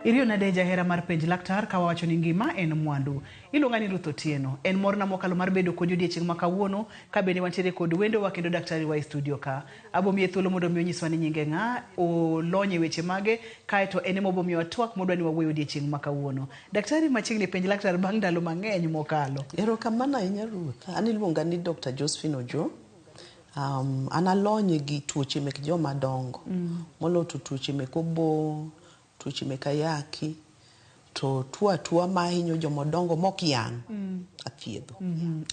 Iriyo nade jahera mar penj laktar ka wawacho ni ngima en mwandu. Iluonga ni Ruth Otieno. En morna mokalo mar bedo kodi odiechieng' ma kawuono ka bende wantiere kod wendowa kendo daktari wa e studio ka. Abo miye thuolo mondo mi onyiswa ni nyinge ng'a, olony e weche mage, kaeto en ema obo miyowa twak modwa ni wawuoye odiechieng' ma kawuono. Daktari machiegni penj laktar bang' ndalo mang'eny mokalo. Erokamano ahinya Ruth. An iluonga ni Dr. Josephine Ojo. An alony e gi tuoche mek joma dongo. Moloyo to tuoche mek obo, tuoche mek ayaki, to tuo atuoa mahinyo jomadongo mok yang' athiedho.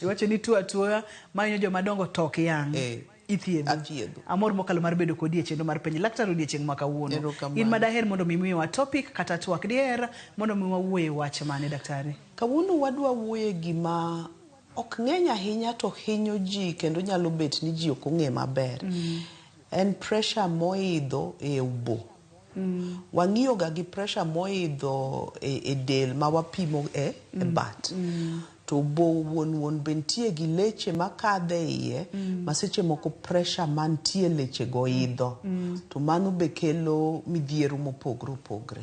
Iwacho ni tuo atuoa mahinyo jomadongo to ok yang'. Eh, Ithiedho. Athiedho. Amor mokalo mar bedo kodi e chenro mar penj laktar odiechieng' ma kawuono. Erokamano. In madaher mondo mi miwa topic kata twak diher mondo mi wawuoye wach mane daktari? Kawuono wadwa wuoye gima ok ng'eny ahinya to hinyo ji kendo nyalo bet ni ji ok ong'e maber. En pressure moidho e obo. Wang'iyo ga gi pressure moidho e del ma wapimo e bat. To obo wuon wuon be nitie gi leche makadho e iye ma seche moko pressure mantie e leche go idho. To mano be kelo midhiero mopogre opogre.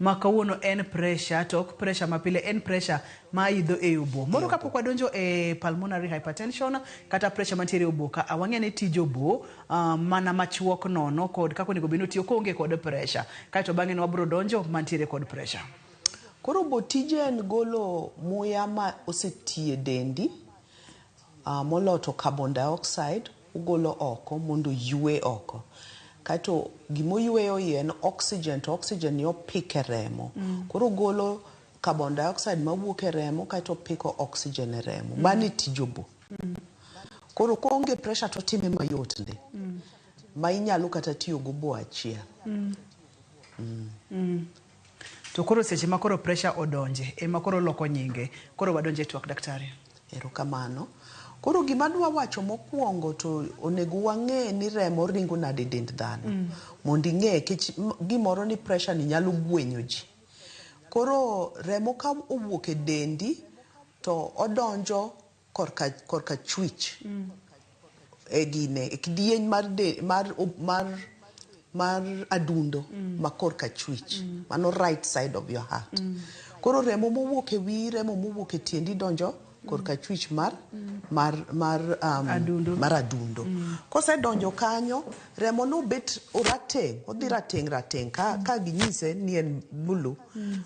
Ma kawuono en pressure to ok pressure mapile en pressure ma idho e obo. Moro kapok wadonjo e pulmonary hypertension kata pressure mantiere e obo ka a wang'e ni tij obo mana machuok nono kod kaka onego bed ni otiyo koonge kod pressure. Kaeto bang'e no wabro donjo mantiere kod pressure. Koro obo tije en golo muya ma osetii e dendi moloyo to carbon dioxide ogolo oko mondo oywe oko. Kaeto gimoyweyo iye en oxygen to oxygen ni opiko e remo. Koro ogolo carbon dioxide mawuok e remo kaeto opiko oxygen e remo. Mano e tij obo. Koro koonge pressure to otime mayot ndi. Ma inyalo kata tiyo gi obo achiel. To koro seche ma koro pressure odonje ema koro oloko nyinge. Koro wadonje e twak daktari. Erokamano. Koro gima adwa wacho mokwongo to onego wang'e ni remo ringo nade e dend dhano. Mondo ing'e nikech gimoro ni pressure ni nyalo gwenyo ji. Koro remo ka owuok e dendi to odonjo korka korka chwich e gine e kidieny mar de, mar mar mar adundo ma korka chwich. Mano right side of your heart. Koro remo mowuok e wiyi, remo mowuok e tiendi donjo korka chwich mar mar mar Adundo. mar adundo. Kosedonjo kanyo, remo no bet orateng', odhi rateng' rateng' ka ginyise ni en blue.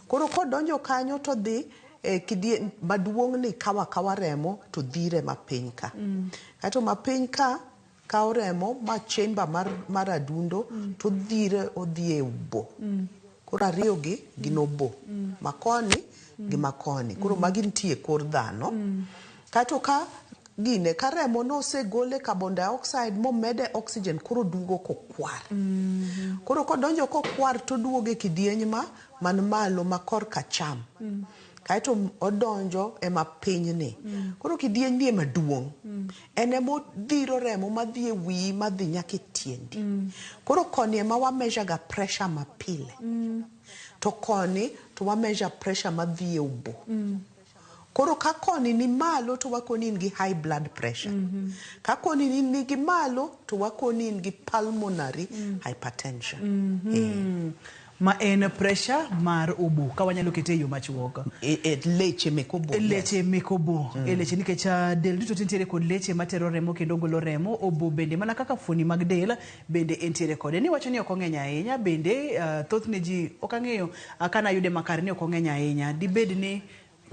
Koro kodonjo kanyo to odhi e kidieny maduong' ni kawo akawa remo to dhire mapiny ka. Kaeto mapiny ka kawo remo ma chamber mar adundo to dhire odhi e obo. Koro ariyo gi gin obo. Makoni gi makoni. Koro magi nitie e kor dhano. Kaeto ka gine ka remo no osegole carbon dioxide momede oxygen koro duogo kokwar. Koro kodonjo kokwar to oduogo e kidieny ma man malo ma korka acham. Kaeto odonjo e mapiny ni. Koro kidieny ni ema duong'. En ema odhiro remo madhi e wiyi madhi nyaka e tiendi. Koro koni ema wa measure ga pressure mapile. To koni to wa measure pressure madhi e obo. Koro ka koni ni malo to wakoni in gi high blood pressure. Ka koni ni nigi malo to wakoni in gi pulmonary hypertension. Ma en pressure mar obo ka wanyalo kete e yo machuok. E leche mek obo. E leche mek obo. E leche nikech del duto nitiere kod leche matero remo kendo golo remo. Obo bende mana kaka fuoni mag del bende entiere kode. Ni wacho ni ok ong'eny ahinya bende thothne ji ok ang'eyo ka nayude makare ni ok ong'eny ahinya. Dibed ni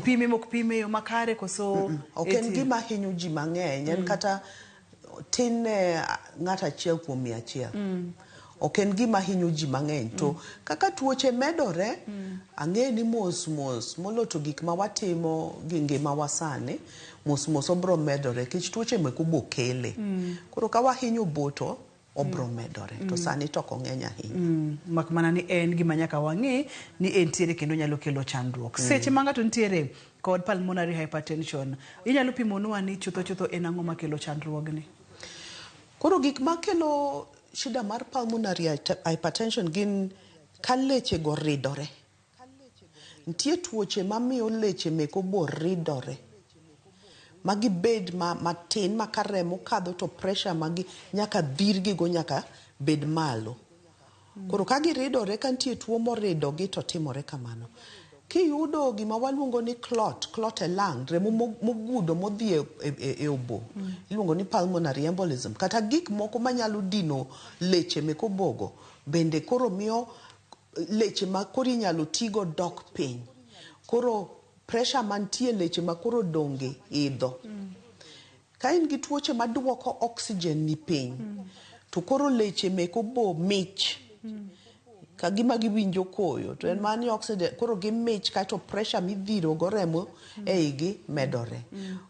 pime mok pime e yo makare koso Ok en gima hinyo ji mang'eny. En kata tin ne ng'ato achiel kuom 100. Ok en gima hinyo ji mang'eny. To kaka tuoche medore, ang'e ni mos mos moloyo to gik ma watimo gi ngimawa sani, mos mos obro medore nikech tuoche mek obo kele. Koro ka wahinyo obo to obro medore. To sani to ok ong'eny ahinya. Mak mana ni en gima nyaka wang'e ni entiere kendo nyalo kelo chandruok. Seche ma ng'ato nitiere kod pulmonary hypertension, inyalo pimonwa ni chutho chutho en ang'o makelo chandruogni? Koro gik makelo shida mar pulmonary hypertension gin ka leche go ridore. Nitie tuoche mamiyo leche mek obo ridore ma gibed matin ma ka remo kadho to pressure magi nyaka dhirgi go nyaka bed malo. Koro ka giridore ka nitie tuo moridogi to timore kamano. Kiyudo gima waluongo ni clot, clot e lung, remo mogudo modhi e obo, iluongo ni pulmonary embolism, kata gik moko manyalo dino leche mek obogo, bende koro miyo leche ma koro inyalo tigo dok piny. Koro pressure mantie leche ma koro odong' idho. Ka in gi tuoche maduoko oxygen ni piny, to koro leche mek obo mich. Ka gima giwinjo koyo, to en mana ni oxygen, koro gimich kaeto pressure midhiro go remo e igi medore.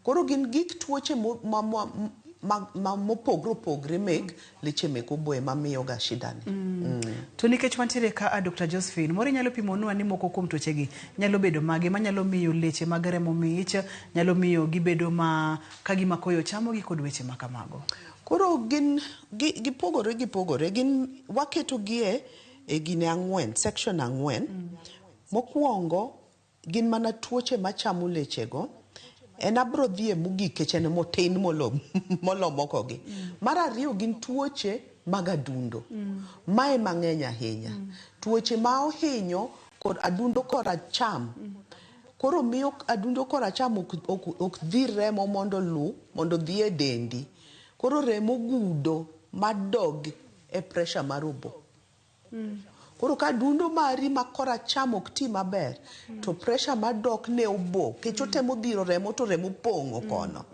Koro gin gik tuoche ma mopogre opogre mek leche mek obo ema miyo ga shida ni. To nikech wantiere ka a Dr. Josephine, moro inyalo pimonwa ni moko kuom tuochegi nyalo bedo mage manyalo miyo leche mag remo mich, nyalo miyo gibedo ma ka gima koyo chamogi kod weche ma kamago. Koro gin gipogore gipogore, gin waketo gi e gine ang'wen, section ang'wen. Mokwongo gin mana tuoche machamo lechego. En abro dhi e mogik kech en motin molo mokogi. Mar ariyo gin tuoche mag adundo. Mae mang'eny ahinya. Tuoche ma ohinyo kod adundo koracham. Koro miyo adundo koracham ok dhi remo mondo olu, mondo odhi e dendi. Koro remo gudo madog e pressure mar obo. Koro ka adundo mari ma koracham ok ti maber, to pressure madok ne obo, kech otemo dhiro remo to remo pong'o kono.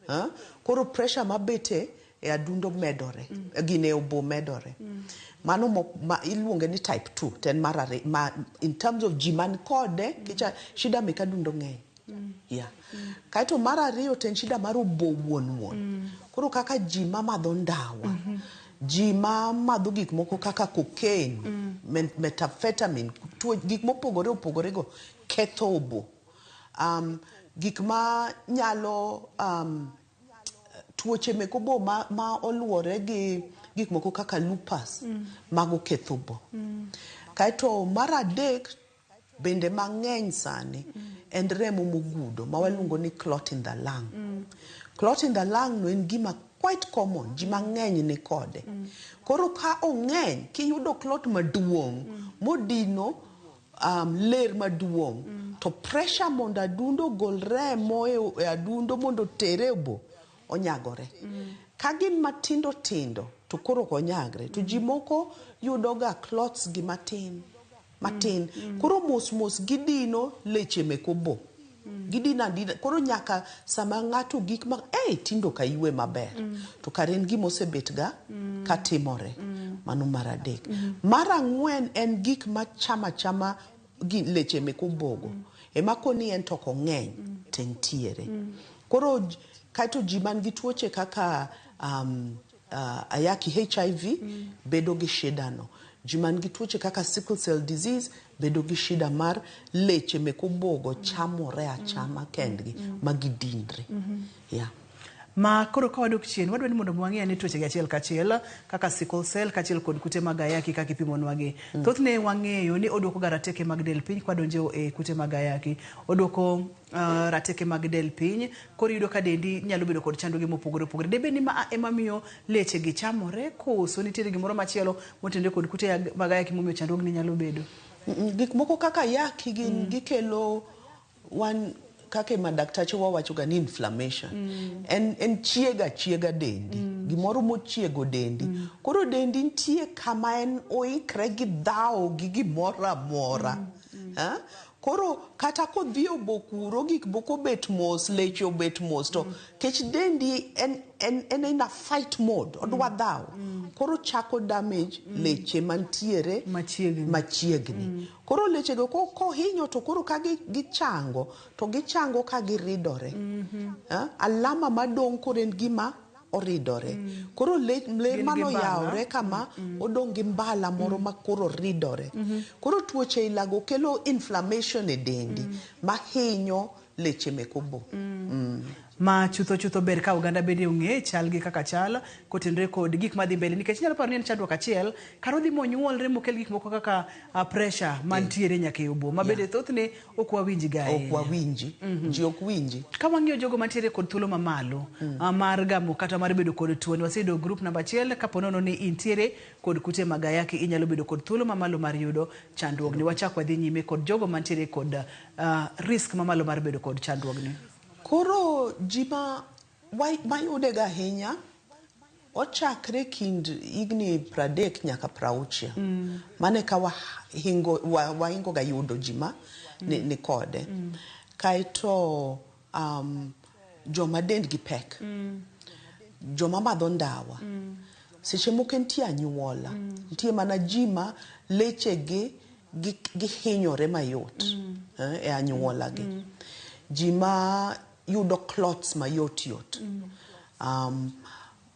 Ha? Koro pressure mabete e adundo medore, gine obo medore. Mano ma iluonge ni type 2, to en mar ariyo, ma in terms of ji man kode, kicha shida mek adundo ng'eny. Yeah. Kaeto mar ariyo to en shida mar obo wuon wuon. Koro kaka ji mamadho ndawa, ji mamadho gik moko kaka cocaine, methamphetamine, tuo, gik mopogore opogore go ketho obo. Gik ma nyalo tuoche mek obo ma oluwore gi gik moko kaka lupus, mago ketho obo. Kaeto mar adek bende mang'eny sani en remo mogudo ma waluongo ni clot in the lung. Clot in the lung no en gima quite common, ji mang'eny ni kode. Koro ka ong'eny, kiyudo clot maduong' modino ler maduong', to pressure mondo adundo ogol remo e adundo mondo otere e obo, onyagore. Ka gin matindo tindo, to koro ok onyagre. To ji moko yudo ga clots gi matin, matin. Koro mos mos gidino leche mek obo. Gidino adina. Koro nyaka sama ng'ato gik ma, ei, tindo ka ywe maber. To kare en gima osebet ga katimore. Mano mar adek. Mar ang'wen en gik machama chama gi leche mek obogo. Ema koni en to ok ong'eny, to entiere. Koro kaeto ji man gi tuoche kaka ayaki HIV bedo gi shida no. Ji man gi tuoche kaka sickle cell disease bedo gi shida mar leche mek obogo chamore achama kendgi ma gidinre. Yeah. Ma koro ka wadok chien, wadwa ni mondo wang'e ane tuoche gi achiel kachiel kaka sickle cell kaachiel kod kute mag ayaki kaka ipimonwa gi. Thothne wang'eyo ni oduoko ga rateke mag del piny kwadonjo e kute mag ayaki. Oduoko rateke mag del piny, koro iyudo ka dendi nyalo bedo kod chandruoge mopogore opogore. Debed ni ma ema miyo leche gi chamore koso nitiere gimoro machielo motenore kod kute mag ayaki momiyo chandruogni nyalo bedo? Gik moko kaka ayaki gin gikelo wan kaka madaktache wawacho ga ni inflammation. En chiega chiega dendi. Gimoro mochiego dendi. Koro dendi nitie kama en oikre gi dhawo gi gimoro amora. Ha? Koro kata kodhi obo kuro gik moko obet mos, leche obet mos, to kech dendi en in a fight mode, odwa dhawo. Koro chako damage leche mantiere machiegni. Machiegni. Koro lechego kohinyo to koro ka gichango, to gichango ka giridore. Ha? Alama madong' koro en gima oridore. Koro ler Gin gi mano mbala. oyawre kama odong' gi mbala moro ma koro ridore. Koro tuoche ilago kelo inflammation e dendi mahinyo leche mek obo. Ma chutho chutho ber ka oganda bende ong'e chal gi kaka chal kotenore kod gik madhi mbele nikech inyalo paro ni en chandruok achiel kar odhi monyuolre mokel gik moko kaka pressure mantiere nyaka e obo ma bende thothne ok wawinj ga Ok ahinya. wawinji, ji ok winji. Ka wang'iyo jogo mantiere kod thuolo mamalo mar gamo kata mar bedo kod tuoni, waseyudo group namba achiel kapo nono ni intiere kod kute mag ayaki inyalo bedo kod thuolo mamalo mar yudo chandruogni. Wachak wadhi nyime kod jogo mantiere kod risk mamalo mar bedo kod chandruogni. Koro ji ma mayude ga ahinya ochakre kind higni 30 nyaka 60. Mano e ka wahingo wahingo ga yudo ji ma ni kode. Kaeto joma dendgi pek, joma madho ndawa, seche moko nitie anyuola, nitie mana ji ma lechegi gihinyore mayot e anyuola gi. Ji ma yudo clots mayot yot.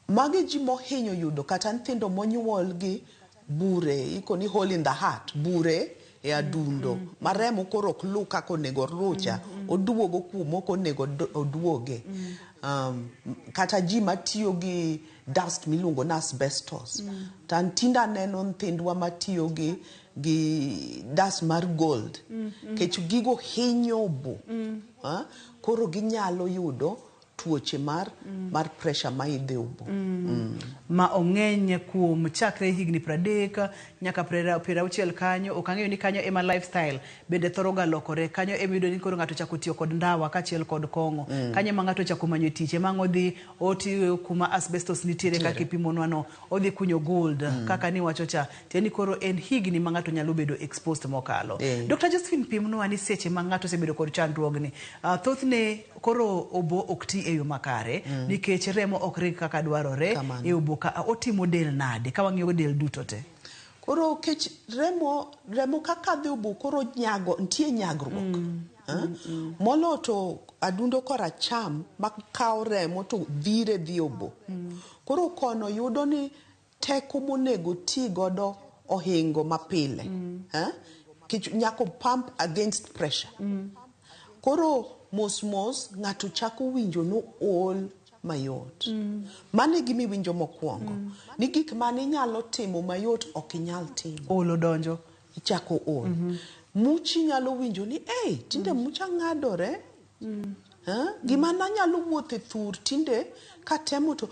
Magi ji mohinyo yudo kata nyithindo monyuol gi bure, iko ni hole in the heart, bure e adundo, ma remo koro ok luw kaka onego oluw cha, oduogo kuma ok onego oduoge. Kata ji matiyo gi dust miluongo ni asbestos. To an tinde aneno nyithindwa matiyo gi dust mar gold. Kech gigo hinyo obo. Koro ginyalo yudo tuoche mar pressure ma idho e obo. Ma ong'eny kuom chakre higni 30 nyaka 60 kanyo, ok ang'eyo ni kanyo ema lifestyle bende thoro ga lokore. Kanyo ema iyudo ni koro ng'ato ochako tiyo kod ndawa kaachiel kod kong'o. Kanyo ema ng'ato ochako manyo tich, ema ang' odhi otiyo kuma asbestos nitiere kaka ipimonwa no, odhi kunyo gold kaka niwacho cha. Tiende ni koro en higni ma ng'ato nyalo bedo exposed mokalo. Dr. Josephine, pimnwa ni seche ma ng'ato osebedo kod chandruogni, thothne koro obo ok ti e yo makare nikech remo ok ring kaka dwarore Kamano. e obo ka otimo del nade ka wang'iyo del duto te. Koro kech remo kaka dhi obo koro nyago, nitie nyagruok. Moloyo to adundo koracham makawo remo to dhire dhi obo. Koro kono yudo ni teko monego ti godo ohingo mapile. Kech nyaka pump against pressure. Koro mos mos ng'ato chako winjo ni ool mayot. Mano e gima iwinjo mokwongo. Ni gik mane inyalo timo mayot ok inyal timo. Olo donjo. Ichako ol. Muchi nyalo winjo ni ei, tinde mucha ng'adore. Gima nanyalo wuotho e thur tinde katemo to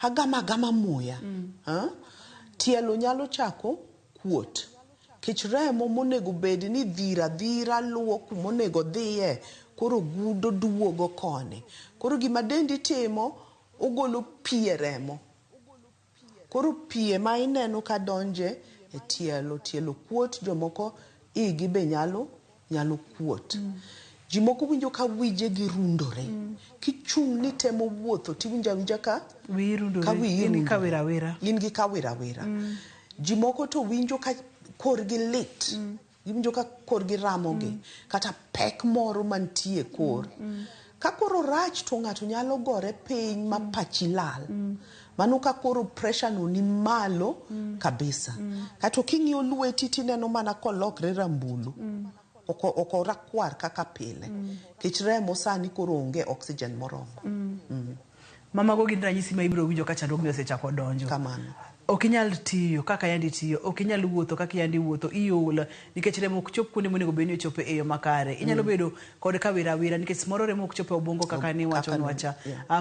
agama agama muya. Tielo nyalo chako kuot. Kech remo monego bed ni dhira dhira luwo kumonego dhiye, koro gudo duogo koni. Koro gima dendi timo, ogolo pi e remo. Koro pi ema ineno ka donje e tielo, tielo kuot, jomoko igi be nyalo kuot. Ji moko winjo ka wijegi rundore. Kichung' ni temo wuotho tiwinjo awinja ka Wiyi rundore. ka wiyi In gi rundore. kawirawira. In gi kawirawira. Ji moko to winjo ka korgi lit. Giwinjo ka korgi ramogi. Kata pek moro mantie e kor. Ka koro rach to ng'ato nyalo gore piny ma pachi lal. Mano ka koro pressure no ni malo kabisa. Kato king'iyo lweti tineno mana kolokre rambulu. Ok orakwar kaka pile. Kech remo sani koro onge oxygen moromo. Mamago gin ranyisi ma ibiro winjo ka chandruogni osechako donjo. Kamano. Ok inyal tiyo kaka yandi tiyo, ok inyal wuotho kaka yandi wuotho, iol nikech remo ok chop kuonde monego bed ni ochope e yo makare. Inyalo bedo kod kawirawira nikech samoro remo ok chop e obwongo kaka niwachonwa cha.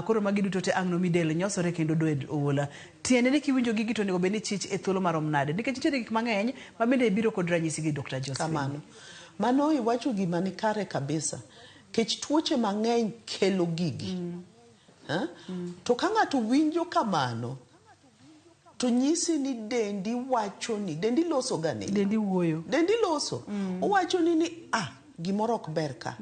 Koro magi duto te ang' nomi del nyosore kendo del ol. Tiende ni kiwinjo gigi to onego bed ni chich e thuolo marom nade nikech nitiere gik mang'eny ma bende biro kod ranyisi gi Dr. Josephine. Kamano. Mano iwacho gima ni kare kabisa. Kech tuoche mang'eny kelo gigi. To ka ng'ato winjo kamano, to nyisi ni dendi wacho ni, dendi loso ga ni. Dendi wuoyo. Dendi loso. Owacho ni gimoro ok ber ka.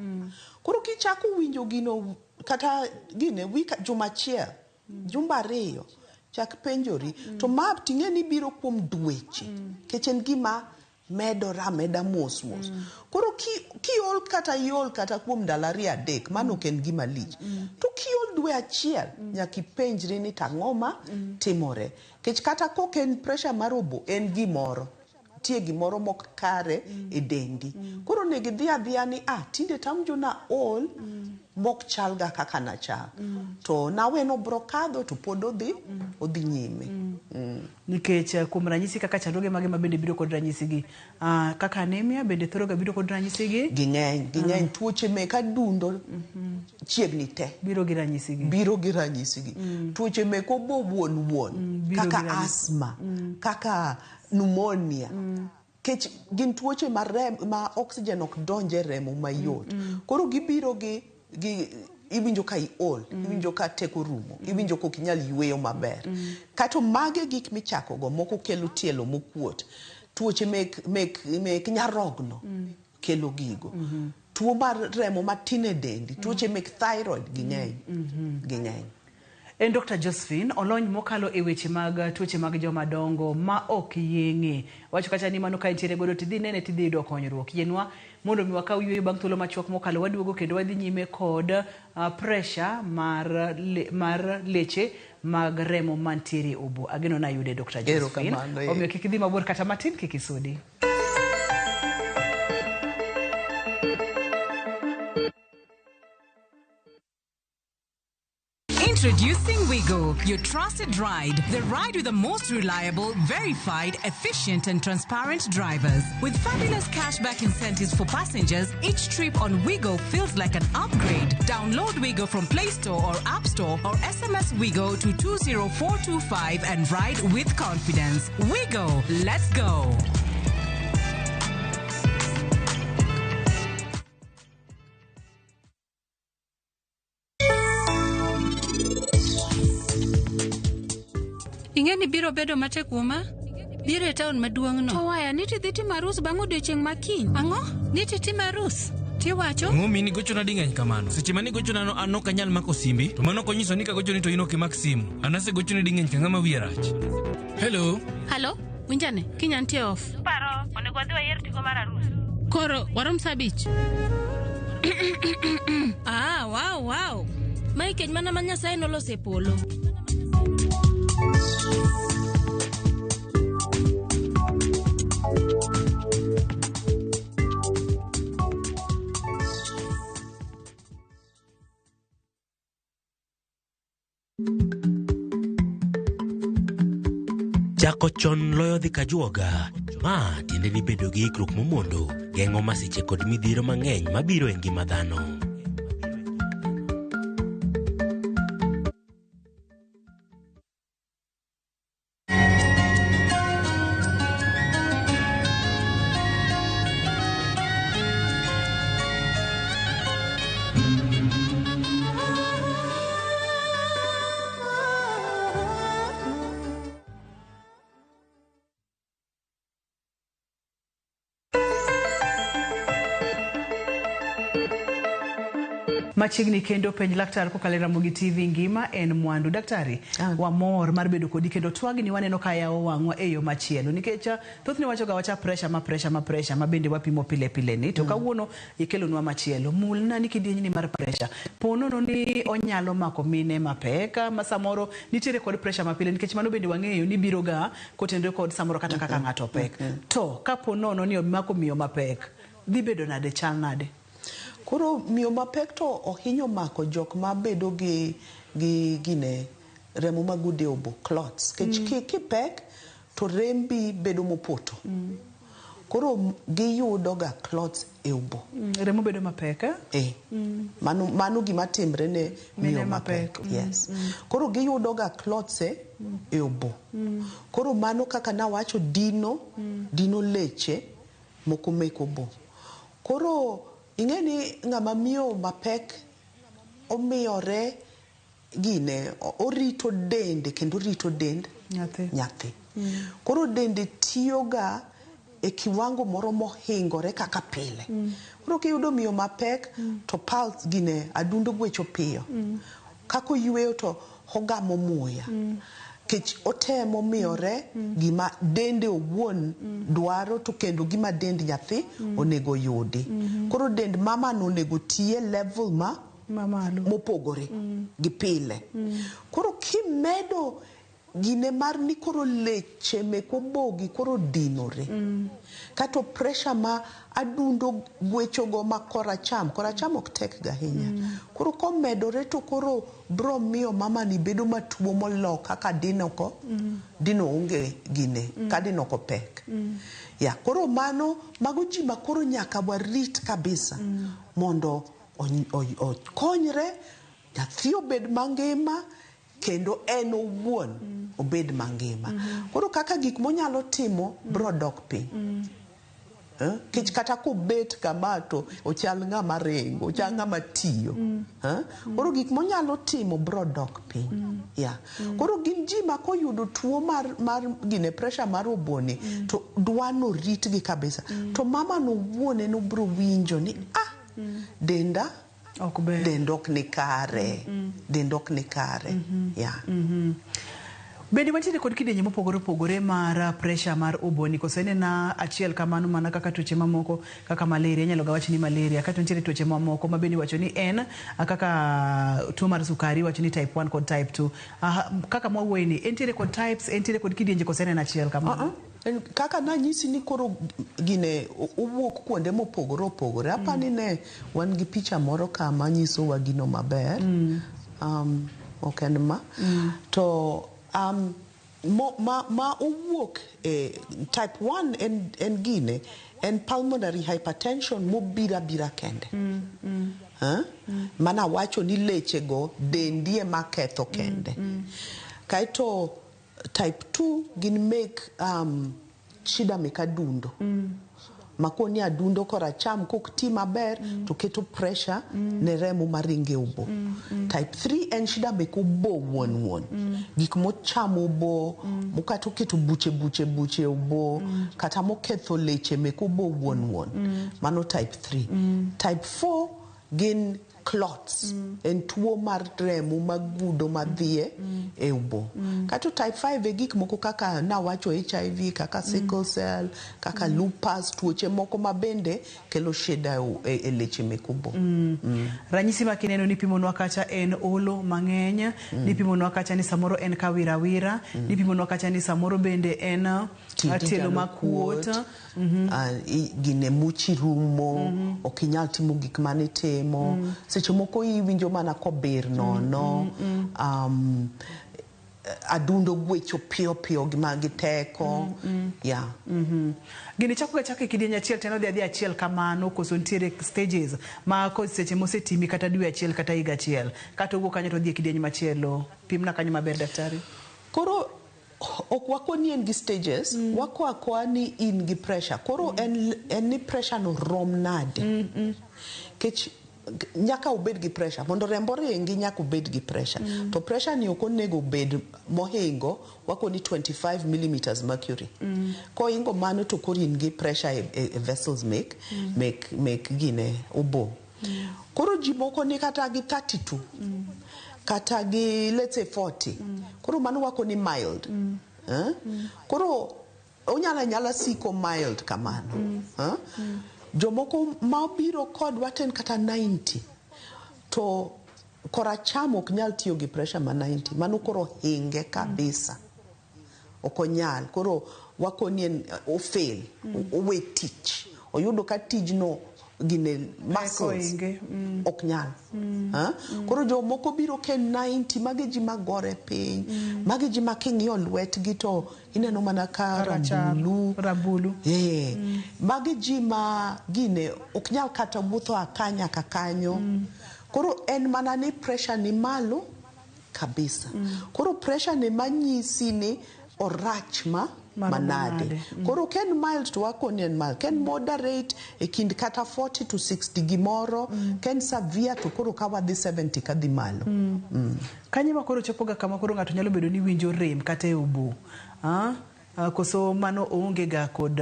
Koro kichako winjo gino kata gine wik juma achiel, jumbe ariyo, chak penjori. To ma ting'e ni biro kuom dweche. Kech en gima medore ameda mos mos. Koro kiol kata iol kata kuom ndalo ariyo adek, mano ok en gima lich. To kiol dwe achiel, nyaka ipenjri ni to ang'o ma timore. Kech kata kok en pressure mar obo, en gimoro. nitie gimoro mok kare e dendi. Koro onego idhi adhiya ni ah, tinde to awinjo na ol mok chalga kaka nachal. To nawe ni obro kadho to pod odhi odhi nyime. Nikech kuom ranyisi kaka chandruoge mage ma bende biro kod ranyisi gi. Kaka anemia bende thoro ga biro kod ranyisi gi. Ging'eny, ging'eny. Tuoche mek adundo chiegni te. Biro gi ranyisi gi. Biro gi ranyisi gi. Tuoche mek obo wuon wuon Biro kaka gi ranyisi. Asthma, kaka pneumonia. Kech gin tuoche ma rem, ma oxygen ok donj e remo mayot. Koro gibiro gi iwinjo ka iol, iwinjo ka teko rumo, iwinjo ka ok inyal yueyo maber. Kato mage gik michako go, moko kelo tielo mokuot. Tuoche mek nyarogno kelo gigo. Tuo mar remo matin e dendi, tuoche mek thyroid ging'eny. Ging'eny. En Dr. Josephine olony mokalo e weche mag tuoche mag joma dongo ma ok yeng'e. Wacho kacha ni mano ka intiere godo tidhi nene tidhi yudo konyruok. Yienwa mondo mi wakaw yueyo bang' thuolo machuok mokalo waduogo kendo wadhi nyime kod pressure mar leche mag remo mantiere e obo. Ageno na yude Dr. Josephine. Erokamano, eh. Omiyo kik idhi mabor kata matin kik isudi. Introducing Wigo, your trusted ride. The ride with the most reliable, verified, efficient and transparent drivers. With fabulous cashback incentives for passengers, each trip on Wigo feels like an upgrade. Download Wigo from Play Store or App Store or SMS Wigo to 20425 and ride with confidence. Wigo, let's go. Ing'e ni biro bedo matek kuoma biro e taon maduong' no. To waya ni tidhi timo arus bang' odiochieng' ma kiny. Ang'o? Ni titimo arus? Tiwacho? Ang'o miyo nigochona ding'eny kamano? Seche mane igochonano an ok anyal mako simbi, to mano ok onyiso ni kagochoni to in ok imak simu. An asegochoni ding'eny ka ng'ama wiye rach. Hello? Halo, winjane, kiny antie off. Paro, onego wadhi wayier tigo mar arus. Koro, warom sa 5. Ah, wow, wow. Mae keny mana ma Nyasaye noloso e polo. Chako chon loyo dhi kajuoga. Ma tiende ni bedo gi ikruok momondo, geng'o masiche kod midhiero mang'eny mabiro e ngima dhano. Machiegni kendo penj laktar kokalo e Ramogi TV ngima en mwandu. Daktari, wamor mar bedo kodi kendo twagni waneno ka yawo wang'wa e yo machielo nikech thothne wachoga wacha pressure ma pressure ma pressure ma bende wapimo pile pile ni to kawuono ikelonwa machielo. Mulna ni kidienyni mar pressure. Po nono ni onyalo mako mine mapek ma samoro nitiere kod pressure mapile nikech mano bende wang'eyo ni biro ga kotenore kod samoro kata kaka ng'ato pek. To kapo nono ni omako miyo mapek, dhi bedo nade, chal nade? Koro miyo mapek to ohinyo mako jok ma bedo gi gine remo magude obo, clots. Kech kipek to rembi bedo mopoto. Koro giyudo ga clots e obo. Remo bedo mapek, eh? Eh. Mano gima timre ne miyo Mine mapek. mapek. Yes. Koro giyudo ga clots e obo. Koro mano kaka nawacho dino leche moko mek obo. Koro ing'e ni ng'ama miyo mapek omiyore gine, orito dende kendo orito dend Nyathi. nyathi. Koro dende tiyoga e kiwango moro mohingore kaka pile. Koro kiyudo miyo mapek to pulse gine adundo gwecho piyo. Kaka oyweyo to ogamo muya. Kech otemo miyore gima dende owuon dwaro to kendo gima dend nyathi onego yudi. Koro dend mama no onego tiye level ma Mamalo. mopogore gi pile. Koro kimedo Gine mar ni koro leche mek obogi koro dinore. Kato pressure ma adundo gwechogo ma koracham, koracham ok tek ga ahinya. Koro komedore to koro bro miyo mama ni bedo matuo molo kaka dino ko dino onge gine ka dino ko pek. Ya, koro mano mago ji ma koro nyaka warit kabisa mondo okonyre, nyathi obed mangima kendo en owuon obed mangima. Koro kaka gik monyalo timo bro dok piny. Eh? Kech kata kobet kama to ochal ng'ama ringo, ochal ng'ama tiyo. Eh? Koro gik monyalo timo bro dok piny. Yeah. Koro gin ji ma koyudo tuo mar gine pressure mar oboni to dwa noritgi kabisa. To mama no wuon en obro winjo ni ah, denda Ok ber. Denda ok ni kare. Denda ok ni kare. Yeah. Bende wantiere kod kidienje mopogore opogore mar pressure mar oboni koso en ena achiel kamano mana kaka tuoche mamoko kaka malaria inyalo ga wach ni malaria kato nitiere tuoche mamoko ma bende iwacho ni en kaka tuo mar sukari iwacho ni type 1 kod type 2. Kaka mwawuoye ni entiere kod types, entiere kod kidienje koso en en achiel kamano? Uh-uh. Kaka nanyisi ni koro gine owuok kuonde mopogore opogore. Apani ne wan gi picha moro ka manyisowa gino maber. Ok en ma. To ma owuok e type 1 en gine en pulmonary hypertension mobiro abira kende. Huh? Mana wacho ni leche go dendi ema ketho kende. Kaeto type 2 gin mek shida mek adundo. Makoni adundo koracham kok ti maber to keto pressure ne remo maringo e obo. Type 3 en shida mek obo wuon wuon. Gik mochamo obo, mokata oketo buche buche buche e obo, kata moketho leche mek obo wuon wuon. Mano type 3. Type 4 gin clots. En tuo mar remo magudo madhie e obo. Kato type 5 e gik moko kaka nawacho HIV, kaka sickle cell, kaka lupus, tuoche moko ma bende kelo shida e leche mek obo. Ranyisi ma kineno nipimonwa kacha en olo mang'eny, nipimonwa kacha ni samoro en kawirawira, nipimonwa kacha ni samoro bende en Tiendi tielo nyalo makuot. kuot, gine muchi rumo, ok inyal timo gik manitimo. Seche moko iwinjo mana kobir nono. Adundo gwecho piyo piyo gi ma gi teko. Yeah. Gini chako ga chako e kidieny achiel to en odhi adhiya achiel kamano koso nitiere stages ma ko seche mosetimi kata dwe achiel kata higa achiel kata owuok kanyo to odhi e kidieny machielo. Pimna kanyo maber daktari. Koro ok wako ni en gi stages, wako akoa ni in gi pressure. Koro en ni pressure no rom nade. Kech nyaka obed gi pressure mondo rembo ringi nyaka obed gi pressure. To pressure ni ok onego bed mohingo wako ni 25 millimeters mercury. Kohingo mano to koro in gi pressure e vessels mek gine obo. Koro ji moko ni kata gi 32 kata gi let's say 40. Koro mano wako ni mild. Eh? Koro onyalo anyala siko mild kamano. Eh? Jomoko ma obiro kodwa to en kata 90 to koracham ok nyal tiyo gi pressure ma 90 mano koro hinge kabisa. Ok onyal. Koro wakoni en ofail, owe tich. Oyudo ka tijno gine muscles ohinge, ok nyal. Ha? Koro jomoko biro ke 90 magi ji magore piny, magi ji ma king'iyo lwetgi to ineno mana ka Rachar, rambulu. Rabulu. Eh, magi ji ma gine ok nyal kata wuotho a ka nyaka kanyo. Koro en mana ni pressure ni malo kabisa. Koro pressure ni manyisi ni orach ma Maromo manade. nade. Koro ka en mild to wakoni en mild. Ka en moderate e kind kata 40 to 60 gimoro, ka en severe to koro ka wadhi 70 kadhi malo. Kanye ma koro chopo ga kama koro ng'ato nyalo bedo ni winjo rem kata e obo. Ah? Koso mano oonge ga kod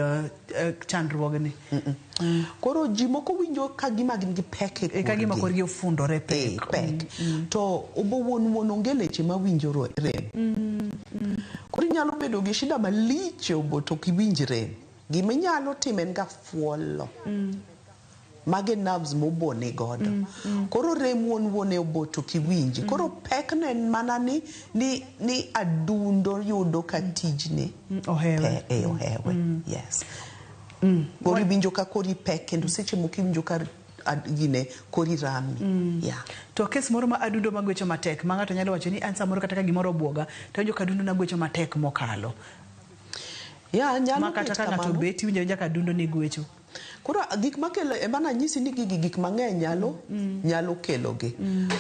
chandruogni. Koro ji moko winjo ka gima gin gi pek e E ka gima korgi. korgi ofundore pek. Eh, pek. To obo wuon wuon onge leche mawinjo rem. Koro inyalo bedo gi shida malich e obo to ok iwinj rem. Gima inyalo timo en ga fuolo. Mage nerves mobo ni godo. Koro rem wuon wuon e obo to ok iwinji. Koro pek ne en mana ni, ni, ni adundo yudo ka tijne Ohewe. Pe, e ohewe. Yes. Koro iwinjo ka kori pek kendo seche moko iwinjo ka gine kori rami. Yeah. To kes moro ma adundo magwecho matek ma ng'ato nyalo wacho ni an samoro kata ka gimoro obwoga to awinjo ka adundo na gwecho matek mokalo. Yeah, nyalo Ma kata bet ka ng'ato kamano. bet iwinjo awinja ka adundo ni gwecho. Koro gik makelo ema nanyisi ni gigi gik mang'eny nyalo nyalo kelogi.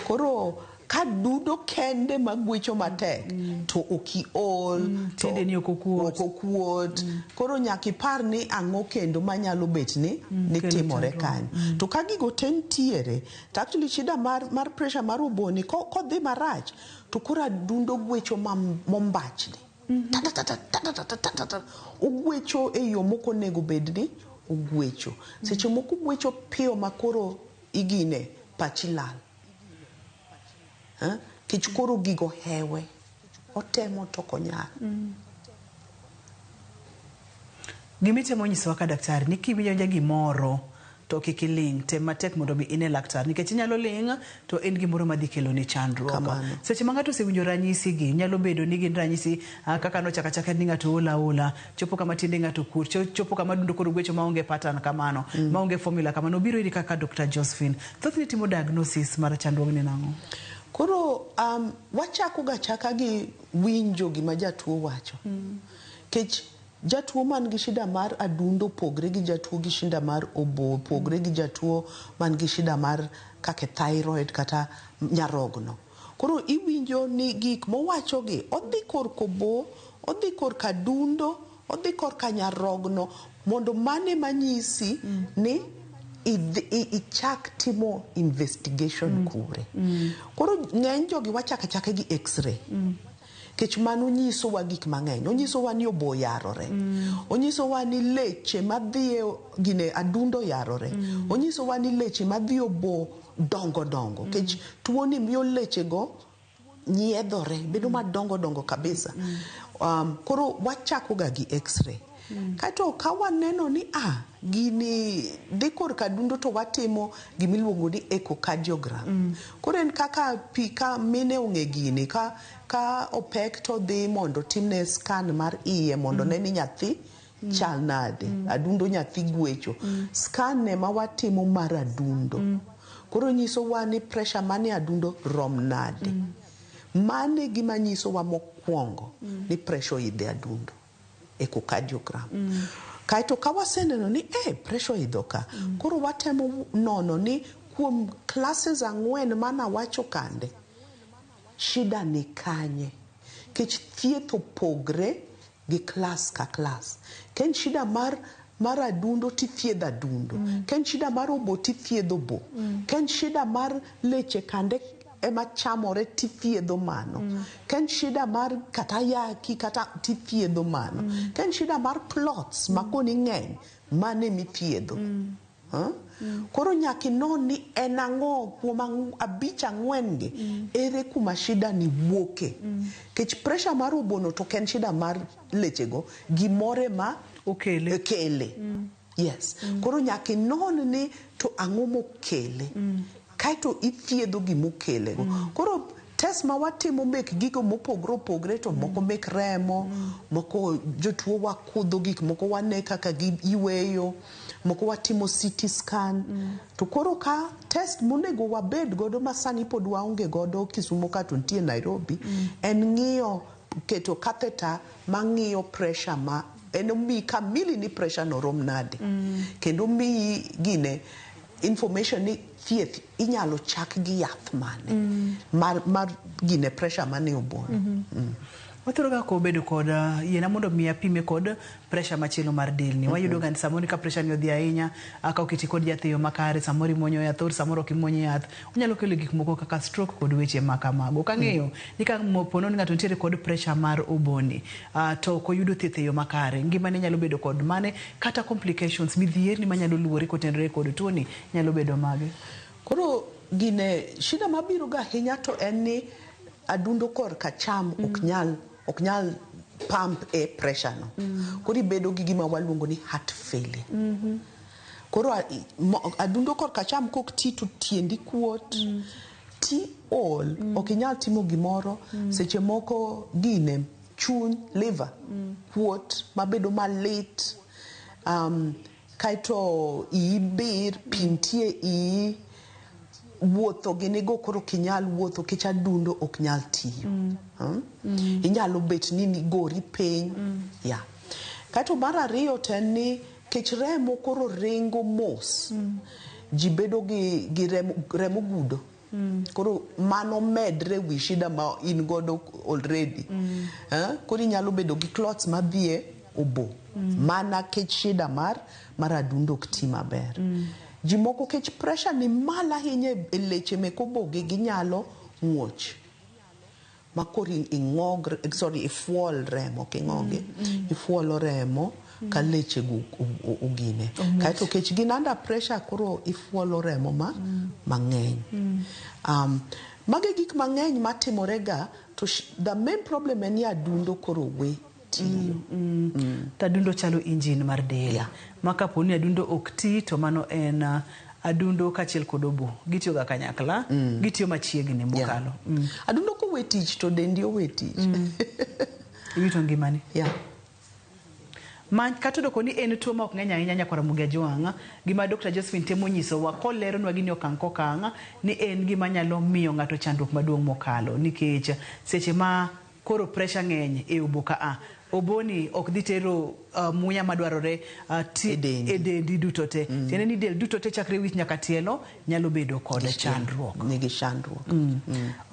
Koro ka dudo kende magwecho matek to ok iol, to Tiendeni ok okuot. ok okuot. Koro nyaka ipar ni ang'o kendo manyalo bet ni ni kelo timore chandruok. kanyo. To ka gigo te nitiere, to actually shida mar pressure mar oboni kodhi marach to koro adundo gwecho mombachni. Ta ta ta ta ta ta ta ta ta ta. Ogwecho e yo mok onego bed ni ogwecho. Seche moko ogwecho piyo ma koro igine pachi lal. Kech koro gigo hewe. Otemo to ok onyal. Gimitemo nyisowa ka daktari ni kiwinjo awinja gimoro to kik iling', tem matek mondo mi ine laktar nikech inyalo ling' to en gimoro madhi kelo ni chandruok. Kamano. Seche ma ng'ato osewinjo ranyisi gi, nyalo bedo ni gin ranyisi kaka nochako achaka ni ng'ato ool aola, chopo kama tiende ng'ato kuot, chopo kama adundo koro gwecho maonge pattern kamano, maonge formula kamano, obiro iri kaka Dr. Josephine. Thothne timo diagnosis mar chandruogni nang'o? Koro wachako ga chaka gi winjo gima jatuo wacho. Kech jatuo man gi shida mar adundo pogre gi jatuo gi shida mar obo, pogre gi jatuo man gi shida mar kaka thyroid kata nyarogno. Koro iwinjo ni gik mowacho gi odhi korka obo, odhi korka adundo, odhi korka nyarogno, mondo mane manyisi ni ichak timo investigation kure. Koro ng'eny jogi wachako achaka gi x-ray. Kech mano nyisowa gik mang'eny. Onyisowa ni obo yarore. Onyisowa ni leche madhi e gine adundo yarore. Onyisowa ni leche madhi obo dongo dongo. Kech tuoni miyo lechego nyiedhore, bedo madongo dongo kabisa. Koro wachako ga gi x-ray. Kaeto ka waneno ni gini dhi korka adundo to watimo gimiluongo ni echocardiogram. Koro en kaka pi ka mine ong'e gini, ka opek to dhi mondo timne scan mar iye mondo ne ni nyathi chal nade, adundo nyathi gwecho. Scan ne ma watimo mar adundo. Koro nyisowa ni pressure mane adundo rom nade. Mane gima nyisowa mokwongo ni pressure oidho e adundo. Echocardiogram. Kaeto ka waseneno ni pressure oidho ka, koro watemo nono ni kuom classes 4 manawacho kande, shida ni kanye. Kech thieth opogre gi class ka class. Ka en shida mar adundo tithiedho adundo. Ka en shida mar obo tithiedho obo. Ka en shida mar leche kande ema chamore tithiedho mano. Ka en shida mar kata yaki kata tithiedho mano. Ka en shida mar clots ma koni ng'eny, mane mithiedho. Koro nyaka inon ni en ang'o kuom 5 4 gi, ere kuma shida ni wuoke. Kech pressure mar obono to ok en shida mar lechego, gimoro ma okele. Kele. Yes. Koro nyaka inon ni to ang'o mokele. Kaeto ithiedho gimokelego. Koro test ma watimo mek gigo mopogre opogre to moko mek remo, moko jotuo wakudho gik moko wane kaka giyweyo, moko watimo CT scan. To koro ka test monego wabed godo ma sani pod waonge godo Kisumu ka to nitie Nairobi, en ng'iyo keto catheter mang'iyo pressure ma en omiyi kamili ni pressure no rom nade. Kendo miyi gine information ni thieth inyalo chak gi yath mane mar gine pressure mane obono. Wathoro ga kobedo kod yiena mondo mi apime kod pressure machielo mar delni. Wayudo ga ni samoro ka pressure ni odhi ahinya, ka ok iti kod yath e yo makare, samoro imuonyo yath, or samoro ok imuony yath, onyalo kelo gik moko kaka stroke kod weche ma kamago. Ok ang'eyo ni ka pono ni ng'ato nitiere kod pressure mar oboni, to ok oyudo thieth e yo makare, ngimane nyalo bedo kod mane, kata complications, midhierni manyalo luwore kotenore kod tuoni nyalo bedo mage. Koro gine shida mabiro ga ahinya to en ni adundo korka cham ok nyal pump e pressure no. Koro ibedo gi gima waluongo ni heart failure. Koro adundo korka acham kok ti to tiendi kuot. Ti ol, ok inyal timo gimoro. Seche moko gine chuny, liver, kuot mabedo malit. Kaeto iyi bir, pi nitie iyi, wuotho ginigo koro ok inyal wuotho kech adundo ok nyal tiyo. Inyalo bet ni nigori piny. Yeah. Kaeto mar ariyo to en ni kech remo koro ringo mos. Ji bedo gi remo gudo. Koro mano medre wi shida ma in godo already. Koro inyalo bedo gi clots madhi e obo. Mana kech shida mar adundo ok ti maber. Ji moko kech pressure ni malo ahinya e leche mek obogi ginyalo muoch. Ma koro ing'og, sorry, ifuol remo, ok ing'ogi. Ifuolo remo ka leche go ogine. Kaeto kech gin under pressure koro ifuolo remo mang'eny. Magi gik mang'eny matimore ga to the main problem en ni adundo koro we tiyo. To adundo chalo engine mar del. Yeah. Ma kapo ni adundo ok ti to mano en adundo kaachiel kod obo. Gitiyo ga kanyakla, gitiyo machiegni mokalo. Adundo kowe tich to dendi owe tich. Iwito ngimani. Yeah. Ma kata doko ni en tuo ma ok ng'eny ahinya nyakwar Ramogi Ajwang', gima Dr. Josephine temo nyisowa koleronwa gini okang' kokang' ni en gima nyalo miyo ng'ato chandruok maduong' mokalo nikech seche ma koro pressure ng'eny e obo ka a oboni ok dhi tero muya madwarore E dendi. e dendi duto te. Tiende ni del duto te chakre wich nyaka tielo nyalo bedo kod chandruok. Nigi chandruok.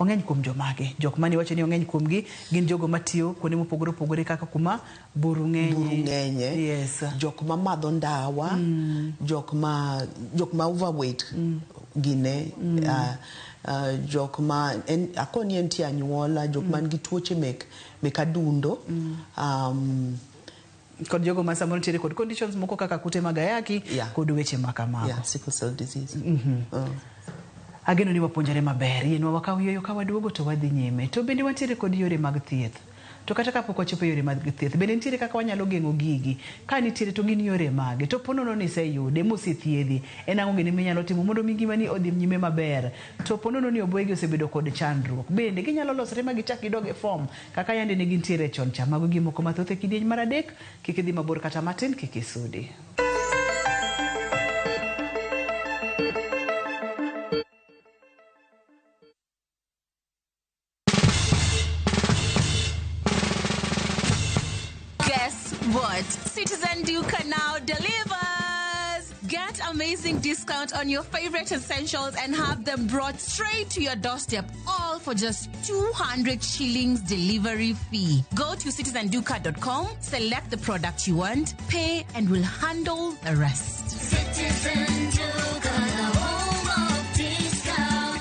Ong'eny kuom jomage? Jok mane wacho ni ong'eny kuomgi gin jogo matiyo kuonde mopogore opogore kaka kuma buru ng'enye. Buru ng'enye. Yes. Jok ma madho ndawa, jok ma overweight gine, jok ma akoni entie anyuola, jok man gi tuoche mek adundo. Kod jogo ma samoro nitiere kod conditions moko kaka kute mag ayaki kod weche ma kamago. Yeah, sickle cell disease. Ageno ni wapuonjore maber. Yienwa wakaw yueyo ka waduogo to wadhi nyime. To bende wantiere kod yore mag thieth. To kata kapok wachopo yore mag thieth, bende nitiere kaka wanyalo geng'o gigi? Ka nitiere to gin yore mage? To ponono ni iseyude mosethiedhi, en ang'o gini minyalo timo mondo mi ngimani odhi nyime maber? To ponono ni oboyegi osebedo kod chandruok, bende ginyalo losore ma gichak gidog e form kaka yande ne gintiere chon cha? Mago gik moko mathoth e kidieny mar adek. Kik idhi mabor kata matin, kik isudi. Guess what? Citizen Duka now delivers! Get amazing discount on your favorite essentials and have them brought straight to your doorstep, all for just 200 shillings delivery fee. Go to citizenduka.com, select the product you want, pay, and we'll handle the rest. Citizen Duka, the home of discount.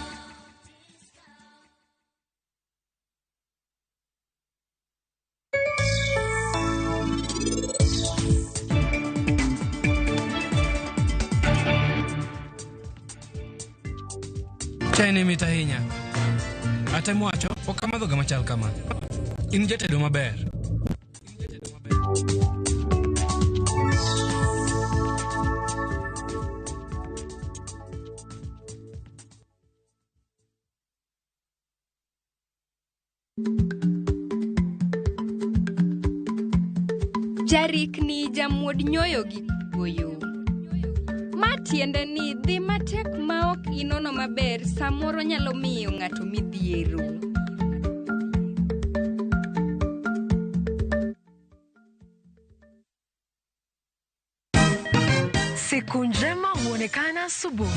Chai ni mit ahinya. Atemo wacho, pok amadho ga machal kama. In jatedo maber. Jarikni jamuod nyoyo gi kuoyo. Ma tiende ni dhi matek ma ok inono maber samoro nyalo miyo ng'ato midhiero. Siku njema huonekana asubuhi.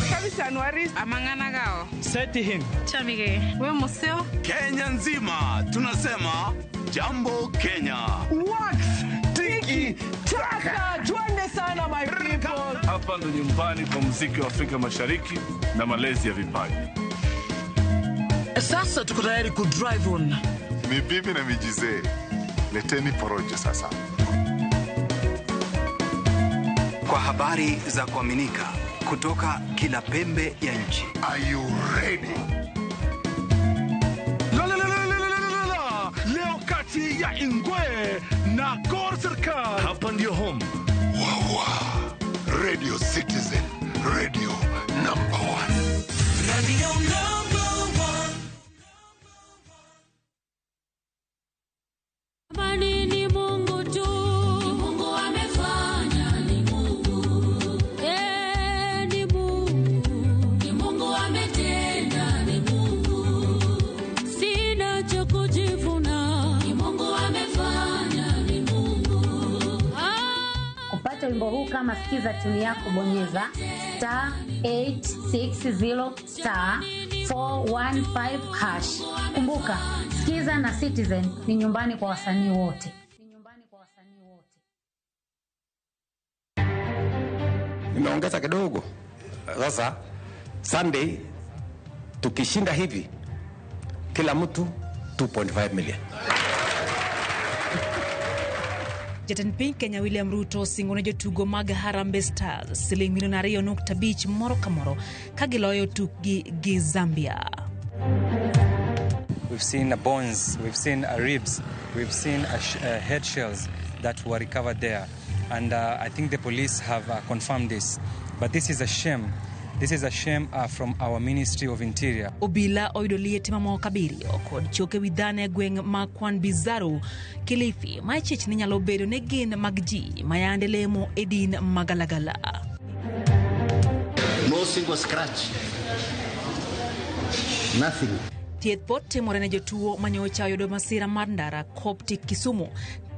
Kenya nzima tunasema jambo Kenya. Wax tiki taka, twende sana my people. Hapa ndo nyumbani kwa muziki wa Afrika Mashariki na malezi ya vipaji. Sasa tuko tayari ku drive on. Ni bibi na mijizee. Leteni porojo sasa. Kwa habari za kuaminika kutoka kila pembe ya nchi. Are you ready? La la la la la la la la. Leo kati ya Ingwe na Gor Serikal. Hapa ndio home. Wawa. Radio Citizen. wimbo huu kama Sikiza Tuni Yako, bonyeza star 860 star 415 hash. Kumbuka, Sikiza na Citizen ni nyumbani kwa wasanii wote. Nimeongeza kidogo. Sasa Sunday tukishinda hivi, kila mtu 2.5 million. Jatend piny Kenya William Ruto osingo ne jotugo mag Harambee Stars siling milion 2.5 moro ka moro ka giloyo tukgi gi Zambia. We've seen bones, we've seen ribs, we've seen head shells that were recovered there. And I think the police have confirmed this. But this is a shame. This is a shame from our Ministry of Interior. Obila oyudo liete mamoko 7 kod choke wi dhano e gweng' ma Kwan Bizaru, Kilifi, ma ichich ni nyalo bedo ni gin mag ji ma yande lemo e din magalagala. No single scratch. Nothing. Thieth pod timore ne jotuo manyocha oyudo masira mar ndara Coptic Kisumu,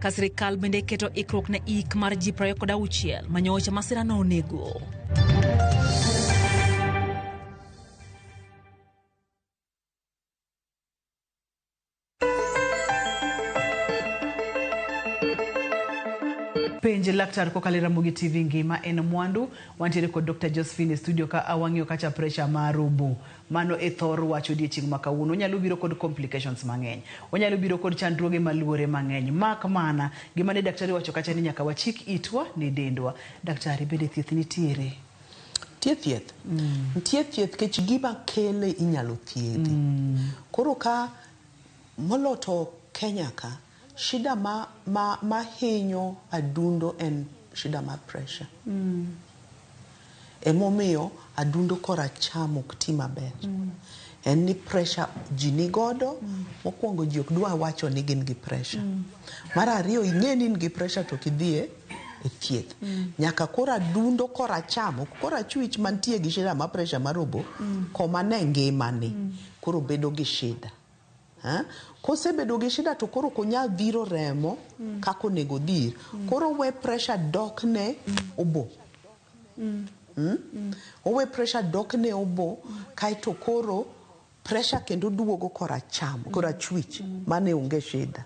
ka sirikal bende keto ikruok ne ik mar ji 26 manyocha masira no onego. Penj laktar kokalo e Ramogi TV ngima en mwandu. Wantiere kod Dr. Josephine e studio ka awang'iyo kacha pressure mar obo. Mano e thor wach odiechieng' ma kawuono. Onyalo biro kod complications mang'eny. Onyalo biro kod chandruoge maluore mang'eny. Mak mana gima ne daktari wacho kacha ni nyaka wachik itwa ne dendwa. Daktari, bende thieth nitiere? Nitie thieth. Nitie thieth kech gima kele inyalo thiedhi. Koro ka moloto Kenya ka, shida ma hinyo adundo en shida mar pressure. Emomiyo adundo koracham ok ti maber. En ni pressure ji ni godo, mokwongo ji ok dwa wacho ni gin gi pressure. Mar ariyo, ing'e ni in gi pressure to ok idhi e thieth. Nyaka koro adundo koracham, ok korachwich mantie gi shida mar pressure mar obo, koma ne ngimani, koro bedo gi shida. Kosebedo gi shida to koro ok onyal dhiro remo kaka onego dhir. Koro we pressure dok ne obo. Owe pressure dok ne obo, kaeto koro pressure kendo duogo koracham, korachwich, mane onge shida.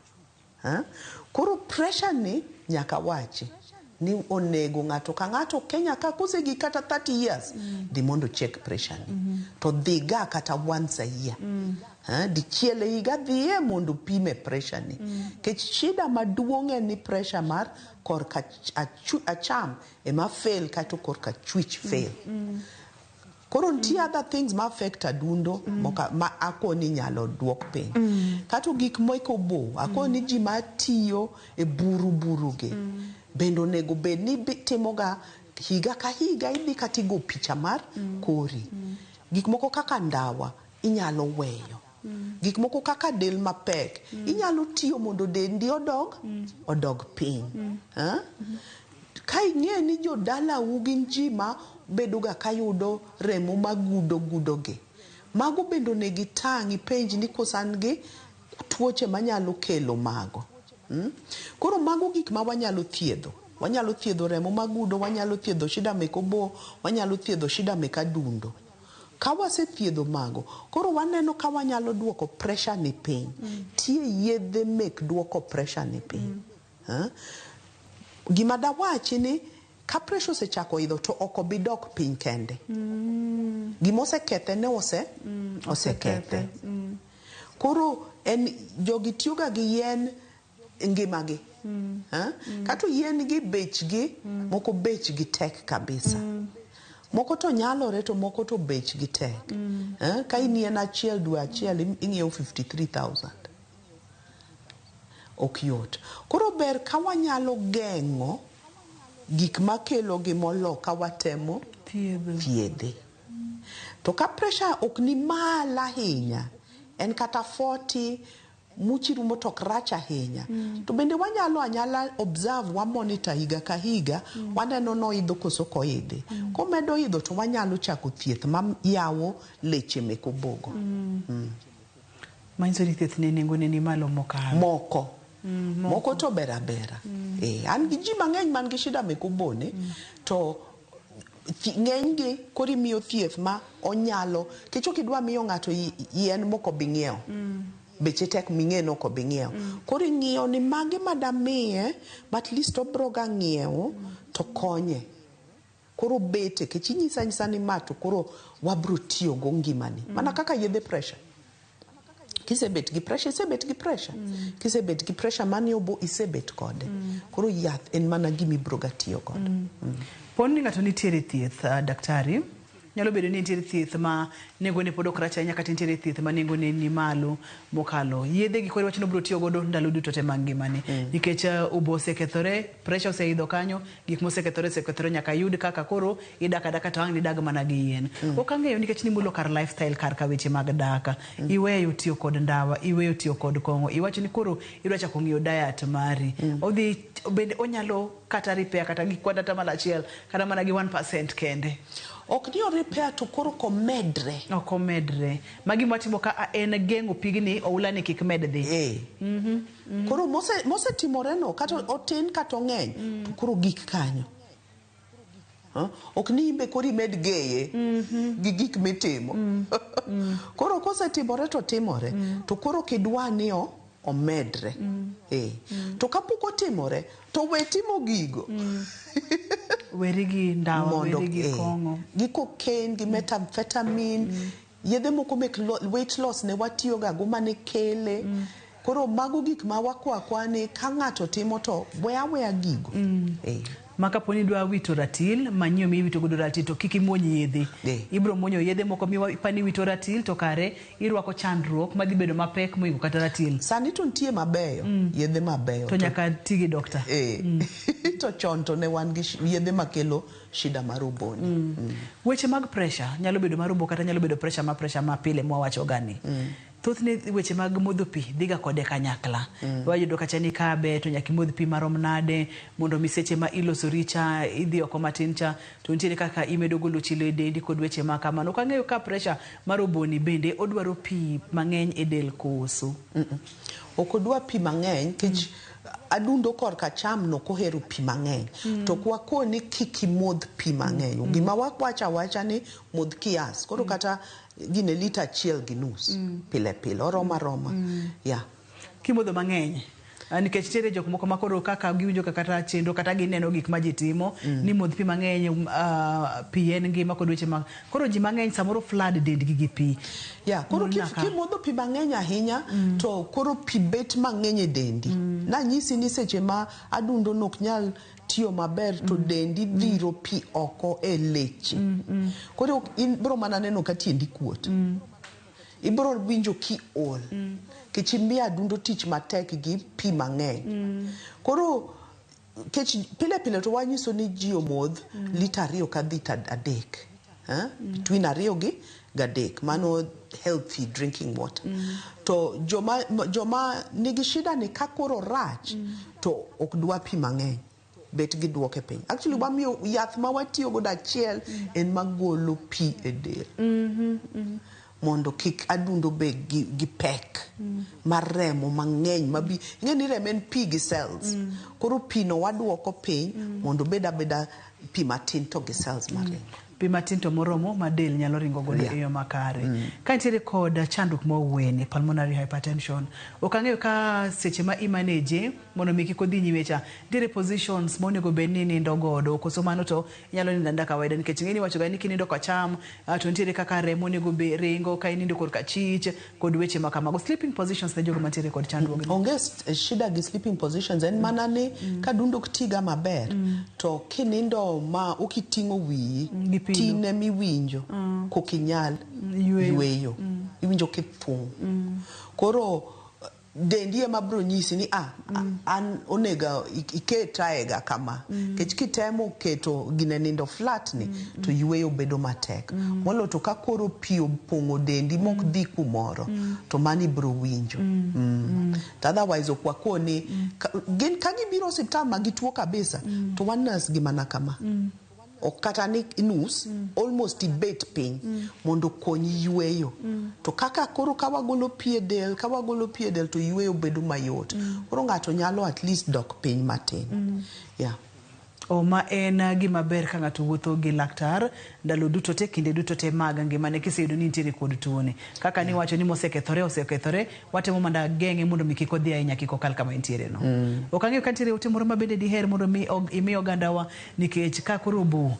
Koro pressure ni nyaka wachi ni onego ng'ato ka ng'ato Kenya ka kosegik kata 30 years dhi mondo check pressure ni. To dhi ga kata once a year. Dichiel e higa dhiye mondo pime pressure ni. Kech shida maduong' en ni pressure mar korka acham ema fail kaeto korka chwich fail. Koro nitie other things ma affect adundo ma akoni nyalo duok piny. Kato gik moko obo, akoni ji matiyo e buru buru gi. Bende onego bed ni timoga higa ka higa idhi kata igo picha mar kori. Gik moko kaka ndawa inyalo weyo. Gik moko kaka del mapek inyalo tiyo mondo dendi odog piny. Ka ing'e ni jodalau gin ji ma bedoga kayudo remo magudo gudo gi, mago bende onego itang' ipenj ni koso an gi tuoche manyalo kelo mago. Koro mago gik ma wanyalo thiedho. Wanyalo thiedho remo magudo, wanyalo thiedho shida mek obo, wanyalo thiedho shida mek adundo. Ka wasethiedho mago, koro waneno ka wanyalo duoko pressure ni piny. Tie yedhe mek duoko pressure ni piny. Gima dawachi ni ka pressure osechako idho to ok obi dok piny kende. Gima osekethe ne osekethe. Koro en jogi tiyoga gi yien ngimagi. Kato yien gi bechgi, moko bechgi tek kabisa. Moko to nyalore to moko to bechgi tek. Ka in yien achiel dwe achiel ing'iewo 53,000. Ok yot. Koro ber ka wanyalo geng'o gik makelo gi molo ka watemo thiedhe. To ka pressure ok ni malo ahinya, en kata 40, muchi rumo to ok rach ahinya. To bende wanyalo anyala observe, wa monitor higa ka higa, waneno noidho koso ok oidhi. Komedo idho to wanyalo chako thieth ma yawo leche mek obogo. Manyiso ni thieth ne nengone ni malo mokalo. Moko. Moko to ber abera. An gi ji mang'eny man gi shida mek obone to ng'enygi koro imiyo thieth ma onyalo kech ok idwa miyo ng'ato yien mok obi ng'iewo. Beche tek ming'e ni ok obi ng'iewo. Koro ing'iyo ni mage madamiye ma at least obro ga ng'iewo to konye. Koro bete kech inyisa anyisa ni ma to koro wabro tiyo go ngimani. Mana kaka yedhe pressure. Kisebet gi pressure, isebet gi pressure. Kisebet gi pressure mani obo isebet kode. Koro yath en mana gima ibro ga tiyo godo. Poni ng'ato nitiere thieth, daktari, nyalo bedo ni nitiere thieth ma nengone pod ok rach ahinya kata nitiere thieth ma nengone ni malo mokalo. Yedhe gi koro iwacho ni obiro tiyo godo ndalo duto te mag ngimane. Nikech obo osekethore, pressure oseidho kanyo, gik mosekethore osekethore nyaka yud kaka koro idak adaka to ang' nidag mana gi yien. Ok ang'eyo nikech nimulo kar lifestyle kar ka weche mag dak. Iweyo tiyo kod ndawa, iweyo tiyo kod kong'o, iwacho ni koro idwa chako ng'iyo diet mari. Odhi bende onyalo kata repair kata gi kwan atamalo achiel kata mana gi 1% kende. Ok ni o repair to koro ok omedre. Ok omedre. Magi mwatimo ka en geng'o pigni oula ni kik med dhi. Koro mosetimore no kata otin kata ong'eny to koro gik kanyo. Ok ni imbe koro imed geye gi gik mitimo. Koro kosetimore to timore. To koro kidwa ni omedre. To kapok otimore to we timo gigo. Weri gi ndawa, weri gi kong'o. Gi cocaine, gi methamphetamine. Yedhe moko mek weight loss ne watiyo ga go mane kele. Koro mago gik ma wakwa akwa ni ka ng'ato timo to we aweya gigo. Ma kapo ni idwa wito ratil, manyiew miwito godo ratil to kik imuony yedhe. Ibro muonyo yedhe moko mipa ni wito ratil to kare irwako chandruok madhi bedo mapek moingo kata ratil. Sani to nitie mabeyo, yedhe mabeyo. To nyaka ti gi dokta. To chon to ne wan gi yedhe makelo shida mar oboni. Weche mag pressure nyalo bedo mar obo kata nyalo bedo pressure ma pressure ma pile mwawacho ga ni. Thothne weche mag modho pi dhiga kode kanyakla. Wayudo kacha ni ka ber to nyaka imodh pi marom nade mondo mi seche ma ilosori cha idhi oko matin cha to nitiere kaka imedo golo chilo e dendi kod weche ma kamano. Ok ang'eyo ka pressure mar oboni bende odwaro pi mang'eny e del koso. Ok odwa pi mang'eny nikech adundo korka cham no ok ohero pi mang'eny. To ok wakoni kik imodh pi mang'eny. Gima wawacho awacha ni modh kiasi. Koro kata gine lita 1.5 pile pile oromo aroma. Yeah. Kimodho mang'eny nikech nitiere jok moko ma koro kaka giwinjo ka kata chenro kata gineno gik ma ji timo ni modh pi mang'eny pi en ngima kod weche mag koro ji mang'eny samoro flood dendgi gi pi. Yeah, koro kimodho pi mang'eny ahinya to koro pi bet mang'eny e dendi. Nanyisi ni seche ma adundo no ok nyal tiyo maber to dendi dhiro pi oko e leche. Koro ibro mana neno ka tiendi kuot. Ibro winjo kiol. Kech imiyo adundo tich matek gi pi mang'eny. Koro kech pile pile to wanyiso ni ji omodh lita 2 kadhi 3. Between 2 gi 3. Mano healthy drinking water. To joma nigi shida ni ka koro rach to ok dwa pi mang'eny. Bet giduoke piny. Actually wamiyo yath ma watiyo godo achiel en magolo pi e del. Mondo kik adundo bed gi pek mar remo mang'eny mabi ing'e ni remo en pi gi cells. Koro pi no waduoko piny mondo obed abeda pi matin to gi cells maringo. Pi matin to moromo ma del nyalo ringo godo e yo makare. Ka nitiere kod chandruok mowene pulmonary hypertension, ok ang'eyo ka seche ma imaneje mondo mi kik odhi nyime cha, nitiere positions ma onego bed ni inindo godo koso mano to inyalo nindo aninda kawaida nikech ing'e ni iwacho ga ni kinindo kocham to nitiere kaka remo onego be ringo ka inindo korka chich kod weche ma kamago. Sleeping positions ne jogo mantiere kod chandruok. Onge shida gi sleeping positions en mana ni ka dundo ok tiga maber to kinindo ma ok iting'o wiyi tine miwinjo kok inyal yweyo. Iwinjo kithung'. Koro dendi ema biro nyisi ni an onego iketa ega kama. Nikech kitemo keto gine nindo flat ni to yweyo bedo matek. Moloyo to ka koro pi opong'o dendi mok dhi kumoro to mano ibiro winjo. To otherwise ok wakoni gin ka gibiro osiptal ma gituo kabisa to wan nurse gi mana kama. Ok kata ni nus, almost ibet piny mondo okonyi yweyo. To kaka koro ka wagolo pi e del, ka wagolo pi e del to yweyo bedo mayot. Koro ng'ato nyalo at least dok piny matin. Yeah. O ma en gima ber ka ng'ato wuotho gi laktar ndalo duto te kinde duto te mag ngimane kiseyudo ni intiere kod tuoni. Kaka niwacho ni mosekethore osekethore, watemo mana geng'e mondo mi kik odhi ahinya kik okal kama entiere no. Ok ang'eyo ka nitiere ote moro ma bende diher mondo mi imi ogandawa nikech ka koro obo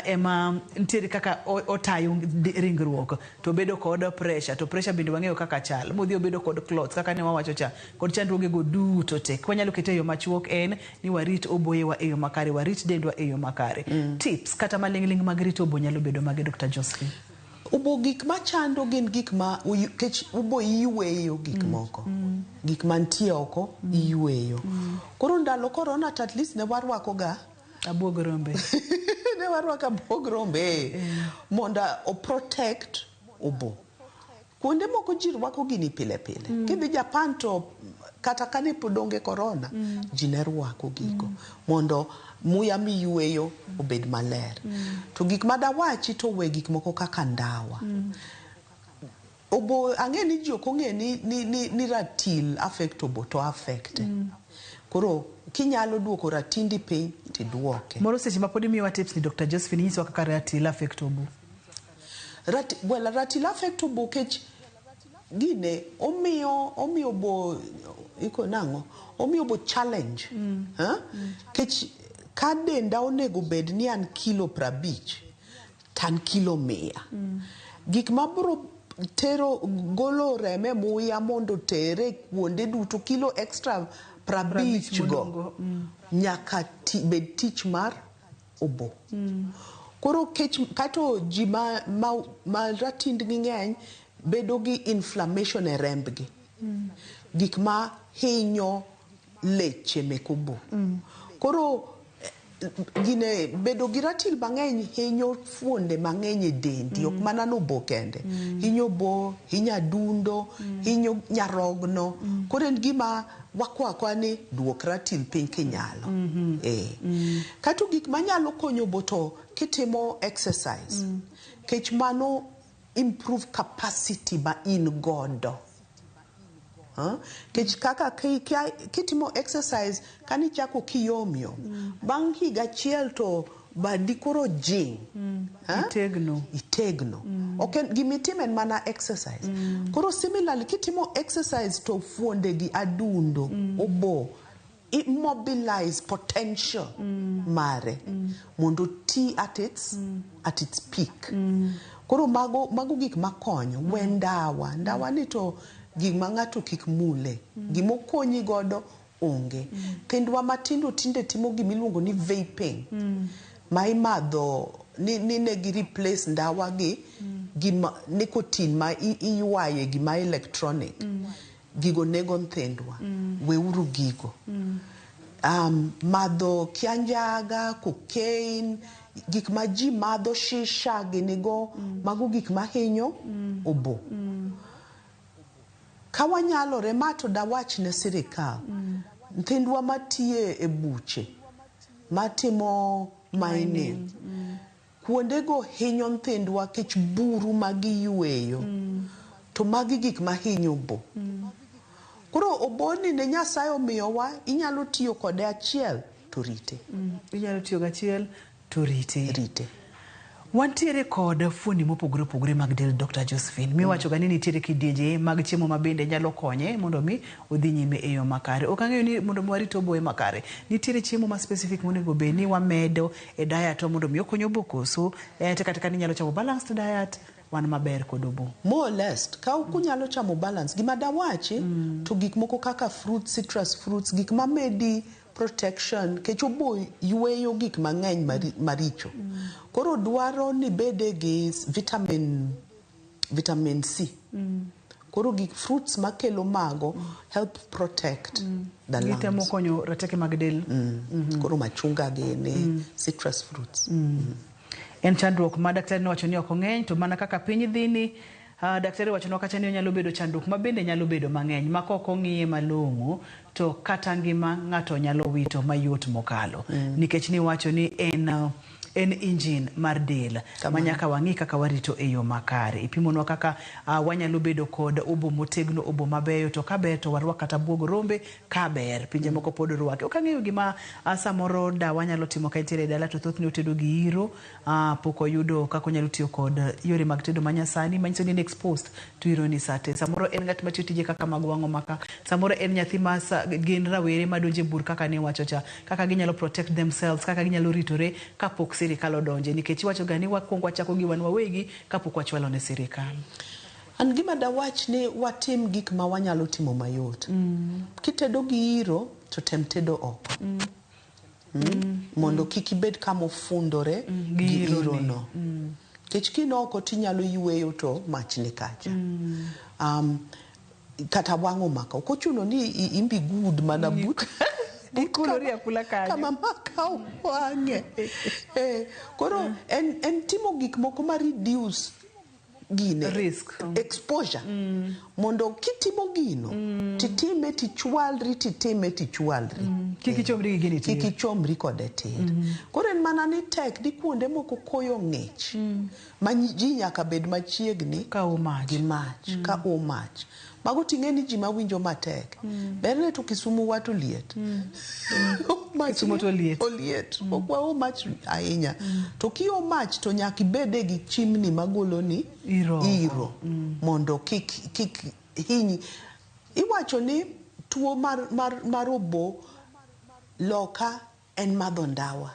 ema nitiere kaka otayo ringruok to bedo kod pressure to pressure bende wang'eyo kaka chal modhi obedo kod clots kaka ne wawacho cha kod chandruoge go duto te. Kwanyalo kete e yo machuok en ni warit oboyewa e yo makare, warit dendwa e yo makare. Tips kata maling'ling' mag rito obo nyalo bedo mage Dr. Josephine? Obo gik machando gin gik ma kech obo iyweyo gik moko. Gik mantie oko iyweyo. Koro ndalo corona to at least ne warwako ga abuog rombe. Ne warwako abuog rombe mondo o protect obo. Kuonde moko ji rwako gini pile pile. Kidhi Japan to kata kane pod onge corona, ji ne rwako gigo mondo muya miyweyo obed maler. To gik madawachi to we gik moko kaka ndawa. Obo ang'e ni ji ok ong'e ni ratil affect obo to affect. Koro kinyalo duoko ratindi piny tiduoke. Moro seche ma pod imiyowa tips ni Dr. Josephine nyisowa kaka ratil affect obo. Well, ratil affect obo kech gine omiyo obo iko nang'o omiyo obo challenge. Kech ka denda onego bed ni an kilo 50 to an kilo 100. Gik mabro tero golo remo e muya mondo tere kuonde duto kilo extra 50 go nyaka bed tich mar obo. Koro kech kato ji ma ratindgi ng'eny bedo gi inflammation e rembgi. Gik ma hinyo leche mek obo. Koro gine bedo gi ratil mang'eny hinyo fuonde mang'eny e dendi, ok mana obo kende. Hinyo obo, hinyo adundo, hinyo nyarogno. Koro en gima wakwa akwa ni duok ratil piny kinyalo. Kato gik manyalo konyo obo to kitimo exercise. Kech mano improve capacity ma in godo. Kech kaka kitimo exercise kanichako kiyom yom. Bang' higa achiel to badi koro jing. Itegno. Itegno. Ok gimitimo en mana exercise. Koro similarly kitimo exercise to fuonde gi adundo obo immobilize potential mare mondo ti at its peak. Koro mago gik makonyo. We ndawa. Ndawa ni to gik ma ng'ato kik mule. Gimokonyi godo onge. Nyithindwa matindo tinde timo gimiluongo ni vaping. Ma imadho ni ne gi replace ndawa gi nicotine ma iywaye gima electronic. Gigo nego nyithindwa. Weuru gigo. Madho kianjaga, cocaine, gik ma ji madho shisha ginigo, mago gik mahinyo obo. Ka wanyalore ma to dawach ne sirikal. Nyithindwa matiye e buche, matimo mining, kuondego hinyo nyithindwa kech buru magiyweyo. To magi gik mahinyo obo. Koro oboni ne Nyasaye omiyowa, inyalo tiyo kode achiel to rite. Inyalo tiyo gachiel to rite. Rite. Wantiere kod fuoni mopogore opogore mag del Dr. Josephine. Miwacho ga ni nitiere kidienje mag chiemo ma bende nyalo konye mondo mi odhi nyime e yo makare. Ok ang'eyo ni mondo mi warit oboye makare. Nitiere chiemo ma specific monego bed ni wamedo e diet mondo mi okony obo koso kata ka inyalo chamo balanced diet wan maber kod obo. More or less, ka ok unyalo chamo balance, gima dawachi to gik moko kaka fruits, citrus fruits, gik mamedi protection, kech obo yweyo gik mang'eny maricho. Koro dwaro ni bede gi vitamin C. Koro gik fruits makelo mago help protect the lungs. Gitemo konyo rateke mag del. Koro machunga gini, citrus fruits. En chandruok ma daktari nowacho ni ok ong'eny to mana kaka piny dhi ni daktari wachonwa kacha ni onyalo bedo chandruok ma bende nyalo bedo mang'eny ma kok ong'iye malong'o to kata ngima ng'ato nyalo wito mayot mokalo. Nikech niwacho ni en En engine mar del ma nyaka wang'i kaka warito e yo makare. Ipimonwa kaka wanyalo bedo kod obo motegno, obo mabeyo, to kaber to warwak kata buog rombe kaber. Pinje moko pod rwake. Ok ang'eyo gima samoro dawa nyalo timo ka entiere e dala to thothne otedo gi iro, pok oyudo kaka onyalo tiyo kod yore mag tedo manyasani manyiso ni en exposed to iro ni sate. Samoro en ng'at matiyo tije kaka mag wang'o maka, samoro en nyathi ma gin rawere madonjo e bur kaka niwacho cha, kaka ginyalo protect themselves, kaka ginyalo ritore kapok sirikal odonje, nikech iwacho ga ni wakwongo wachako gi wan wawegi kapok wachwalo ne sirikal. An gima dawach ni watim gik ma wanyalo timo mayot. Kitedo gi iro to tem tedo oko. Mondo kik ibed kama ofundore gi Gi iro no. Nikech kin oko tinyalo yweyo to mach ni kacha. Kata wang'o maka. Ok ochuno ni imbi gud mana but Ikulori akula kanyo. Kama maka wang'e. Koro en timo gik moko ma reduce gine risk exposure. Mondo kitimo gino titime tichwalri, titime tichwalri. Kik ichomri gi gini tir. Kik ichomri kode tir. Koro en mana ni tek ni kuonde moko koyo ng'ich ma ji nyaka bed machiegni ka o mach. Gi mach, ka o mach. Mago ting'e ni ji mawinjo matek. Berne to Kisumu wa to liet. Mach Kisumu to liet. Oliet. Ok wao mach ahinya. To kio mach to nyaka ibede gi chimni magolo ni iro. Iro. Mondo kik hinyi. Iwacho ni tuo mar obo loka en madho ndawa.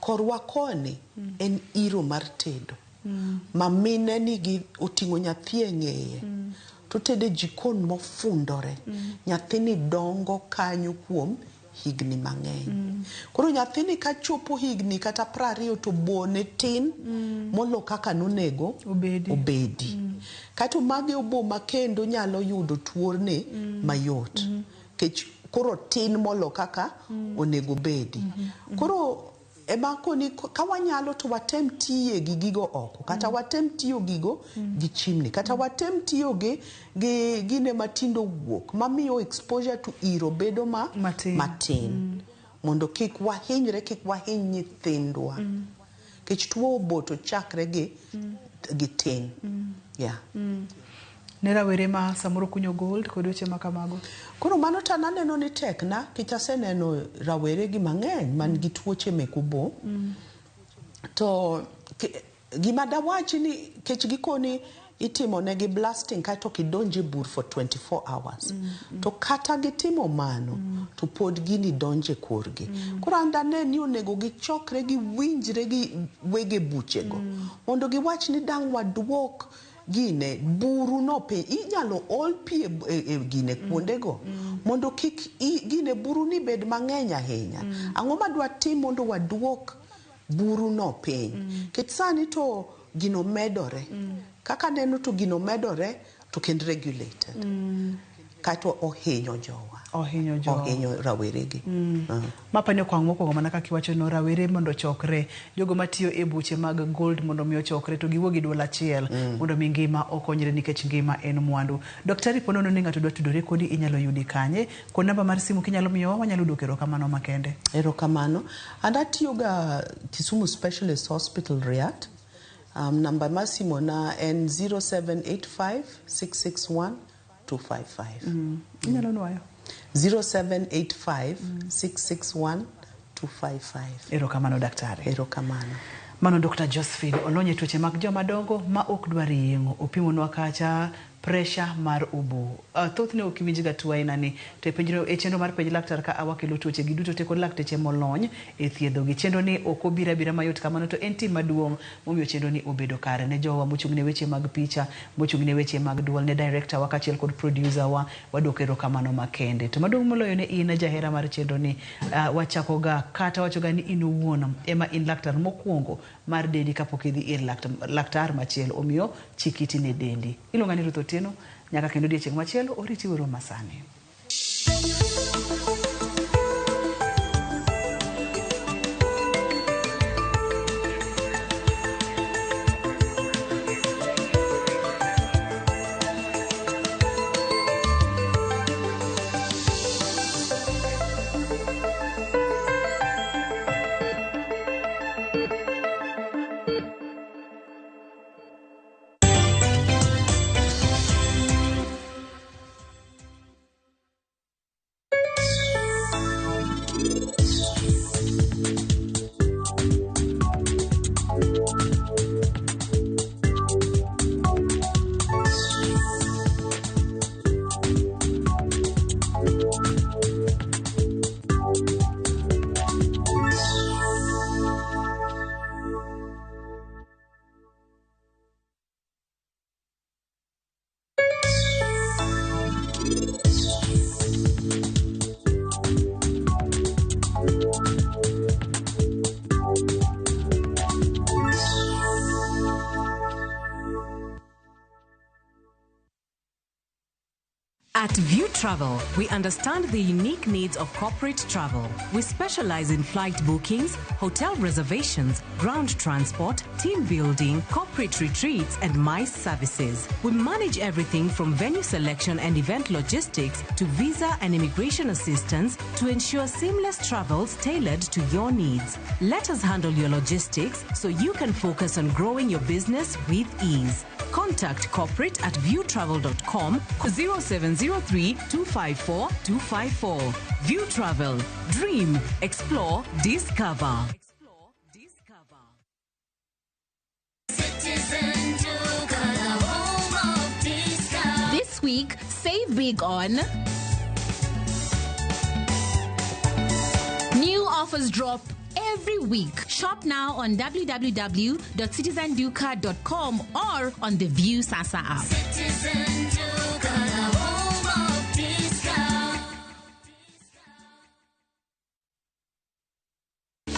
Korwa koni en iro mar tedo. Ma mine nigi oting'o nyathi e ng'eye. To tede jikon mofundore. Nyathini dongo kanyo kuom higni mang'eny. Koro nyathini kachopo higni kata 20 to bone tin molo kaka nonego obedi. Kato mage obo ma kendo nyalo yudo tuorne mayot. Kech koro tin molo kaka onego bedi. Koro ema koni ka wanyalo to watem tiye gi gigo oko, kata watem tiyo gigo gi chimney, kata watem tiyo gi gine matindo wuok mamiyo exposure to iro bedo matin. Mondo kik wahinyre, kik wahiny nyithindwa. Kech tuo obo to chakre gi tin. Yeah. Ne rawere ma samoro kunyo gold kod weche ma kamago. Koro mano to an aneno ni tek na, nikech aseneno rawere gi mang'eny man gi tuoche mek obo. To gima dawachi ni kech gikoni itimo negi blasting kaeto ok idonj e bur for 24 hours. To kata gitimo mano, to pod gini donjo e korgi. Koro an dane ni onego gichokre giwinjre gi wege buchego. Mondo giwach ni dang' waduok gine buru no piny, inyalo ol pi e gine kuondego. Mondo kik gine buru ni bed mang'eny ahinya. Ang'o madwa tim mondo waduok buru no piny? Kech sani to gino medore. Kaka neno to gino medore to kend regulated. Kato ohinyo jowa. Ohinyo jowa. Ohinyo raweregi. Mapani okwang' mokwongo mana kaka iwacho no, rawere mondo ochokre, jogo matiyo e buche mag gold mondo mi ochokre to giwuo gi duol achiel mondo mi ngima okonyre nikech ngima en mwandu. Daktari, po nono ni ng'ato dwa tudore kodi inyalo yudi kanye? Kod namba mar simu kinyalo miyowa wanyalo duoko erokamano makende. Erokamano. An atiyoga Kisumu Specialist Hospital Riat. Namba mar simu na en 0785 661 255. Inyalo nwayo? 0785 661 255. Erokamano daktari. Erokamano. Mano Dr. Josephine olony e tuoche mag joma dongo ma ok dwar yeng'o. Opimonwa kacha pressure mar obo. Thothne ok iwinj ga tuo aina ni. To e chenro mar penj laktar ka awakelo tuoche gi duto te kod lakteche molony e thiedho gi. Chenro ni ok obiro abira mayot kamano to en tim maduong' momiyo chenro ni obedo kare. Ne jowa mochung' ne weche mag picha, mochung' ne weche mag duol, ne director wa kaachiel kod producer wa, waduoko erokamano makende. To maduong' moloyo ne in jahera mar chenro ni, wachako ga kata wacho ga ni in owuon ema in laktar mokwongo mar dendi kapok idhi ir laktar machielo. Omiyo chik iti ne dendi. Iluonga ni Ruth Otieno, nyaka kendo odiechieng' machielo oriti wero masani. At View Travel, we understand the unique needs of corporate travel. We specialize in flight bookings, hotel reservations, ground transport, team building, corporate retreats, and MICE services. We manage everything from venue selection and event logistics to visa and immigration assistance to ensure seamless travels tailored to your needs. Let us handle your logistics so you can focus on growing your business with ease. Contact corporate at viewtravel.com 0703 254 254. View Travel. Dream, explore, discover. Citizen Duka, the home of discount. This week, save big on new offers drop every week. Shop now on www.citizenduka.com or on the View Sasa app. Citizen Duka, the home of discount.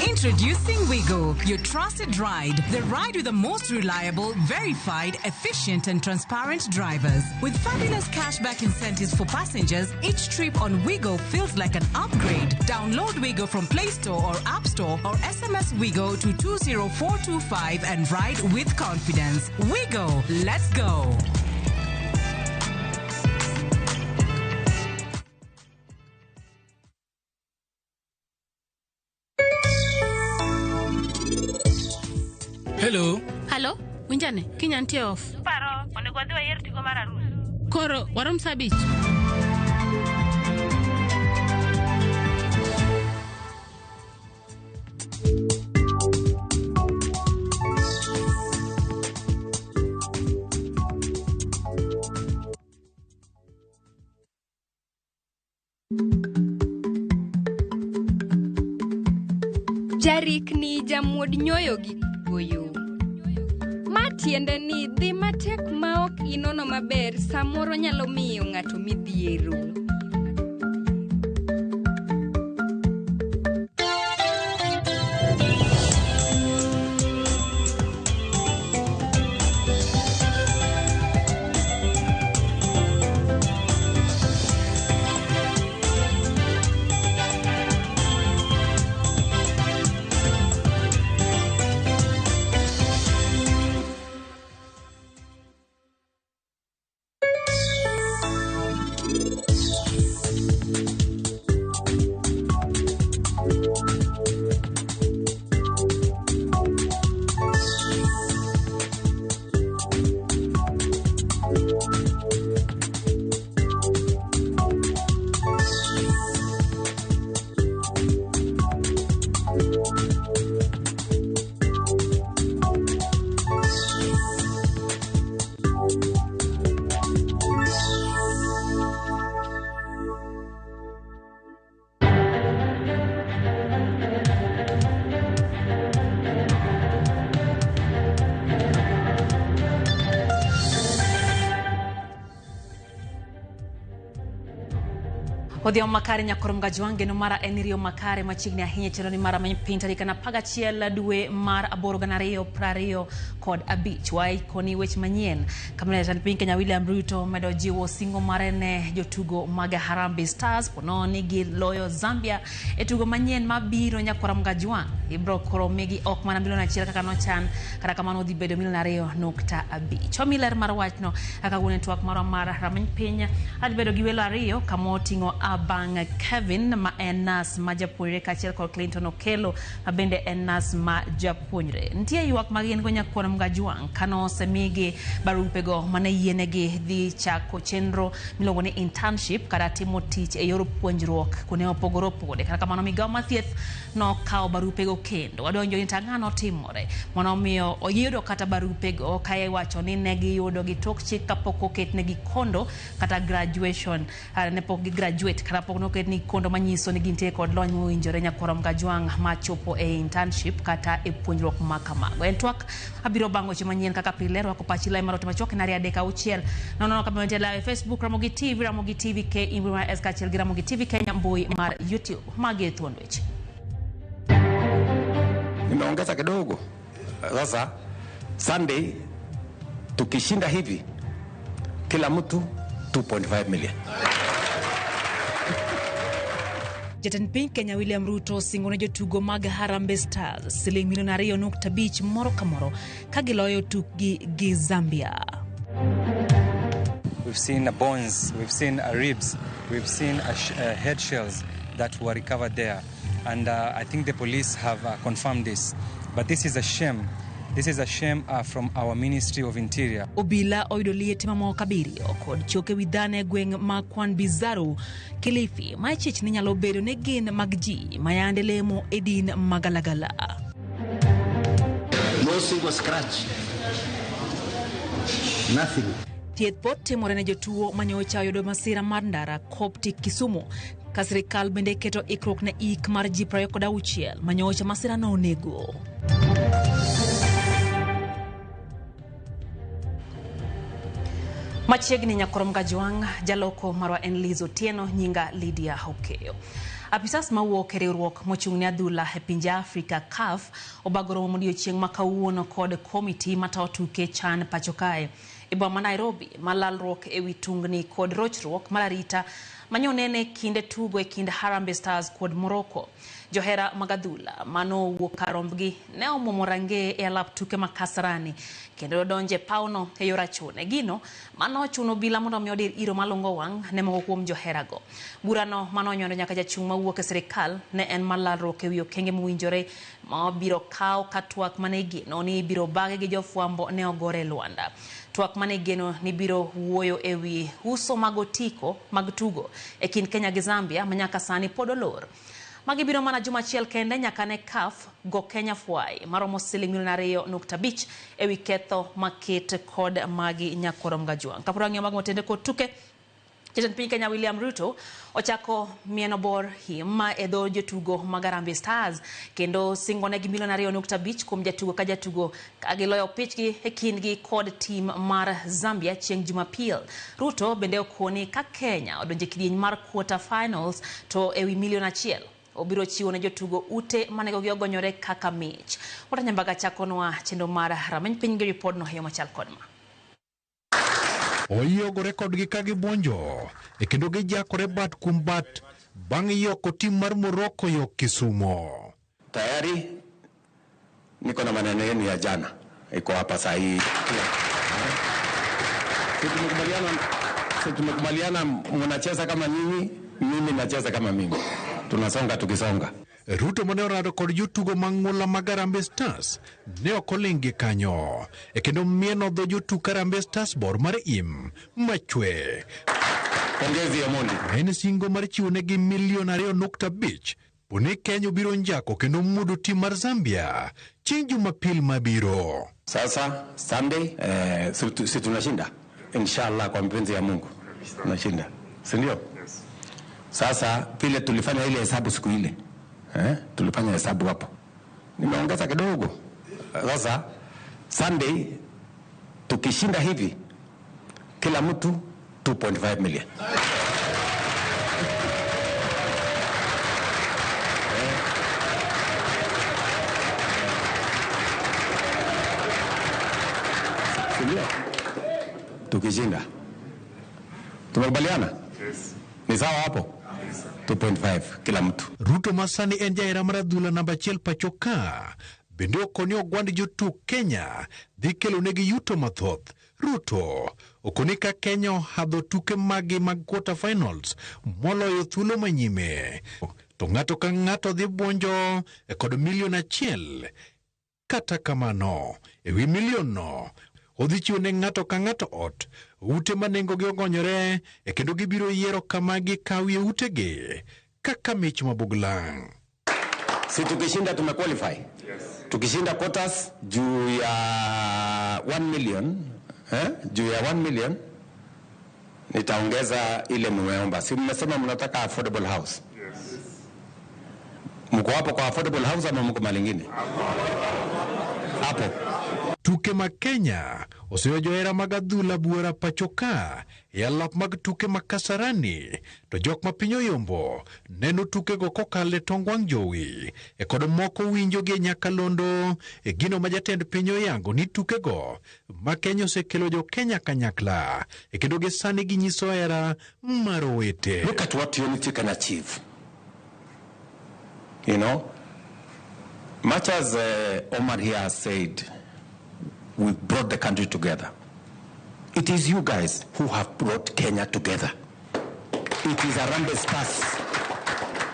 Introducing Wigo, your trusted ride. The ride with the most reliable, verified, efficient, and transparent drivers. With fabulous cashback incentives for passengers, each trip on Wigo feels like an upgrade. Download Wigo from Play Store or App Store or SMS Wigo to 20425 and ride with confidence. Wigo, let's go. Hello. Halo, winjane, kinya nitie off. Paro, onego wadhi wayier tigo mar arus. Koro warom saa abich. Jarikni jamuod nyoyo gi goyo. Ma tiende ni dhi matek maok inono maber samoro nyalo miyo ng'ato midhiero. Odhiambo makare nyakoro mgaji wange no mara en riyo makare machiegni ahinya chenro ni mara many piny tarik 11 dwe mar 8 2025 waikoni weche manyien kamano jatend piny Kenya William Ruto medo jiwo singo mare ne jotugo mag Harambee Stars pono ni giloyo Zambia e tugo manyien mabiro nyakwara mgaji wang ibro koro migi ok mana milion 1 kaka nochan kata kamano dhi bedo milion 2.5 omi ler mar wachno kaka wuon e twak marwa mar rameny piny adhi bedo gi welo ariyo kama oting'o Abang Kevin ma en nas ma japuonjre kaachiel kod Clinton Okello ma bende en nas ma japuonjre. Nitie ywak ma gin go nyakwar Mgajwang' kano osemigi barupego mane yienegi dhi chako chenro miluongo ni internship kata timo tich e yor puonjruok kuonde mopogore opogore. Kata kamano migawo mar thieth nokawo barupego kendo wadonjo ni tang'ano notimore mano omiyo oyudo kata barupego ka iwacho ni ne giyudo gi tok chik kapok oketnegi kondo kata graduation ne pok gi graduate Kata pok noket ni kondo manyiso ni gintie kod lony mowinjore nyakwar Mgajwang' machopo e internship kata e puonjruok ma kamago. En twak abiro bang' weche manyien kaka pile. Rwako pachi lai mar ote machuok en 236 nono kama nitie live e Facebook Ramogi TV, Ramogi TV K mbui mar S kaachiel gi Ramogi TV Kenya mbui mar YouTube. Magi e thuond weche. Nimeongeza kidogo. Sasa Sunday tukishinda hivi, kila mtu 2.5 million. Jatend piny Kenya William Ruto osingo ne jotugo mag Harambee Stars siling milion 2.5 moro ka moro ka giloyo tukgi gi Zambia. We've seen bones, we've seen ribs, we've seen head shells that were recovered there. And I think the police have confirmed this. But this is a shame. This is a shame from our Ministry of Interior. Obila oyudo liete mamoko 7 kod choke wi dhano e gweng' ma Kwan Bizaru, Kilifi, ma ichich ni nyalo bedo ni gin mag ji ma yande lemo e din magalagala. No single scratch. Nothing. Thieth pod timore ne jotuo manyocha oyudo masira mar ndara Coptic Kisumu, ka sirikal bende keto ikruok ne ik mar ji 26 manyocha masira no onego. Machiegni nyakwar Mgajwang', jaloko marwa en Liz Otieno, nyinga Lydia Okeyo. Apisas mawuok e riwruok mochung' ne adhula e pinje Afrika CAF obago romo modiochieng' ma kawuono kod komiti matayo tuke CHAN pacho kae e boma ma Nairobi, ma lalruok ewi tungni kod rochruok mar arita manyonene kinde tugo e kind Harambee Stars kod Morocco. Johera mag adhula manowuok kar rombgi ne omuomo rangeye e alap tuke ma Kasarani kendo donjo e pawno e yor achune. Gino manochuno obila mondo mi odir iro malungo wang' ne moko kuom joherago. Burano manonywando nyaka jachung' mawuok e sirikal ne en mar lalruok ewi okenge mowinjore ma obiro kawo ka twak mane igeno ni ibiro bage gi jofwambo ne ogore e lwanda. Twak mane igeno ni biro wuoyo ewi uso mag otiko mag tugo e kind Kenya gi Zambia ma nyaka sani pod olor. Magi biro mana juma achiel kende nyaka ne CAF go Kenya fwai maromo siling milion 2.5 ewi ketho maket kod magi nyakwar Mgajwang'. Kapod wang'iyo mag motende kod tuke, Jatend piny Kenya William Ruto ochako mieno bor him e dho jotugo mag Harambee Stars kendo singonegi milion 2.5 kuom jatugo ka jatugo ka giloyo pichgi e kindgi kod tim mar Zambia chieng' Jumapil. Ruto bende okoni ka Kenya odonjo e kidieny mar quarter finals to ewi milion 1 obiro chiwo ne jotugo ute manegogi ogonyore kaka mich. Wata Nyambaga chakonwa chenro mar rameny piny gi ripodno e yo machal kod ma. Oyogore kodgi ka gibuonjo e kendo gijakore bat kuom bat bang' yoko tim mar Morocco yo Kisumo. Tayari niko na maneno yenu ya jana iko hapa saa hii. Tumekubaliana mnacheza kama nyinyi, mimi nacheza kama mimi. Tunasonga tukisonga. Ruto mane orado kod jotugo mang'ula mag Harambee Stars ne ok oling' gi kanyo e kendo mieno dho jotuk Harambee Stars bor mar im machwe. Pongezi Omondi. En singo mar chiwo negi milion 2.5 poni Kenya obiro njako kendo muodo tim mar Zambia chieng' Jumapil mabiro. Sasa Sunday si tunashinda inshallah, kwa mapenzi ya Mungu tunashinda, si ndio? Sasa vile tulifanya ile hesabu siku ile, tulifanya hesabu hapo, nimeongeza kidogo. Sasa Sunday tukishinda hivi, kila mtu 2.5 million. Sindio? Tukishinda tumekubaliana? Yes. Ni sawa hapo? 2.5 kila mtu. Ruto masani en jahera mar adhula namba 1 pacho ka bende okoni ogwand jotuk Kenya dhi kelonegi yuto mathoth. Ruto okoni ka Kenya ohadho tuke magi mag quarter finals moloyo thuolo manyime to ng'ato ka ng'ato dhi buonjo kod milion 1. Kata kamano ewi milion no odhi chiwo ne ng'ato ka ng'ato ot, ute ma nengogi ogonyore e kendo gibiro yiero kama gikawie utegi kaka mich mabuglang'. Si tukishinda tumequalify? Yes. Tukishinda quarters juu ya 1 million, juu ya 1 million Nitaongeza ile mmeomba. Si mmesema mnataka affordable house? Yes. Mko hapo kwa affordable house ama mko mahali ingine? Hapo. Tuke mag Kenya oseyo johera mag adhula buora pacho ka e alap mag tuke mag Kasarani to jok ma piny oyombo neno tukego kokalo e tong wang' jowi e kod moko winjo gi e nyakalondo e gino ma jatend piny oyango ni tukego ma Kenya osekelo jo Kenya kanyakla e kendo gi sani ginyiso hera mar owete. Look at what unity can achieve. You know, much as Omar here has said, we brought the country together. It is you guys who have brought Kenya together. It is Harambee Stars.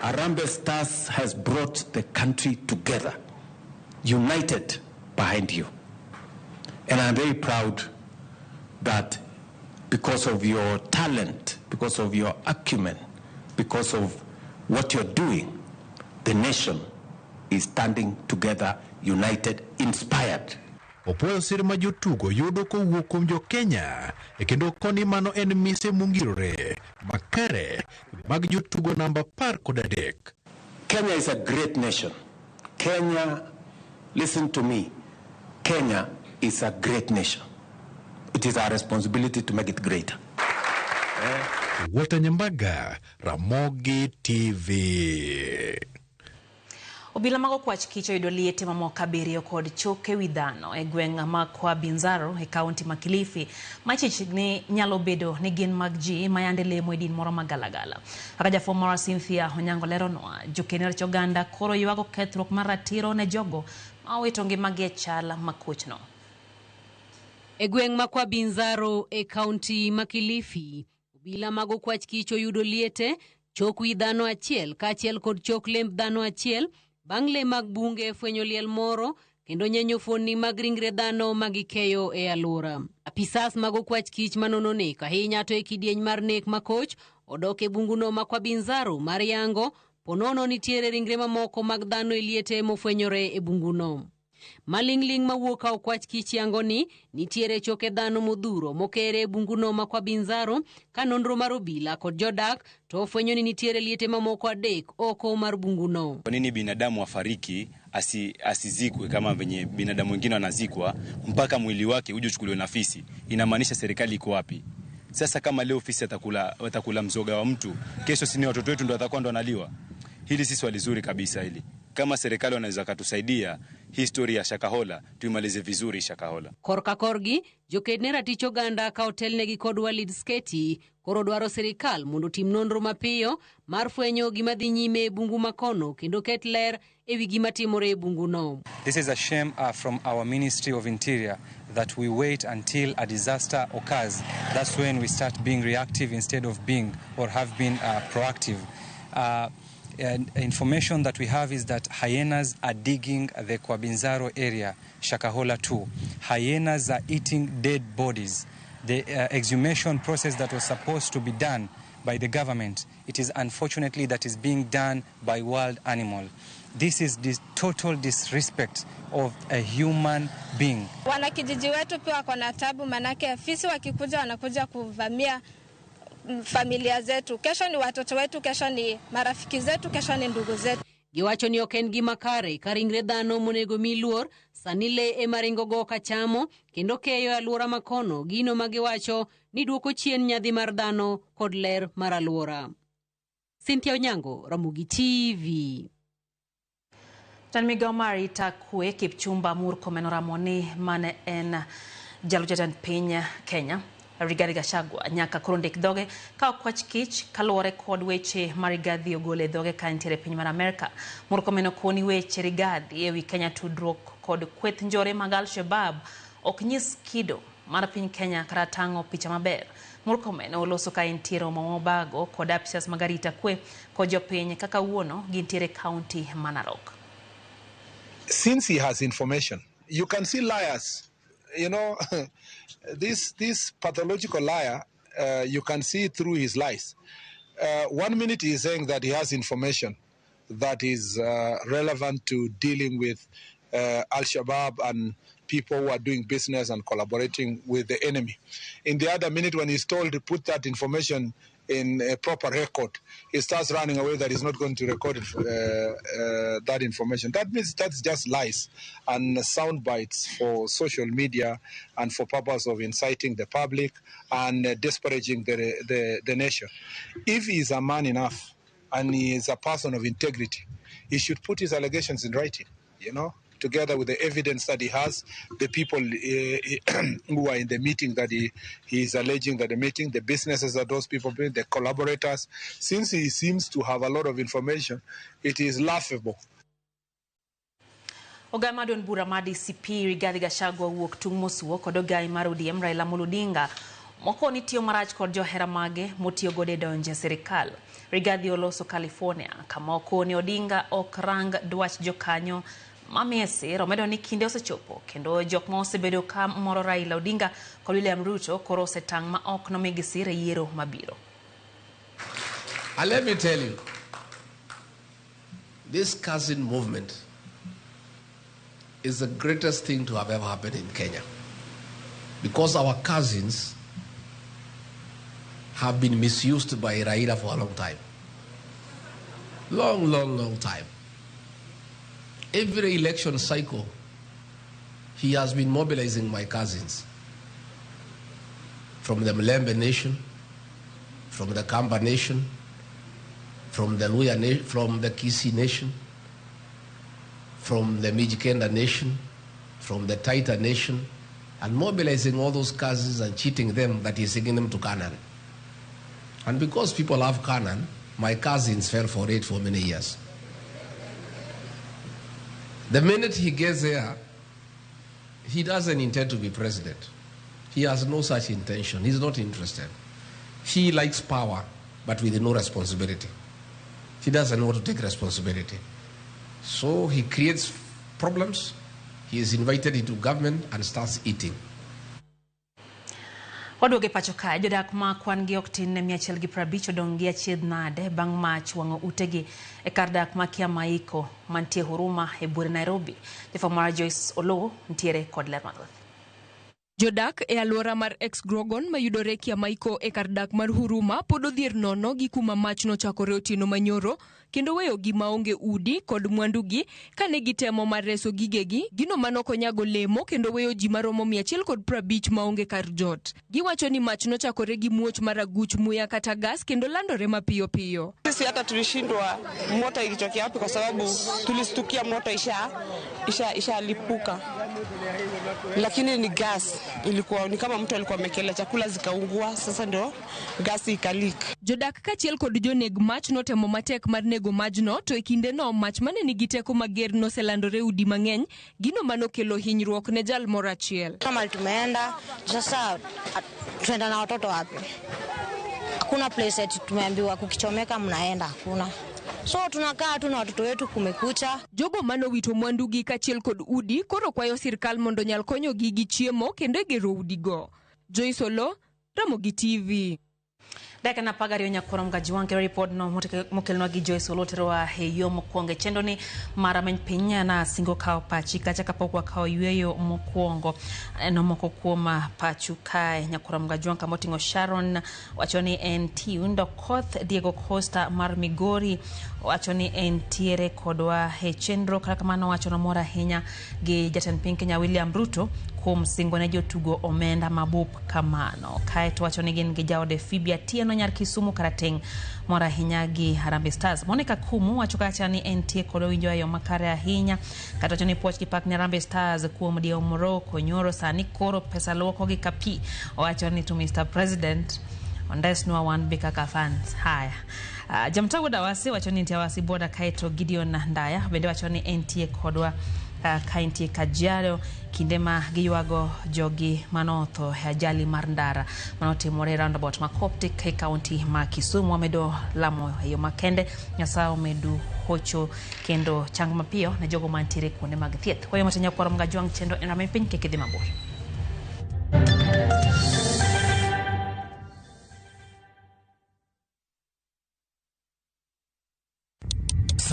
Harambee Stars has brought the country together, united behind you. And I'm very proud that because of your talent, because of your acumen, because of what you're doing, the nation is standing together, united, inspired. Opuoyo sir ma jotugo yudo kowuok kuom jo Kenya e kendo koni mano en mise mongirore makare mag jotugo namba 13. Kenya is a great nation. Kenya, listen to me. Kenya is a great nation. It is our responsibility to make it greater. Walter Nyambaga, Ramogi TV. Obila mag okwach kich oyudo liete mamoko 7 kod choke wi dhano e gweng' ma Kwa Binzaro e kaunti ma Kilifi machich ni nyalo bedo ni gin mag ji ma yande lemo e din moro magalagala. Kaka jafwambo marwa Cynthia Onyango leronwa, joken rach oganda koro ywago kethruok mar ratiro ne jogo ma owito ngimagi e chal makochno. E gweng' ma Kwa Binzaro e kaunti ma Kilifi, obila mag okwach kich oyudo liete chok wi dhano achiel kaachiel kod chok lemb dhano achiel bang' le mag bunge fwenyo liel moro kendo nyenyo fuonni mag ringre dhano magikeyo e alwora. Apisas mag okwach kich manono nek ahinya to e kidieny mar nek makoch odok e bunguno ma Kwa Binzaro mar yango ponono nitiere ringre mamoko mag dhano e liete mofwenyore e bunguno. Maling'ling' mawuok ka okwach kich yango ni nitiere choke dhano modhuro mokere e bunguno ma Kwa Binzaro ka nonro mar obila kod jodak to ofwenyo ni nitiere liete mamoko 3 oko mar bunguno. Kwa nini binadamu afariki asizikwe kama venye binadamu wengine wanazikwa mpaka mwili wake uje uchukuliwe na fisi? Inamaanisha serikali iko wapi? Sasa kama leo fisi atakula mzoga wa mtu, kesho si ni watoto wetu ndio watakuwa ndo wanaliwa? Hili si swali zuri kabisa hili. Kama serikali wanaweza katusaidia hii story ya Shakahola, tuimalize vizuri Shakahola. Korka korgi, joked ne ratich oganda ka otelnegi kod Walid Sketi koro dwaro sirikal mondo otim nonro mapiyo mar fwenyo gima dhi nyime e bungu makono kendo ket ler ewi gima timore e bunguno. This is a shame from our Ministry of Interior that we wait until a disaster occurs. That's when we start being reactive instead of being or have been proactive. And information that we have is that hyenas are digging the Kwa Binzaro area, Shakahola 2. Hyenas are eating dead bodies. The exhumation process that was supposed to be done by the government, it is unfortunately that is being done by wild animal. This is this total disrespect of a human being. Wanakijiji wetu pia wako na tabu, manake fisi wakikuja wanakuja kuvamia familia zetu. Kesho ni watoto wetu, kesho ni marafiki zetu, kesho ni ndugu zetu. Giwacho ni ok en gima kare ka ringre dhano monego mi luor sani le ema ringogo ka chamo kendo keyo e alwora makono, gino ma giwacho ni duoko chien nyadhi mar dhano kod ler mar alwora. Cynthia Onyango, Ramogi TV. Jatend migao mar arita kwe Kipchumba Murkomen oramo ni mane en jalup jatend piny Kenya Rigathi Gachagua nyaka koro ndik dhoge ka okwach kich kaluwore kod weche ma Rigathi ogolo e dhoge ka entiere e piny mar Amerka. Murkomen okoni weche Rigathi ewi Kenya tudruok kod kweth njore mag Al-Shabab ok nyis kido mar piny Kenya kata tang'o picha maber. Murkomen oloso ka entiere romo mobago kod apisas mag arita kwe kod jopiny kaka wuono gintiere kaunti ma Narok. Since he has information, you can see liars. You know, this pathological liar, you can see through his lies. 1 minute he is saying that he has information that is relevant to dealing with Al-Shabaab and people who are doing business and collaborating with the enemy. In the other minute, when he's told to put that information in a proper record, he starts running away that he's not going to record that information. That means that's just lies and sound bites for social media and for purpose of inciting the public and disparaging the nation. If he is a man enough and he is a person of integrity, he should put his allegations in writing, you know, together with the evidence that he has, the people who are in the meeting that he is alleging that the meeting, the businesses that those people bring, the collaborators. Since he seems to have a lot of information, it is laughable. Ogai mar duond bura mar DCP Rigathi Gachagua wuok tung' mosuo kod ogai mar ODM Raila Amolo Odinga moko ni tiyo marach kod johera mage motiyo godo e donjo e sirikal. Rigathi oloso California kama okoni Odinga ok rang dwach jokanyo mamiye sir. Omedo ni kinde osechopo kendo jok ma osebedo ka moro Raila Odinga kod William Ruto koro osetang' ma ok nomigi sir e yiero mabiro. And let me tell you, this cousin movement is the greatest thing to have ever happened in Kenya, because our cousins have been misused by Raila for a long time. Long, long, long time. Every election cycle, he has been mobilizing my cousins from the Mlembe Nation, from the Kamba Nation, from the Luya Nation, from the Kisii Nation, from the Mijikenda Nation, from the Taita Nation, and mobilizing all those cousins and cheating them that he's taking them to Canaan. And because people love Canaan, my cousins fell for it for many years. The minute he gets there, he doesn't intend to be president. He has no such intention. He's not interested. He likes power, but with no responsibility. He doesn't want to take responsibility. So he creates problems. He is invited into government and starts eating. Waduoge pacho kae, jodak ma kwan gi ok tin ne 150 odong' gi achiedh nade bang' mach wang'o utegi e kar dak ma Kiamaiko mantie Huruma e buore Nairobi. Jafwambo mara Joyce Oloo ntiere kod ler mathoth. Jodak e alwora mar Ex-Grogon mayudore Kiamaiko e kar dak mar Huruma pod odhier nono gi kuma mach nochakore otieno manyoro kendo weyogi maonge udi kod mwandugi kane gitemo mar reso gigegi, gino manokonyago lemo kendo weyo ji maromo 150 maonge kar jot. Giwacho ni mach nochakore gi muoch mar aguch muya kata gas kendo landore mapiyo piyo. Sisi hata tulishindwa moto ilitokea wapi kwa sababu tulistukia moto ishalipuka. Lakini ni gas ilikuwa ni kama mtu alikuwa amekelea chakula zikaungua, sasa ndio gas ikalik. Jodak kaachiel kod joneg mach notemo matek mar nego majno to e kindeno mach mane nigi teko mager noselandore udi mang'eny, gino manokelo hinyruok ne jal moro achiel. Kama tumeenda sasa, tuenda na watoto wapi? Hakuna place eti tumeambiwa kukichomeka mnaenda, hakuna. So tunakaa tu na watoto wetu kumekucha. Jogo manowito mwandugi kaachiel kod udi koro kwayo sirkal mondo nyal konyogi gi chiemo kendo e gero udigo. Joyce Oloo, Ramogi TV. Dakika na 12 nyakoro mgajiwange report no mokelnwa gi Joyce Oloo terowa e yo mokwongo e chenro ni mar Rameny Piny na singo kawo pachi kacha kapok wakawo yweyo mokwongo. Aneno moko kuom pachu kae nyakoro mgajiwang kamoting'o Sharon wacho ni en Tiundo Koth, Diego Costa mar Migori wacho ni entiere kodwa e chenro. Kata kamano wacho nomor ahinya gi jatend piny Kenya William Ruto kuom singo ne jotugo omenda mabup kamano. Kaeto wacho ni gin gi jaode Phoebe Atieno nyar Kisumu Karateng' mor ahinya gi Harambee Stars. Monica Kumu wacho kacha ni entie kod owinjo e yo makare ahinya. Kata wacho ni puoch gi pak ne Harambee Stars kuom diewo Morocco nyoro sani koro pesa luoko gi kapi. Owacho ni to Mr President ondesnwa wan be kaka fans. Haya. Jamta wuod Awasi wacho ni nitie Awasi boda. Kaeto Gideon Ndaya bende wacho ni entie kodwa ka entie Kajiado kinde ma giywago jogi manotho e ajali mar ndara manotimore roundabout ma Coptic e kaunti ma Kisumu. Wamedo lamo e yo makende, Nyasaye omedu hocho kendo chang mapiyo ne jogo mantiere kuonde mag thieth. Kwayo matin nyakwaro Mgajwang' chenro en Rameny Piny, kik idhi mabor.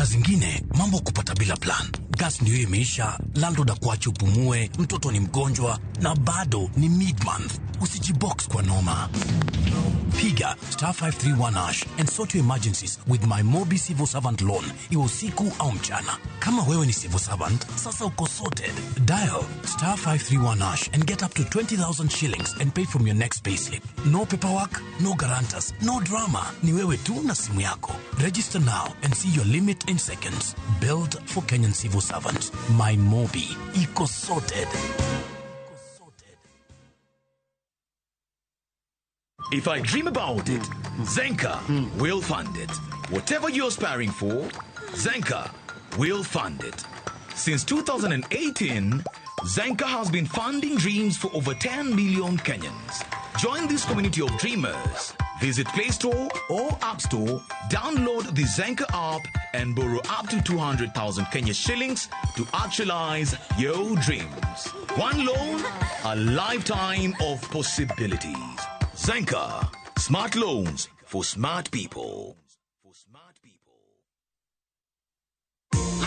Saa zingine mambo kupata bila plan. Gas ndio imeisha, landlord akuache upumue, mtoto ni mgonjwa na bado ni mid month. Usijibox kwa noma. Piga star 531 hash and sort your emergencies with my Mobi Civil Servant Loan, iwe usiku au mchana. Kama wewe ni civil servant, sasa uko sorted. Dial star 531 hash and get up to 20,000 shillings and pay from your next payslip. No paperwork, no guarantors, no drama. Ni wewe tu na simu yako. Register now and see your limit in seconds. Built for Kenyan civil servants. My Mobi. Iko sorted. If I dream about it, Zenka will fund it. Whatever you're aspiring for, Zenka will fund it. Since 2018, Zenka has been funding dreams for over 10 million Kenyans. Join this community of dreamers. Visit Play Store or App Store, download the Zenka app, and borrow up to 200,000 Kenya shillings to actualize your dreams. One loan, a lifetime of possibilities. Zenka, smart loans for smart people.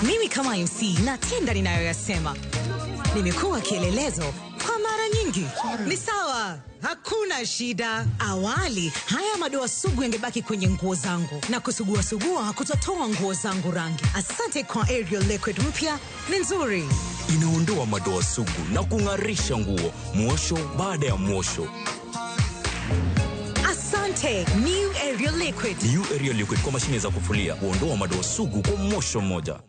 Mimi kama MC natenda ninayoyasema. Nimekuwa kielelezo kwa mara nyingi. Ni sawa, hakuna shida. Awali haya madoa sugu yangebaki kwenye nguo zangu na kusuguasugua hakutatoa nguo zangu rangi. Asante kwa Ariel Liquid mpya, ni nzuri. Inaondoa madoa sugu na kung'arisha nguo, mwosho baada ya mwosho. Asante, New Ariel Liquid. New Ariel Liquid kwa mashine za kufulia huondoa madoa sugu kwa mwosho mmoja.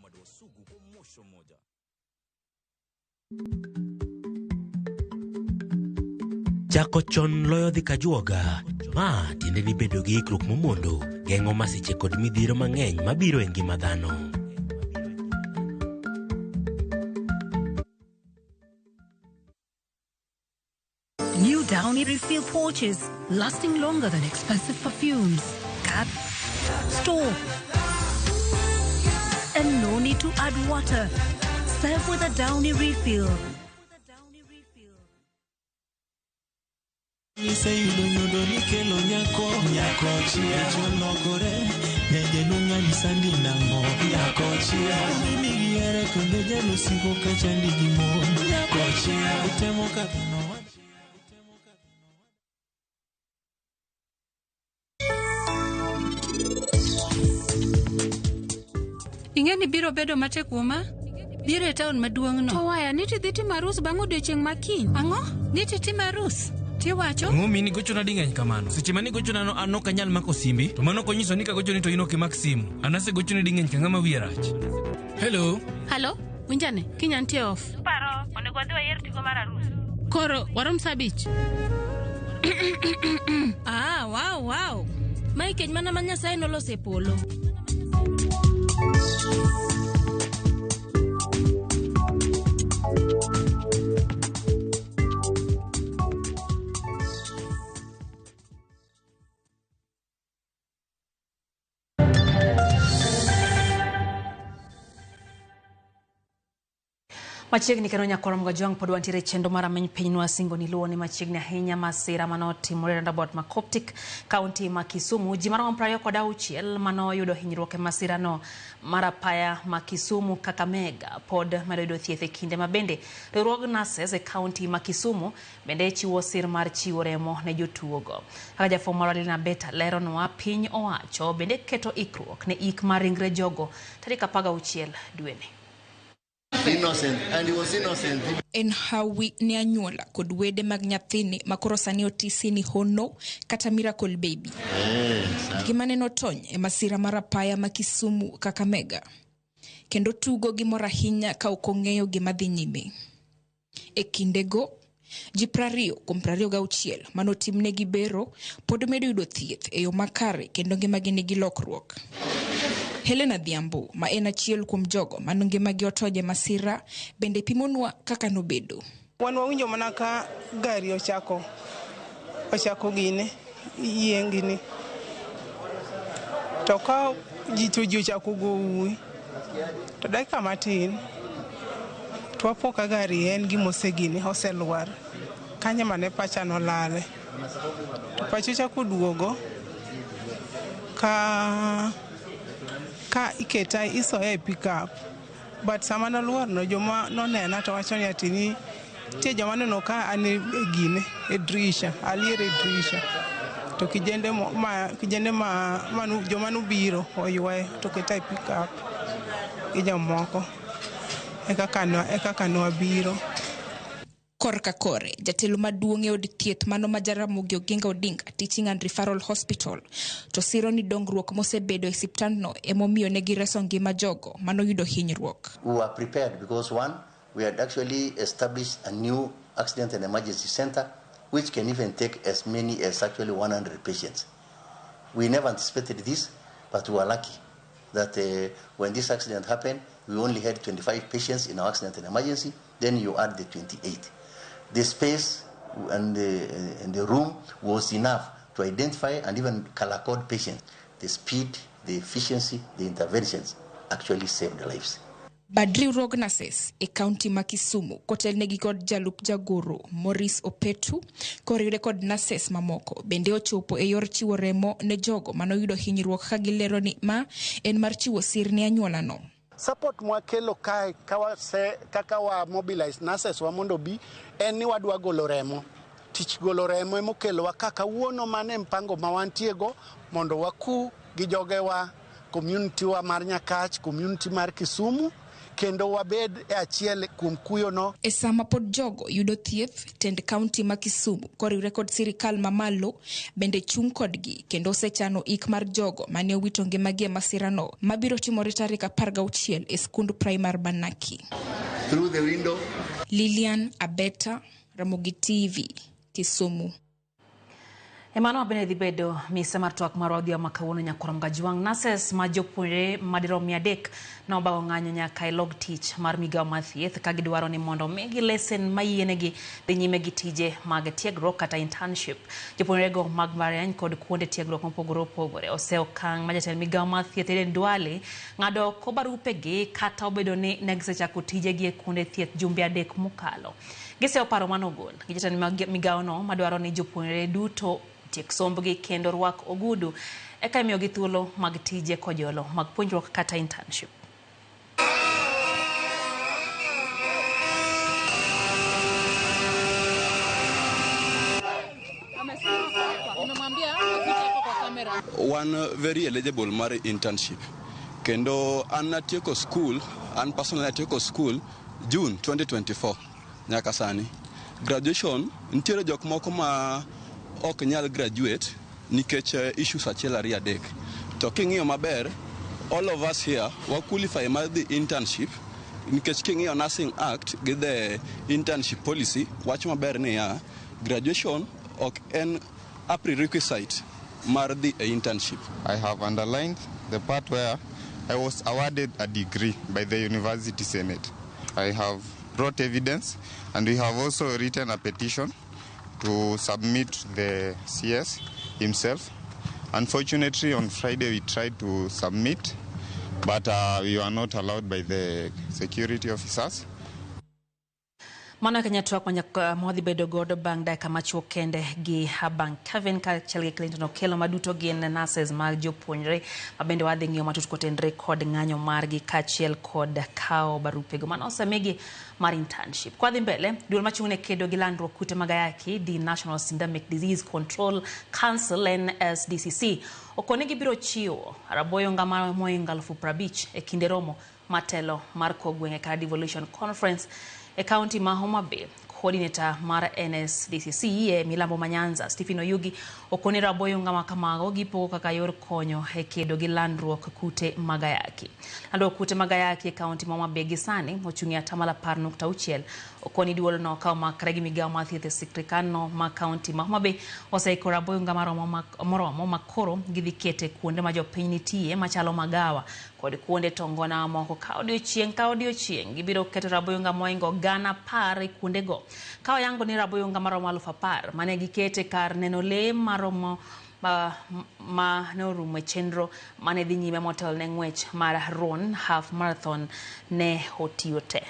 Chako chon loyo dhi kajuoga. Ma tiende ni bedo gi ikruok momondo geng'o masiche kod midhiero mang'eny mabiro e ngima dhano. New Downy refill pouches, lasting longer than expensive perfumes. Cap, store, and no need to add water. Serve with a Downy refill. Iseyudo nyodo nikelo nyako nyako chia cholokore nyajaluong' anyisa ni nang'o nyako chia mimi gihere kendo jalosiko kachandi gi mon nyako chia utemo kadho nowacho. Ing'e ni biro bedo matek kuoma? Biro e taon maduong'no. To waya, niti dhi timo arus bang' odiochieng' ma kiny. Ang'o? Niti timo arus? Tiwacho? Ang'o mini gochona ding'eny kamano? Seche mane igochonano an ok anyal mako simbi, to mano ok onyiso ni kagochoni to in ok imak simu. An asegochoni ding'eny ka ng'ama wiye rach. Hello. Halo, winjane, kiny antie off. Paro, onego wadhi wayier tigo mar arus. Koro, warom sa 5. Ah, wow, wow. Mae keny mana ma Nyasaye noloso e polo. Machiegni kendo nyakwar Mgajwang' pod wantiere e chenro mar Ameny Pinywa singo ni luwo ni machiegni ahinya masira manotimore roundabout ma Coptic, kaunti ma Kisumu. Ji maromo 26 manoyudo hinyruok e masirano mar apaya ma Kisumu Kakamega pod medo yudo thieth e kinde ma bende riwruog nurses e kaunti ma Kisumu bende chiwo sir mar chiwo remo ne jotuogo. Kaka jafwambo marwa Lina Beta leronwa, piny owacho bende keto ikruok ne ik mar ringre jogo tarik 16 dweni. Innocent, and he was innocent. En hawi ne anyuola kod wede mag nyathini makoro sani otisi ni Hono kata Miracle Baby. Gima neno tony e masira mar apaya ma Kisumu Kakamega. Kendo tugo gi mor ahinya ka ok ong'eyo gima dhi nyime. E kindego, ji 20 kuom 26 manotimnegi bero pod medo yudo thieth e yo makare kendo ngimagi nigi lokruok. Helena Dhiambo, ma en achiel kuom jogo mano ngimagi otony e masira, bende pimonwa kaka nobedo. Wan wawinjo mana ka gari ochako gine, yiengni. To ka ji to ji ochako go uwi, to dakika matin, to wapo ka gari en gima osegine, oselwar. Kanyo mane pacha nolale. To pacha ochako duogo ka Ka iketa isoya e pickup. But sama noluor no joma nonena to wacho ni ati ni nitie joma neno ka an e gine e drisha, alier e drisha. To kijende ma kijende ma manu joma nobiro oywaye to keta e pickup gi jomoko. E kaka nwabiro. Korka kore, jatelo maduong' e od thieth mano ma Jaramogi Oginga Odinga Teaching and Referral Hospital to siro ni dongruok mosebedo e siptandno emomiyo ne gireso ngima jogo manoyudo hinyruok. We were prepared because one, we had actually established a new accident and emergency center which can even take as many as actually 100 patients. We never anticipated this, but we were lucky that when this accident happened, we only had 25 patients in our accident and emergency, then you add the 28. The space and the room was enough to identify and even color code patients. The speed, the efficiency, the interventions actually saved lives. Bad riwruog nurses e kaunti ma Kisumu kotelnegi kod jalup jagoro Maurice Opetu koriwre kod nurses mamoko bende ochopo e yor chiwo remo ne jogo manoyudo hinyruok ka gilero ni ma en mar chiwo sir ne anyuolano. Support mwakelo kae kaka wa mobilize nurses wa mondo bi en ni wadwa golo remo. Tich golo remo emokelowa ka kawuono mane mpango ma wantiego mondo waku gi jogewa, community wa mar Nyakach, community mar Kisumu, kendo wabed e achiel kuom kuyono. E sama pod jogo yudo thieth, tend kaunti ma Kisumu koriwre kod sirikal mamalo bende chung' kodgi kendo osechano ik mar jogo mane owito ngimagi e masirano mabiro timore tarik 16 e skund primar Banaki. Through the window. Lilian Abeta, Ramogi TV, Kisumu. Emmanuel bende dhi bedo mise mar twak marwa odhiambo ma kawuono nyakwar Mgajwang'. Nurses ma jopuonjre madirom 300 nobago ng'anyo nyaka e log tich mar migawo mar thieth ka gidwaro ni mondo omigi lesen mayienegi dhi nyime gi tije mag tiegruok kata internship. Jopuonjrego mag mbalariany kod kuonde tiegruok mopogore opogore ose okang' ma jatend migawo mar thieth Aden Duale ng'ado oko barupegi kata obedo ni ne gisechako tijegi e kuonde thieth jumbe 3 mokalo. Giseyo paro manogol gi jatend migawono madwaro ni jopuonjre duto tiek sombgi kendo rwak ogudu eka imiyogi thuolo mag tije kojolo mag puonjruok kata internship. One very eligible mar internship. Kendo an natieko school, an personally natieko school June 2024 nyaka sani. Graduation nitiere jok moko ma ok nyal graduate nikech issues 1 2 3. To king'iyo maber, all of us here wa qualify mar the internship nikech king'iyo Nursing Act gi the internship policy wacho maber niya graduation ok en a prerequisite mar the internship. I have underlined the part where I was awarded a degree by the University Senate. I have brought evidence and we have also written a petition to submit the CS himself. Unfortunately, on Friday we tried to submit, but we were not allowed by the security officers. Mano e twak mwadhi bedo godo bang' dakika machuok kende gi Habang Kevin kaachiel gi Clinton Okello maduto gin nurses mag jopuonjre mabende wadhi ng'iyo matut kotenre kod ng'anyo margi kaachiel kod kawo barupego mano osemigi mar internship. Kwadhi mbele, duol machung' ne kedo gi landruok kute mag ayaki, the National Syndemic Disease Control Council NSDCC okoni gibiro chiwo raboyonga mohingo 50,000 e kinde romo matelo mar kogweng' e kar Devolution Conference e kaunti ma Homa Bay. Coordinator mar NSDCC e Milambo ma Nyanza, Stephen Oyugi, okoni raboyonga ma kamago gipogo kaka yor konyo e kedo gi landruok kute mag ayaki. Landruok kute mag ayaki e kaunti ma Homa Bay gi sani ochung' e 10.6. Okoni duolno ka omakre gi migawo mar thieth e sirkandno ma kaunti ma Homa Bay oseiko raboyonga moromo ma koro gidhi kete kuonde ma jopiny nitie machalo magawa kod kuonde tongona mamoko ka odiochieng' ka odiochieng' gibiro keto raboyonga mohingo 10,000 e kuondego. Ka oyango ni raboyonga maromo 10,000 mane gikete kar neno lee maromo ma ne orumo e chenro mane dhi nyime motelo ne ng'wech mar Ron Half Marathon ne otiyo te.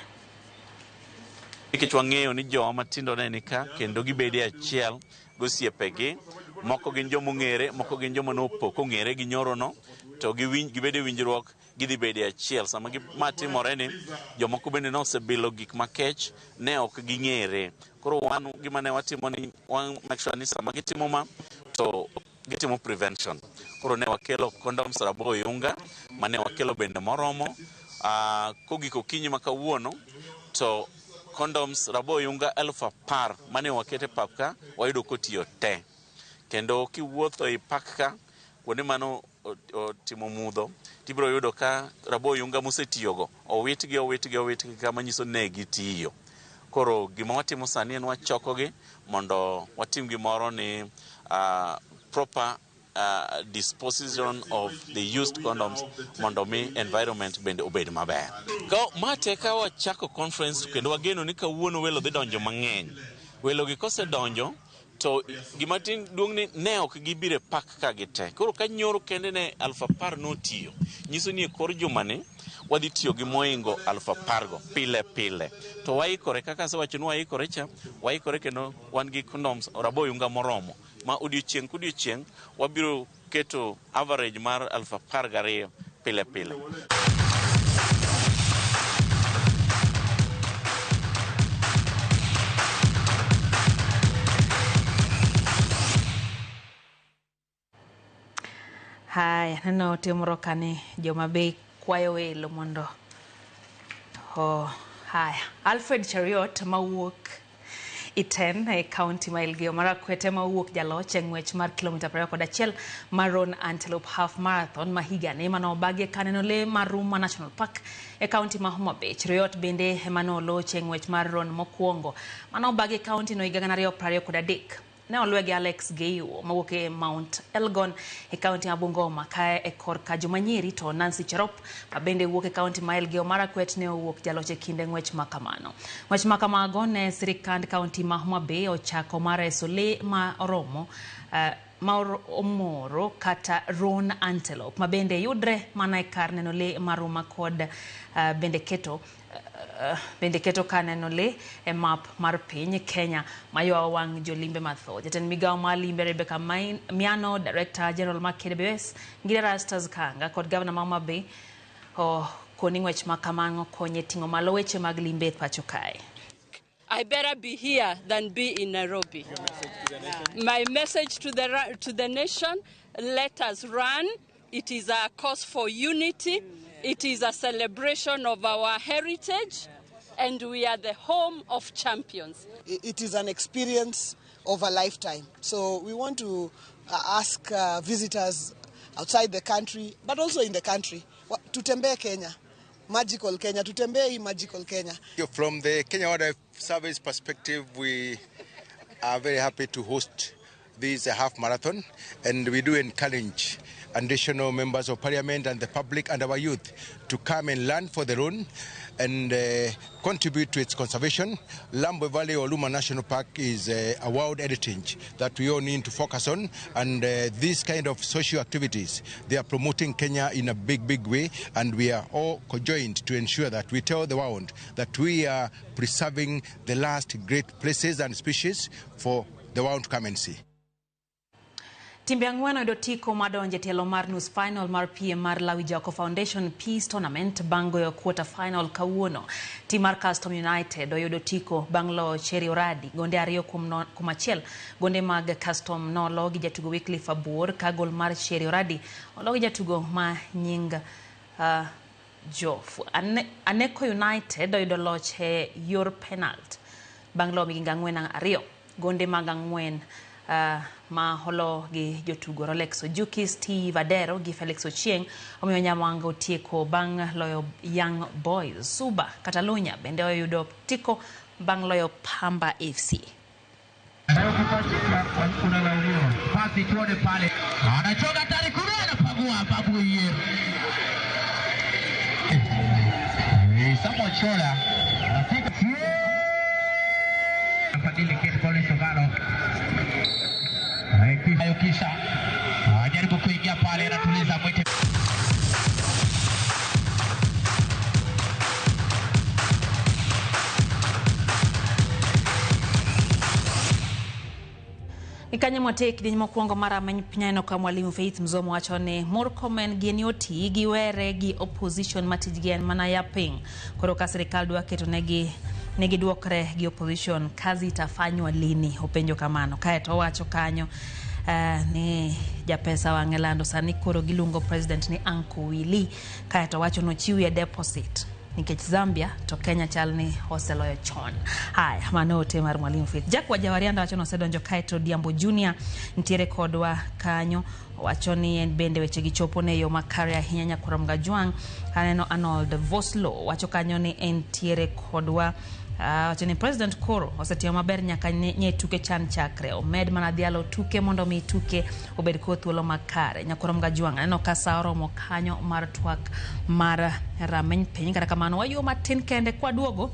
Nikech wang'eyo ni jowa matindo ne nika kendo gibede achiel gosiepegi, moko gin joma ong'ere, moko gin joma nopok ong'ere gi nyorono, to gibedo e winjruok, gidhi bedo e achiel. Sama ma timore ni, jomoko bende nosebilo gik makech, ne ok ging'ere. Koro wan gima ne watimo ni wan make sure ni sama gitimo ma to gitimo prevention. Koro ne wakelo condoms 80 unga, mane wakelo bende moromo. Kogik okinyi ma kawuono to condoms 80 unga 10,000 mane wakete pap ka wayudo kotiyo te. Kendo kiwuotho e park ka kuonde mano otimo mudho, tibiro yudo ka 80 unga mosetiyogo owitgi kama nyiso ne gitiyo. Koro gima watimo sani en wachokogi mondo watim gimoro ni proper disposition of the used condoms mondo mi environment bende obed maber. Mate ka wachako conference kendo wageno ni kawuono welo dhi donjo mang'eny. Welo gi kosedonjo to gima tin duong' ni ne ok gibiro e park ka gite. Koro ka nyoro kende ne 10,000 notiyo, nyiso ni e kor jumani wadhi tiyo gi moingo 10,000 go pile pile. To waikore kaka asewacho ni waikore cha, waikore kendo wan gi condoms 80 unga moromo ma odiochieng' kodiochieng' wabiro keto average mar 12,000 pile pile. Haya, neno timoro kani joma be kwayo welo mondo haya. Alfred Chariot mawuok Iten e county ma Elgeyo Marakwet ema owuok jaloch e ng'wech mar kilomita 21 mar Roan Antelope Half Marathon ma higani mane obagi kaneno le mar Ruma National Park e county ma Homa Bay. Chariot bende ema nolocho e ng'wech mar Roan mokwongo mane obagi e county no higa 2023. Ne olwe gi Alex Geiwo mawuok e Mount Elgon e county ma Bungoma kae e korka joma nyiri to Nancy Cherop ma bende wuok e county ma Elgeyo Marakwet ne owuok jaloch e kinde ng'wech ma kamano. Ng'wech ma kamago ne sirikand county ma Homa Bay ochako mar reso le ma oromo ma omoro kata Roan Antelope ma bende yudre mana e kar neno le mar Ruma kod bende keto ka neno le e map mar piny Kenya maywayo wang' jolimbe mathoth. Jatend migawo mar limbe Rebecca Miano, Director General mar KWS Ngire Rastas Kanga kod Gavana ma Homa Bay koni ng'wech ma kamano konye ting'o malo weche mag limbe e pacho kae. I better be here than be in Nairobi. My message to the nation, let us run. It is a cause for unity. It is a celebration of our heritage, and we are the home of champions. It is an experience of a lifetime. So we want to ask visitors outside the country, but also in the country, tutembee Kenya, magical Kenya, tutembee magical Kenya. From the Kenya Wildlife Service perspective, we are very happy to host this half marathon, and we do encourage additional members of parliament and the public and our youth to come and learn for their own and contribute to its conservation. Lambwe Valley Oluma National Park is a world heritage that we all need to focus on, and these kind of social activities, they are promoting Kenya in a big, big way, and we are all conjoined to ensure that we tell the world that we are preserving the last great places and species for the world to come and see. Timbe ang'wen oyudo tiko madonje tielo mar nus final mar piem mar Lawi Jako Foundation Peace Tournament bang' goyo quarter final kawuono. Tim mar Custom United oyudo tiko bang' loyo Cherry Oradi gonde 2 kuom 1. Gonde mag Custom nolo gi jatugo Wycliffe Abuor ka gol mar Cherry Oradi olo gi jatugo ma nying Joff. Aneko United oyudo loch e yor penalt bang' loyo Migingo 4-2. Gonde mag 4 ma holo gi jotugo Rolex Ojuki, Steve Adero gi Felix Ochieng omiyo Nyamwanga otieko bang' loyo Young Boys. Suba Catalunya bende oyudo tiko bang' loyo Pamba FC. Kisha jaribu kuingia pale, anatuliza mwite. Ikanye mwatek kidieny mokwongo mar ameny piny aneno ka Mwalimu Faith Mzomo wacho ni Murkomen gini oti giwere gi opposition ma tijgi en mana yaping. Koro ka sirikal dwa keto negi negi duokre gi opposition, kazi itafanywa lini? Openjo kamano. Kaeto owacho kanyo ni japesa wang'e lando sani koro giluongo president ni Uncle Willy. Kaeto owacho nochiwie deposit nikech Zambia to Kenya chal ni oseloyo chon. Haya, mano ote mar Mwalimu Faith. Jack Wajawarianda wacho ni osedonjo kaeto Diambo Junior nitiere kodwa kanyo. Wacho ni en bende weche gi chopo ne yo makare ahinya nyakwar Mgajwang'. Aneno Arnold Voslo wacho kanyo ni entiere kodwa. Wacho ni President koro osetimo maber nyaka nye tuke chan chakre. Omed mana dhialo tuke mondo mi tuke obed kod thuolo makare. Nyakwar Mgajwang' aneno ka sa oromo kanyo mar twak mar rameny piny. Kata kamano wayuo matin kende kwaduogo.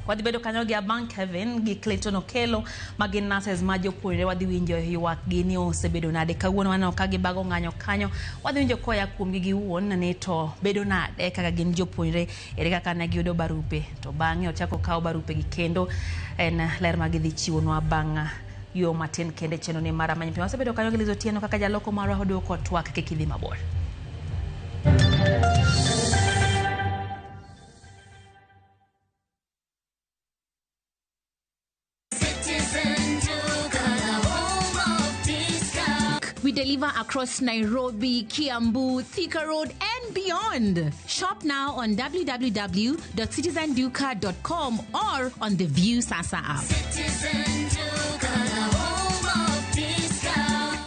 Wadhi bedo kanyo gi Abang Kevin gi Clayton Okello ma gin nurses ma jopuonjre. Wadhi winjo ywak gi ni osebedo nade kawuono. Waneno ka gibago ng'anyo kanyo. Wadhi winjo koya kuomgi giwuon ni to bedo nade kaka gin jopuonjre, ere kaka ne giyudo barupe to bang'e ochako kawo barupe gi kendo en ler ma gidhi chiwonwa bang' yo matin kende chenro ni mar amany piny. Wasebedo kanyo gi Liz Otieno kaka jaloko marwa oduoko twak kik idhi mabor. We deliver across Nairobi, Kiambu, Thika Road, and beyond. Shop now on www.citizenduka.com or on the View Sasa app. Citizen Duka, the home of discount.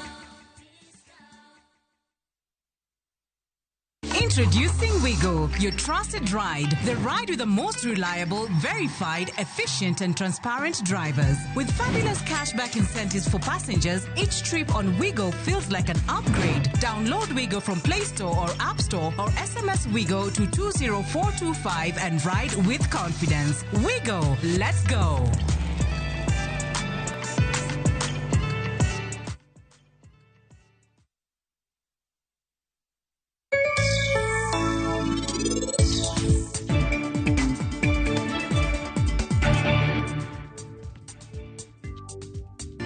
Introducing Wigo, your trusted ride. The ride with the most reliable, verified, efficient, and transparent drivers. With fabulous cashback incentives for passengers, each trip on Wigo feels like an upgrade. Download Wigo from Play Store or App Store or SMS Wigo to 20425 and ride with confidence. Wigo, let's go.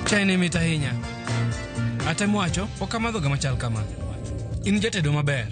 Chai ne mit ahinya. Atemo wacho, ok amadhoga machal kama. In jatedo maber.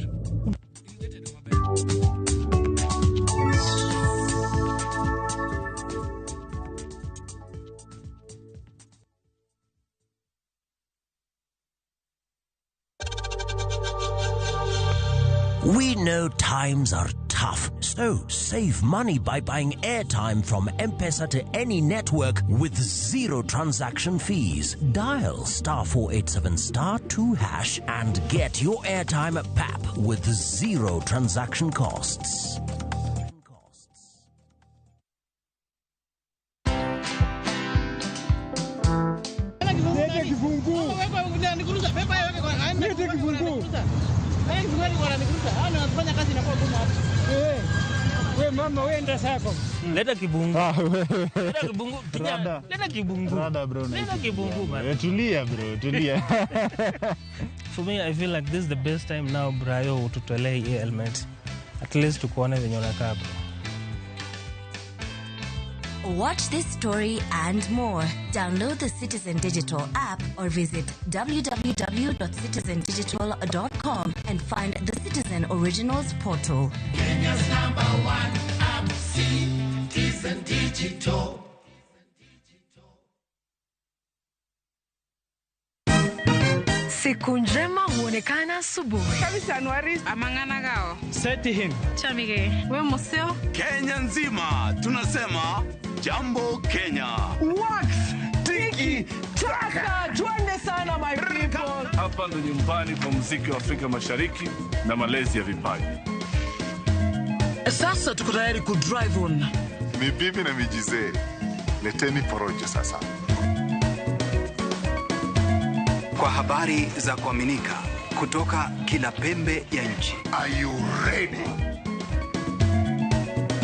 We know times are tough, so save money by buying airtime from M-Pesa to any network with zero transaction fees. Dial *487 *2# and get your airtime at PAP with zero transaction costs. Leta kibungu. Leta kibungu. Kijana, leta kibungu. Rada bro. Leta kibungu man. Tulia bro, tulia. For me I feel like this is the best time now Brayo ututolee hii helmet. At least tukuone venye unakaa bro. Watch this story and more. Download the Citizen Digital app or visit www.citizendigital.com and find the Citizen Originals portal. Kenya's number one app, Citizen Digital. Siku njema huonekana asubuhi. Seti him. Chamige. We museo. Kenya nzima tunasema Jambo Kenya. Wax tiki taka, twende sana my people. Hapa ndo nyumbani kwa muziki wa Afrika Mashariki na malezi ya vipaji. Sasa tuko tayari ku drive on. Ni bibi na mijizee. Leteni porojo sasa. Kwa habari za kuaminika kutoka kila pembe ya nchi. Are you ready?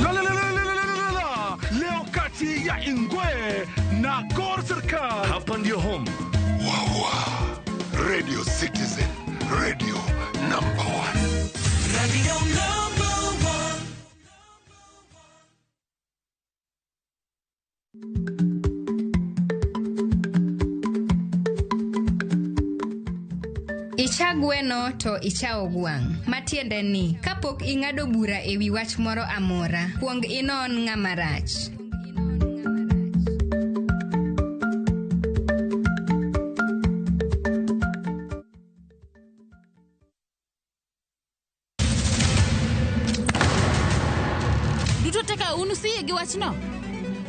La la la la la la la. Leo kati ya Ingwe na Gor Serikal. Hapa ndio home. Wawa. Radio Citizen. Radio number 1. Radio number 1. Icha gweno to ichawo gwang'. Matiende ni, kapok ing'ado bura e wi wach moro amora, kuong inon ng'ama rach. Duto te ka un usiyie gi wachno?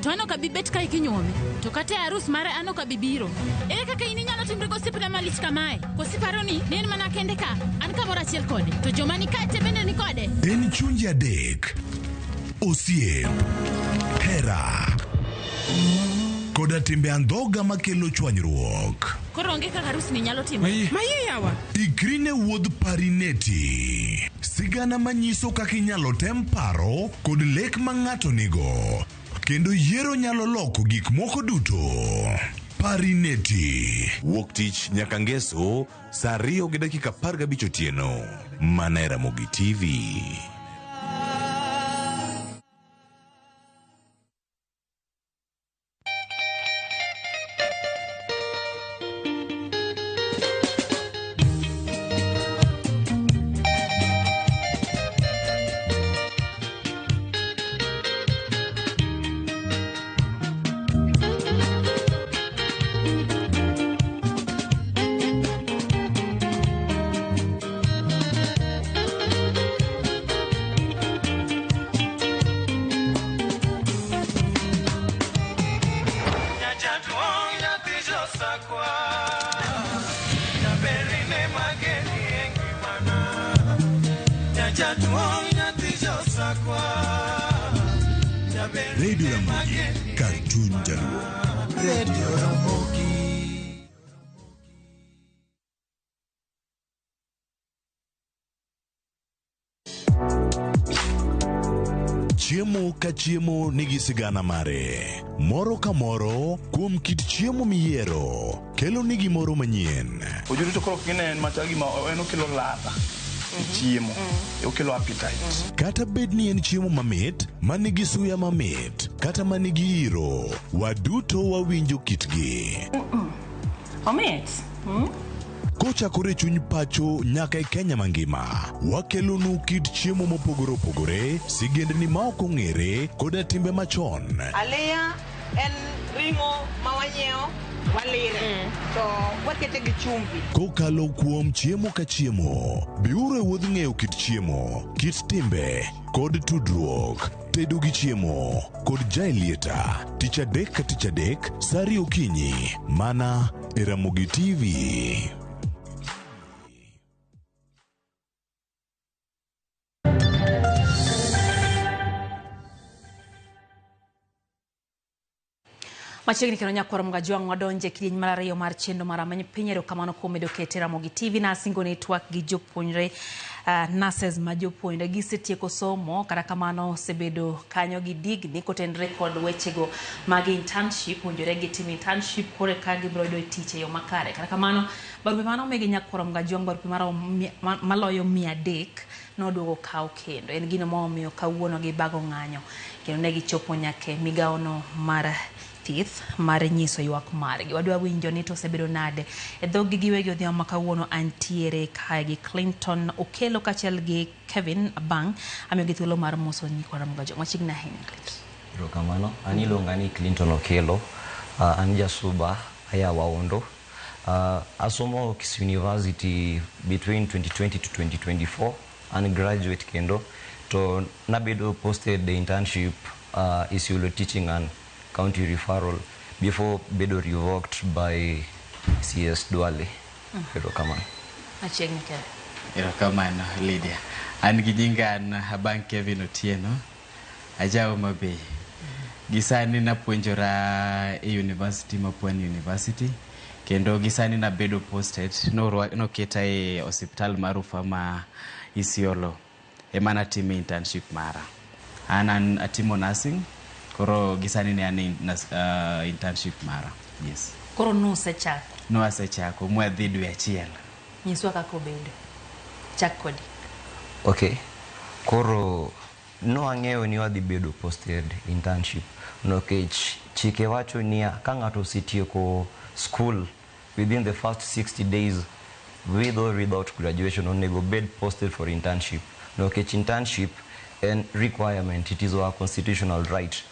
To an ok abi bet kae kinyuome. To kata e arus mare an ok abi biro. Ere kaka in inyalo timri gosiepna malich kamae? Koso iparo ni ne en mana kende ka? An kamoro achiel kode. To joma ni kae te bende ni kode? En chunje adek, osiep, hera, koda timbe andhoga makelo chwanyruok. Koro onge kaka arusni nyalo timore. Maye yawa. Ikri ne wuodh Parineti, sigana manyiso kaka inyalo tem paro kod lek ma ng'ato nigo, kendo yiero nyalo loko gik moko duto. Parineti. Wuok tich nyaka ngeso saa 2:15 otieno mana e Ramogi TV. Radio Ramogi, kar chuny jaluo. Radio Ramogi. Chiemo ka chiemo nigi sigana mare. Moro ka moro kuom kit chiemo miyiero kelo ni gimoro manyien. Ojudo to koro kine en machal gima en okelo ladha e chiemo, okelo appetite. Kata bed ni en chiemo mamit, manigi suya mamit, kata manigi iro, waduto wawinjo kitgi. Omit. Kochakore e chuny pacho nyaka e Kenya mangima, wakelonu kit chiemo mopogore opogore, sigendni ma ok ong'ere, koda timbe machon. Aliya en ring'o ma wanyiewo walire to wakete gi chumbi. Kokalo kuom chiemo ka chiemo, biuru e wuodh ng'eyo kit chiemo, kit timbe, kod tudruok. Tedo gi chiemo kod Jaelieta, tich adek ka tich adek, sa 2 okinyi, mana e Ramogi TV. Machiegni kendo nyakwar Mgajwang' wadonje kidieny mar ariyo mar chenro mar Amany Piny. Erokamano kuom medo kete Ramogi TV. Nasingo ni twak gi jopuonjre nurses ma jopuonjre gisetieko somo, kata kamano osebedo kanyo gi digni kotenre kod wechego mag internship, puonjore gi timo internship koro ka gibiro yudo tich e yo makare. Kata kamano barupe mane omigi nyakwar Mgajwang' barupe maloyo 300 noduogo kaw kendo. En gino momiyo kawuono gibago ng'anyo kendo ne gichopo nyaka e migawono mar thieth mar nyiso ywak margi. Wadwa winjo ni to osebedo nade e dhog-gi giwegi odhiambo ma kawuono. Antiere kae gi Clinton Okello kaachiel gi Kevin Abang'. Amiyogi thuolo mar moso nyikwa Ramogi Ajwang'. Machiegni ahinya Clinton. Erokamano. An iluonga ni Clinton Okello. An jasuba aya Waondo. Asomo Kisii University between 2020 to 2024. An graduate kendo. To nabedo posted the internship Isiolo Teaching and County Referral before bedo revoked by CS Duale. Erokamano. Machiegni Kevin. Erokamano Lydia. An gi nyinga an Abang' Kevin Otieno. Aja Homa Bay. Gi sani napuonjora e university ma Pwani University. Kendo gi sani nabedo posted, noketa e osiptal mar rufaa ma Isiolo. Ema natime internship mara. An atimo nursing, koro gi sani ne an e internship mara. Yes. Koro nusechako? Nwasechako mwadhi dwe achiel. Nyiswa kaka obedo. Chak kodi. Okay. Koro nwang'eyo ni wadhi bedo posted internship nikech chike wacho niya ka ng'ato osetieko school within the first 60 days with or without graduation onego bed posted for internship. Nikech internship en requirement, it is our constitutional right.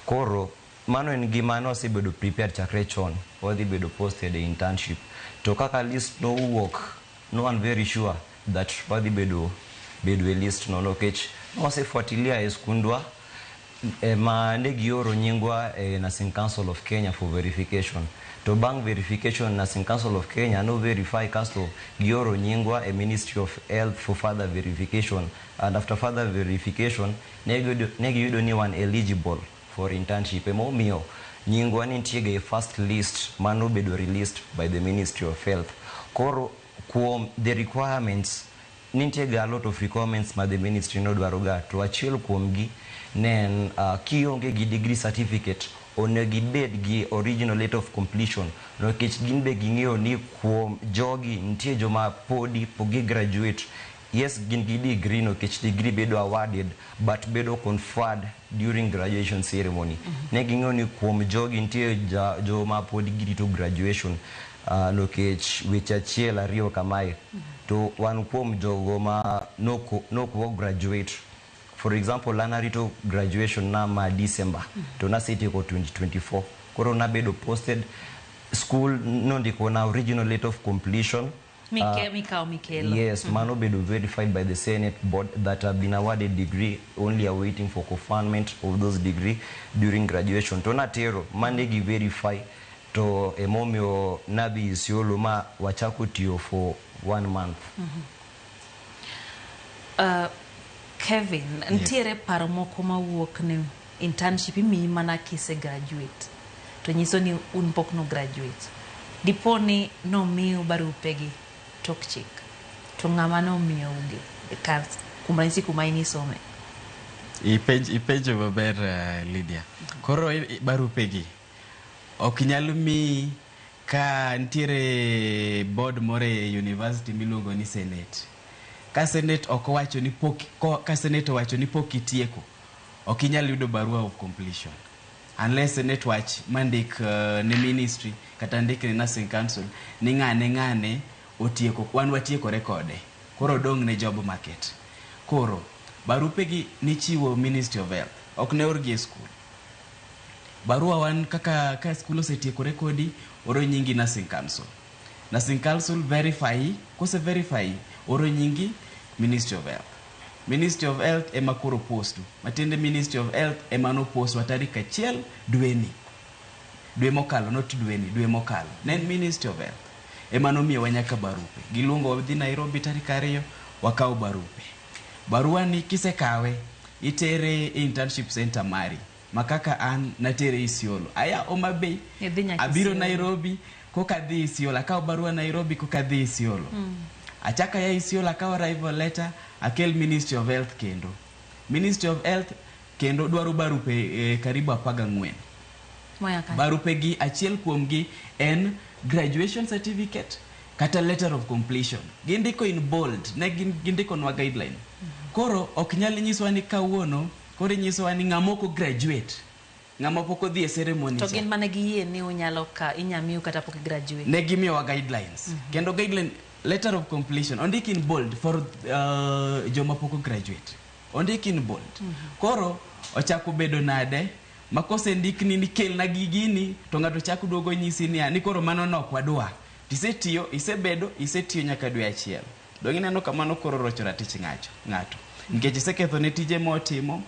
Koro mano en gima nosebedo prepared chakre chon, wadhi bedo posted e internship. To kaka list nowuok, no one very sure that wadhi bedo e list no, nikech nwasefuatilia e skundwa ma ne gioro nyingwa e Nursing Council of Kenya for verification. To bang' verification, Nursing Council of Kenya no verify, kasto gioro nyingwa e Ministry of Health for further verification, and after further verification ne giyudo ni wan eligible for internship. Emomiyo nyingwa nitie ga e first list manobedo released by the Ministry of Health. Koro kuom the requirements, nitie ga a lot of requirements ma the ministry nodwaro ga, to achiel kuomgi ne en kionge gi degree certificate, onego ibed gi original letter of completion, nikech gin be ging'eyo ni kuom jogi nitie joma podi pok gi graduate. Yes, gin gi degree, nikech degree bedo awarded but bedo conferred during graduation ceremony. Ne ging'eyo ni kuom jogi nitie joma pod girito graduation nikech weche achiel ariyo kamae. To wan kuom jogo ma nok graduate. For example, an arito graduation na ma December, to nasetieko 2024. Koro nabedo posted, school nondiko na original letter of completion. Mikawo mikelo. Yes, mano bedo verified by the Senate board that have been awarded degree, only awaiting for conferment of those degree during graduation. To natero mane gi verify, to emomiyo nadhi Isiolo ma wachako tiyo for 1 month. Kevin, nitiere paro moko mawuok ni internship imiyi mana kise graduate, to nyiso ni un pok no graduate. Dipo ni nomiu barupegi tok chik, to ng'ama nomiyougi kar kuom ranyisi kuma in isome? Ipenjo maber, Lydia. Koro barupegi ok nyal miyi ka nitiere board moro e university miluongo ni Senate. Ka Senate ok owacho ni pok ka Senate owacho ni pok itieko, ok inyal yudo barua of completion unless Senate wach mandik ne ministry kata ndik ne Nursing Council ni ng'ane otieko, wan watiekore kode, koro odong' ne job market. Koro barupegi nichiwo Ministry of Health, ok ne orgi e school. Barua wan kaka ka school osetiekore kodi, oro nyingi Nursing Council. Nursing Council verify, kose verify, oro nyingi Ministry of Health. Ministry of Health ema koro postu. Matiende Ministry of Health ema no postu tarik 1 dweni. Dwe mokalo, not dweni, dwe mokalo. Ne en Ministry of Health ema nomiyowa nyaka barupe. Giluongo wadhi Nairobi tarik 2, wakaw barupe. Barua ni kisekawe, itere e internship center mari. Ma kaka an natere Isiolo. Aya Homa Bay, abiro Nairobi, koka dhi Isiolo, akaw barua Nairobi koka dhi Isiolo. Achaka ya Isiolo, akaw arrival letter, akel Ministry of Health kendo. Ministry of Health kendo dwaro barupe karibu 14. Barupe gi achiel kuomgi en graduation certificate kata letter of completion. Gindiko in bold, ne gindiko nwa guideline. Koro ok nyal nyiswa ni kawuono, koro inyisowa ni ng'ama ok graduate, ng'ama pok odhi e ceremony. To gin mane giyie ni unyalo ka inyamiu kata pok graduate. Ne gimiyowa guidelines. Kendo guideline letter of completion ondik in bold for joma pok graduate. Ondik in bold. Koro ochako bedo nade ma kosendikni ni kelna gigini, to ng'ato chako duogo nyisi niya ni koro mano nok wadwa. Tisetiyo, isebedo, isetiyo nyaka dwe achiel. Dong' ineno kamano koro rocho ratich ng'ato. Nikech iseketho ne tije motimo.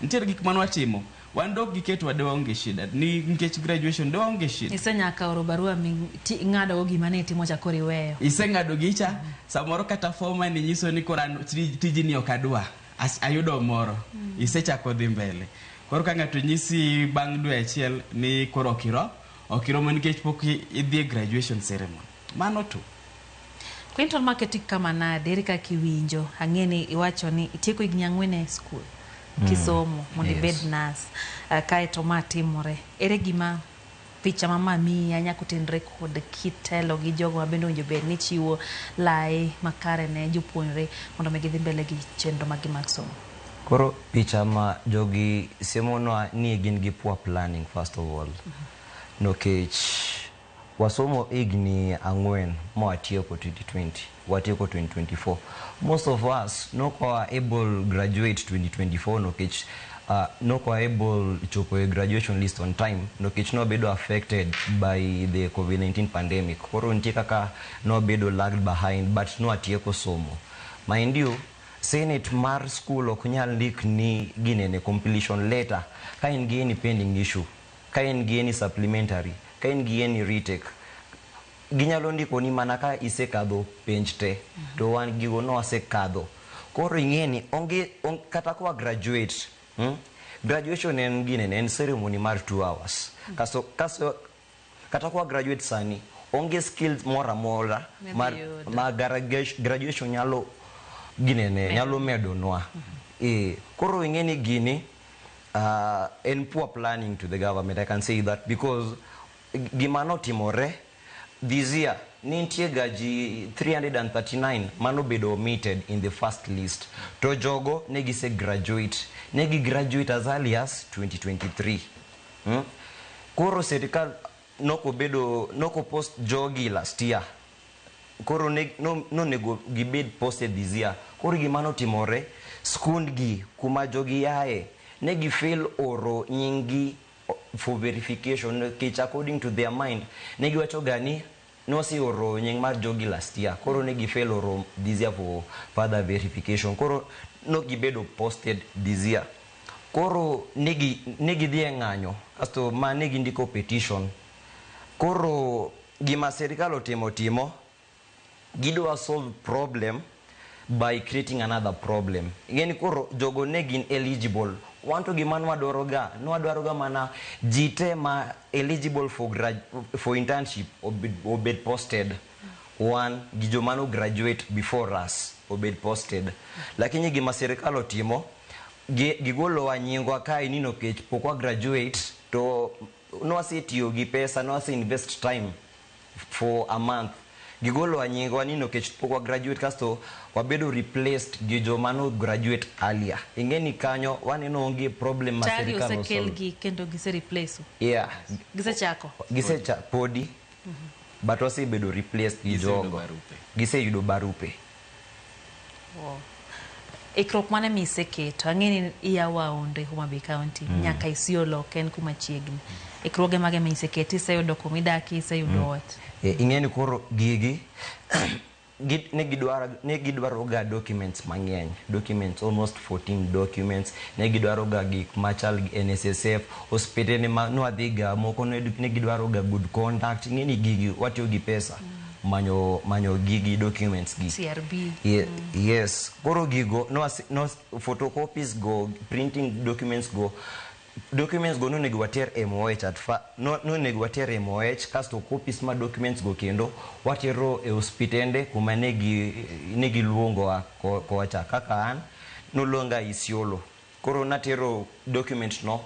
Nitiere gik mane watimo. Wan dok giketwa de waonge shida. Ni nikech graduation de waonge shida. Isenyaka oro barua mi ing'ado go gima ne itimo cha koro iweyo. Iseng'ado gicha, samoro kata form ni nyiso ni koro tijini ok adwa. Ayudo moro. Isechako dhi mbele. Koro ka ng'ato nyisi bang' dwe achiel ni koro ok iromo nikech pok idhi e graduation ceremony. Mano to. Clinton Market kama nade, ere kaka iwinjo? Ang'e ni iwacho ni itieko higni 4 e school. Kisomo mondo ibed nurse. Kaeto ma timore. Ere gima picha mama miyi nyaka otenre kod kitelo gi jogo ma bende owinjo bed ni chiwo lai makare ne jopuonjre mondo mi gidhi mbele gi chenro mag mag somo. Koro picha ma jogi siemonwa ni gin gi poor planning first of all. Nikech Wasomo higni 4 mawatieko 2020, watieko 2024. Most of us nokwa able graduate 2024 nikech nokwa able chopo e graduation list on time nikech nobedo affected by the COVID-19 pandemic. Koro nitie kaka nobedo lagged behind, but nwatieko somo. Mind you, Senate mar school ok nyal ndik ni ginene completion letter ka in gi any pending issue, ka in gi any supplementary, ka in gi any retake. Ginyalo ndiko ni mana ka isekadho penj te, to wan gigo nowasekadho. Koro ing'e ni onge kata kwa graduate, Graduation en ginene, en ceremony mar 2 hours. Kaso kata kwa graduate sani, onge skills moro amora mar ma graduation nyalo ginene, nyalo medonwa. Koro ing'e ni gini en poor planning to the government, I can say that, because gima notimore this year, nitie ga ji 339 manobedo omitted in the first list. To jogo ne gise graduate, ne gi graduate as early as 2023. Koro sirikal noko post jogi last year. Koro nonego gibed posted this year. Koro gima notimore, skund gi kuma jogi yae, ne gi fail oro nyingi for verification, nikech according to their mind, ne giwacho ga ni noseoro nying mar jogi last year. Koro ne gi fail oro this year for further verification. Koro no gibedo posted this year. Koro ne gidhi e ng'anyo, kasto ma ne gindiko petition. Koro gima sirikal otimo timo, gidwa solve problem by creating another problem. Ing'eni koro jogo ne gin eligible. Wan to gima nwadwaro ga mana ji te ma eligible for internship obed posted. One, gi joma no graduate before us obed posted. Lakini gima sirikal otimo, gigolowa nyingwa kae ni nikech pok wa graduate, to nwasetiyo gi pesa, nwase invest time for a month. Gigolowa nyingwa ni nikech pok wa graduate, kasto wabedo replaced gi joma no graduate earlier. Ing'eni kanyo waneno onge problem ma sirikal osekel gi kendo gise replace. Yeah. Gisechako. Gisecha podi. But wasebedo replaced gi jogo. Giseyudo barupe. Wow. Ikruok mane miseketo? Ang'e ni iya Waondo Homa Bay County, nyaka Isiolo ok en kuma chiegni. Ikruoge mage miseketo? Iseyudo kuma idake, iseyudo ot? Ing'e ni koro gigi ne gidwaro ga documents mang'eny, documents almost 14 documents. Ne gidwaro ga gik machal gi NSSF, hospitende ma nwadhi ga moko ne gidwaro ga good conduct. Ing'e ni gigi watiyo gi pesa manyo gigi documents gi CRB. Yes. Koro gigo no photocopies go, printing documents go, documents go nonego water MOH at nonego water MOH, kasto copies ma documents go kendo watero e hospitende kuma ne giluongowa kocha. Kaka an noluonga Isiolo, koro natero document no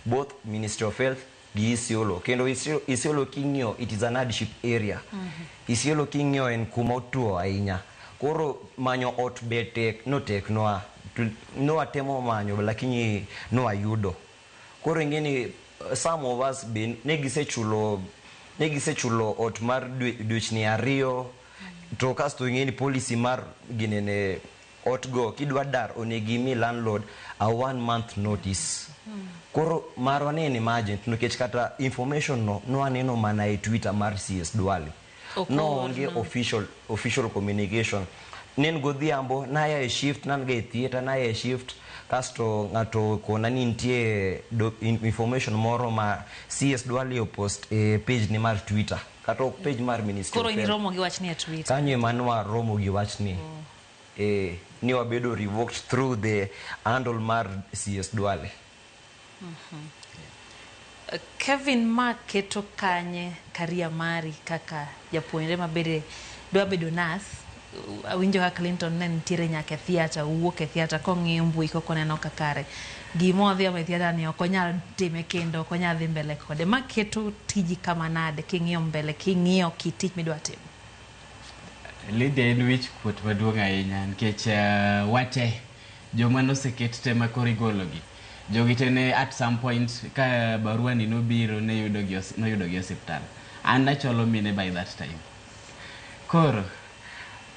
both Ministry of Health gi Isiolo. Kendo Isiolo king'iyo, it is an hardship area. Isiolo king'iyo en kuma otuo ahinya. Koro manyo ot be tek, notek noa nowatemo manyo lakini nowayudo. Koro ing'eni some of us be ne gisechulo ot mar dwechni 2, to kasto ing'eni policy mar ginene ot go kidwa dar onego imi landlord a 1 month notice. Koro marwa ne en emergent nikech kata information no nwaneno mana e Twitter mar CS Duale. No onge official communication. Nen godhiambo naya e shift, nan ga e theater, naya e shift, kasto ng'ato kona ni nitie information moro ma CS Duale opost e page ni mar Twitter, kata ok page mar Ministry. Koro iniromo gi wachni e Twitter. Kanyo ema nwaromo gi wachni. Ni wabedo revoked through the handle mar CS Duale. Kevin, ma keto kanye karia mari kaka japuonjre mabede dwa bedo nas? Awinjo ka Clinton ne nitiere nyaka e theatre, owuok e theatre kong'iyo mbui koko neno kakare gima odhi omo e theatre ni ok onyal time kendo ok onyal dhi mbele kode. Ma keto tiji kama nade king'iyo mbele, king'iyo kit tich midwa timo? Lydia, en wich kuot maduong' ahinya nikech wate joma noseket te ma koro igologi, jogi te ne at some point ka barua ni nobiro ne yudogi osiptal. An nachwalo mine by that time. Koro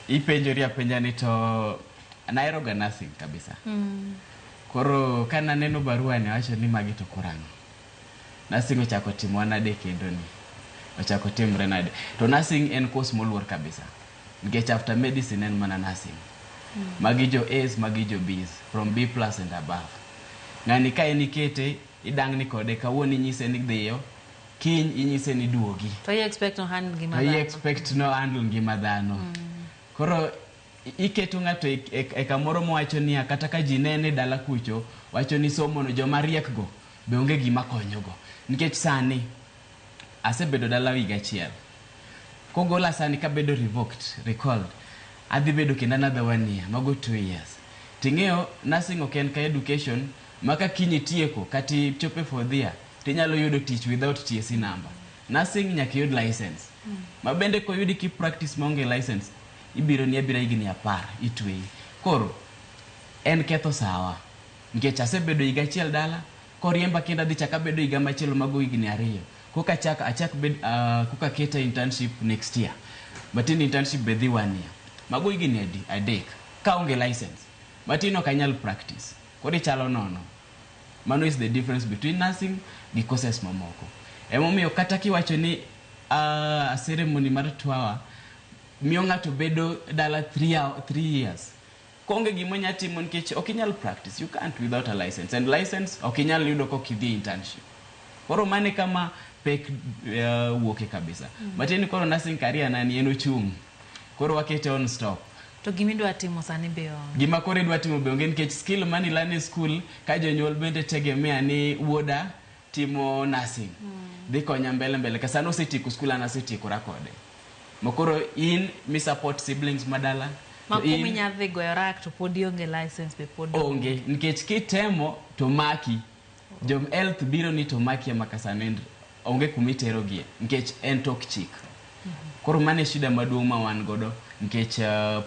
ipenjori apenja ni to naheroga nursing kabisa. Koro kananeno barua ni awacho ni magi to koro ang'o? Nursing ochako timowa nade kendo ni? Ochako timre nade? To nursing en course moluor kabisa. Nikech after medicine en mana nursing. Magi jo A's, magi jo B's, from B plus and above. Ng'ani ka en ikete, idang'ni kode, kawuono inyise ni dhiyo, kiny inyise ni duogi. To i expect no handle ngima To i dhano. expect no handle ngima dhano. Koro iketo ng'ato e kamoro mowacho niya, kata ka ji nene dala kucho, wacho ni somo no joma riek go be onge gima konyogo. Nikech sani, asebedo dala higa achiel. Kogola sani kabedo revoked, recalled, adhi bedo kendo another 1 year, mago 2 years. Ting'eyo, nursing ok en ka education, ma ka kiny itieko, kata ichopo e fourth year, tinyalo yudo tich without TSC number. Nursing nyaka iyud license. Ma bende koyudi ki practice maonge license, ibiro ni abira higni 10, itweyi. Koro, en ketho sawa. Nikech asebedo higa achiel dala, koriemba kendo adhi chak abedo higa machielo mago higni 2. Koka achak bed, koka keta internship next year. Matin internship be dhi 1 year. Mago higni adi? 3. Kaonge license. Matin ok anyal practice. Koro ichalo nono. Mano is the difference between nursing gi courses mamoko. Emomiyo kata kiwacho ni ceremony mar twawa miyo ng'ato bedo dala 3 years. Konge gima onya timo nikech ok inyal practice. You can't without a license. And license ok inyal yudo kok idhi internship. Koro mane kama pek wuoke kabisa. Matin koro nursing career na ni en ochung'. Koro wakete on stop. To gima idwa timo sani be onge. Gima koro idwa timo be onge nikech skill mani learn e school ka jonyuol bende tegemea ni wuoda timo nursing. Dhi konya mbele mbele ka sani osetieko school an asetiekora kode. Makoro in mi support siblings madala. Ma To in kuma inya dhi goyo rak to pod ionge license be pod onge. Nikech kitemo to maki. Jom health biro ni to maki ema ka sani onge kuma iterogie nikech en tok chik. Koro mano e shida maduong' ma wan godo nikech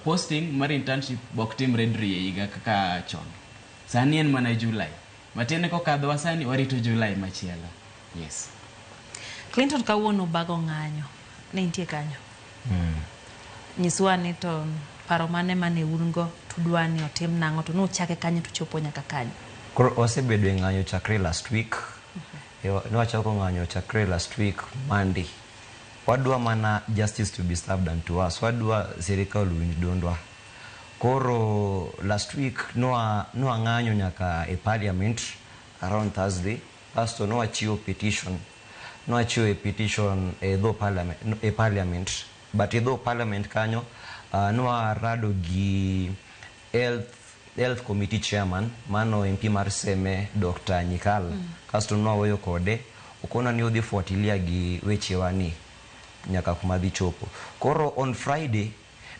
posting mar internship bok timre diriyo e higa kaka chon. Sani en mana July. Matiende kokadhowa sani warito July machielo. Yes. Clinton kawuono bago ng'anyo. Ne nitie kanyo. Nyiswa ni to paro mane mane un go tudwa ni otim nang'o to nuchake kanyo to chopo nyaka kanyo. Koro wasebedo e ng'anyo chakre last week. Nwachako ng'anyo chakre last week Monday. Wadwa mana justice to be served unto us. Wadwa sirikal owinj dwondwa. Koro last week nwa ng'anyo nyaka e parliament around Thursday. Kasto nwachiwo petition. Nwachiwo e petition e dho parliament, e parliament. But e dho parliament kanyo nwarado gi health committee chairman mano MP mar Seme Dr. Nyikal. Kasto nwawuoyo kode okona ni odhi fuatilia gi wechewa ni nyaka kuma dhi chopo. Koro on Friday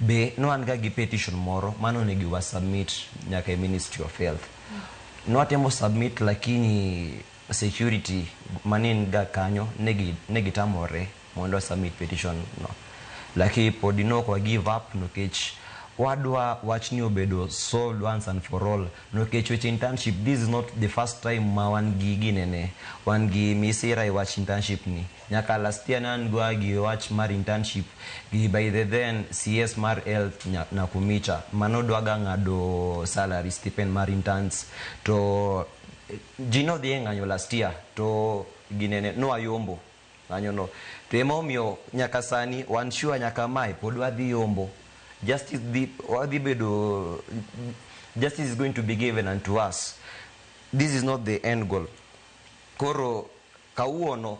be nwan ga gi petition moro mano onego wa submit nyaka e Ministry of Health. Nwatemo submit lakini security manin ga kanyo negi tamore mondo submit petition no. Lakini podi no kwa give up nikech wadwa wach ni obedo solved once and for all. Nikech weche internship, this is not the first time ma wan gi ginene, wan gi misira e wach internship ni. Nyaka last year ne an go gi wach mar internship gi by the then CS mar health Nakumicha mano dwaga ng'ado salary stipend mar interns to ji nodhi e ng'anyo last year to ginene noayombo ng'anyo no. To ema omiyo nyaka sani wan sure nyaka mae pod wadhi yombo. Justice dhi, wadhi bedo, justice is going to be given unto us. This is not the end goal. Koro kawuono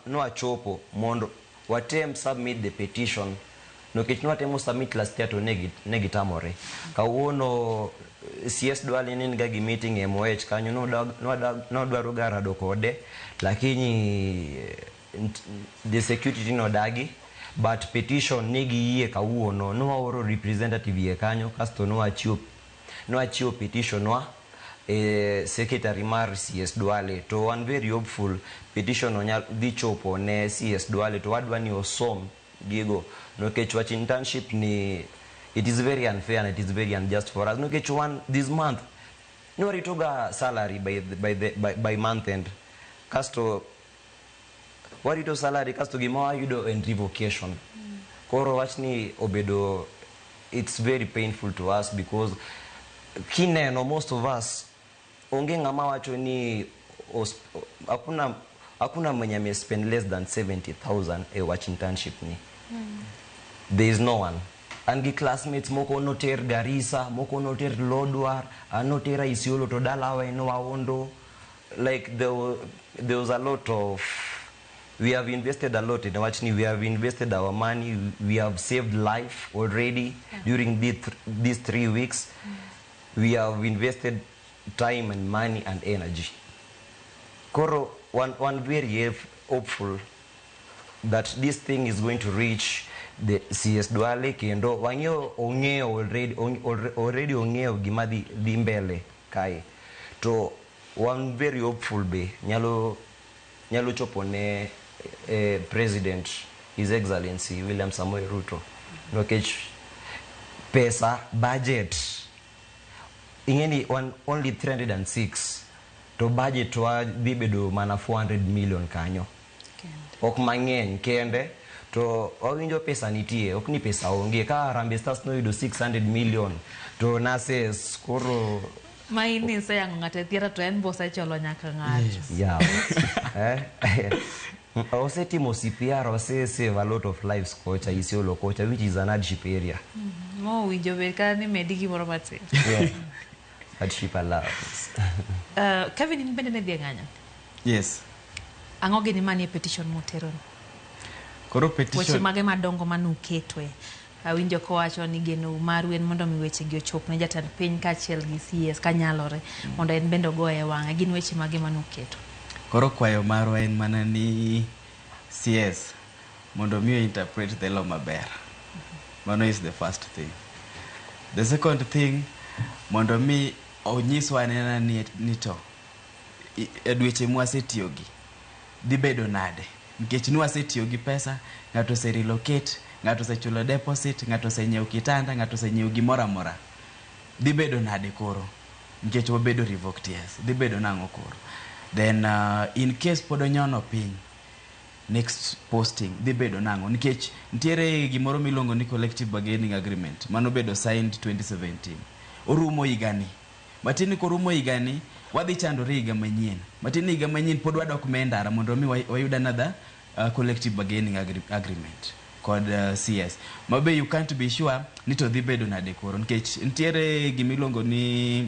noachopo mondo watem submit the petition. Nikech nwatemo submit last year to negi tamore. Kawuono CS Duale ne niga gi meeting e MOH kanyo, nodwaro ga rado kode, lakini the security nodagi. But petition negi yie kawuono, nwaoro representative yie kanyo, kasto nwachiwo petition wa secretary mar CS Duale. To wan very hopeful petition no nyal dhi chopo ne CS Duale, to wadwa ni osom gigo. Nikech wach internship ni it is very unfair and it is very unjust for us. Nikech one this month nwarito ga salary by month end. Kasto Warito salary kasto gima wayudo en revocation. Koro wachni obedo, it's very painful to us because kineno most of us onge ng'ama wacho ni hakuna mwenye amespend less than 70,000 e wach internship ni. There is no one. An gi classmates moko noter Garissa, moko noter Lodwar, an notera Isiolo to dalawa en Waondo. Like there was a lot of, we have invested a lot in wachni, we have invested our money, we have saved life already during these 3 weeks. We have invested time and money and energy. Koro, one very hopeful that this thing is going to reach the CS Duale kendo wang'eyo ong'eyo already ong'eyo gima dhi mbele kae. To one very hopeful be nyalo chopo ne President His Excellency William Samoei Ruto. Nikech pesa budget ing'eni one only 306 to budget wa dhi bedo mana 400 million kanyo. Ok mang'eny kende to wawinjo pesa nitie, ok ni pesa onge. Ka Harambee Stars noyudo 600 million to nurses koro Ma in iseyang'o ng'ato e theatre to en be osecholo nyaka ng'ato. Yeah. Osetimo CPR, ose save a lot of lives kocha, Isiolo kocha, which is an hardship area. Mo winjo bed kata ni medi gimoro matin. Yeah. Hardship allowance. Kevin, in bende ne dhi e ng'anyo? Yes. Ang'o gini manie petition mutero ni? Koro Weche petition mage madongo manuketoe? Awinjo kowacho ni geno maru en mondo mi wechegi ochop ne jatend piny kaachiel gi CS kanyalore mondo en bende ogoye wang'e. Gin weche mage manuketo? Koro kwayo marwa en mana ni CS mondo mi interpret the law maber. Mano is the first thing. The second thing, mondo mi onyiswa anena ni to e dweche mwasetiyogi dhi bedo nade, nikech nwasetiyo gi pesa, ng'ato ose relocate, ng'ato osechulo deposit, ng'ato osenyiewo kitanda, ng'ato osenyiewo gimoro amora. Dhi bedo nade koro nikech wabedo revoked? Yes, dhi bedo nang'o koro? Then in case pod onyono piny, next posting dhi bedo nang'o? Nikech nitiere gimoro miluongo ni collective bargaining agreement manobedo signed 2017, orumo higani. Matin ni korumo higani, wadhi chandore higa manyien. Matin ni higa manyien pod wadok me ndara mondo mi wayud another collective bargaining agreement kod CS mabe you can't be sure ni to dhi bedo nade koro, nikech nitiere gimiluongo ni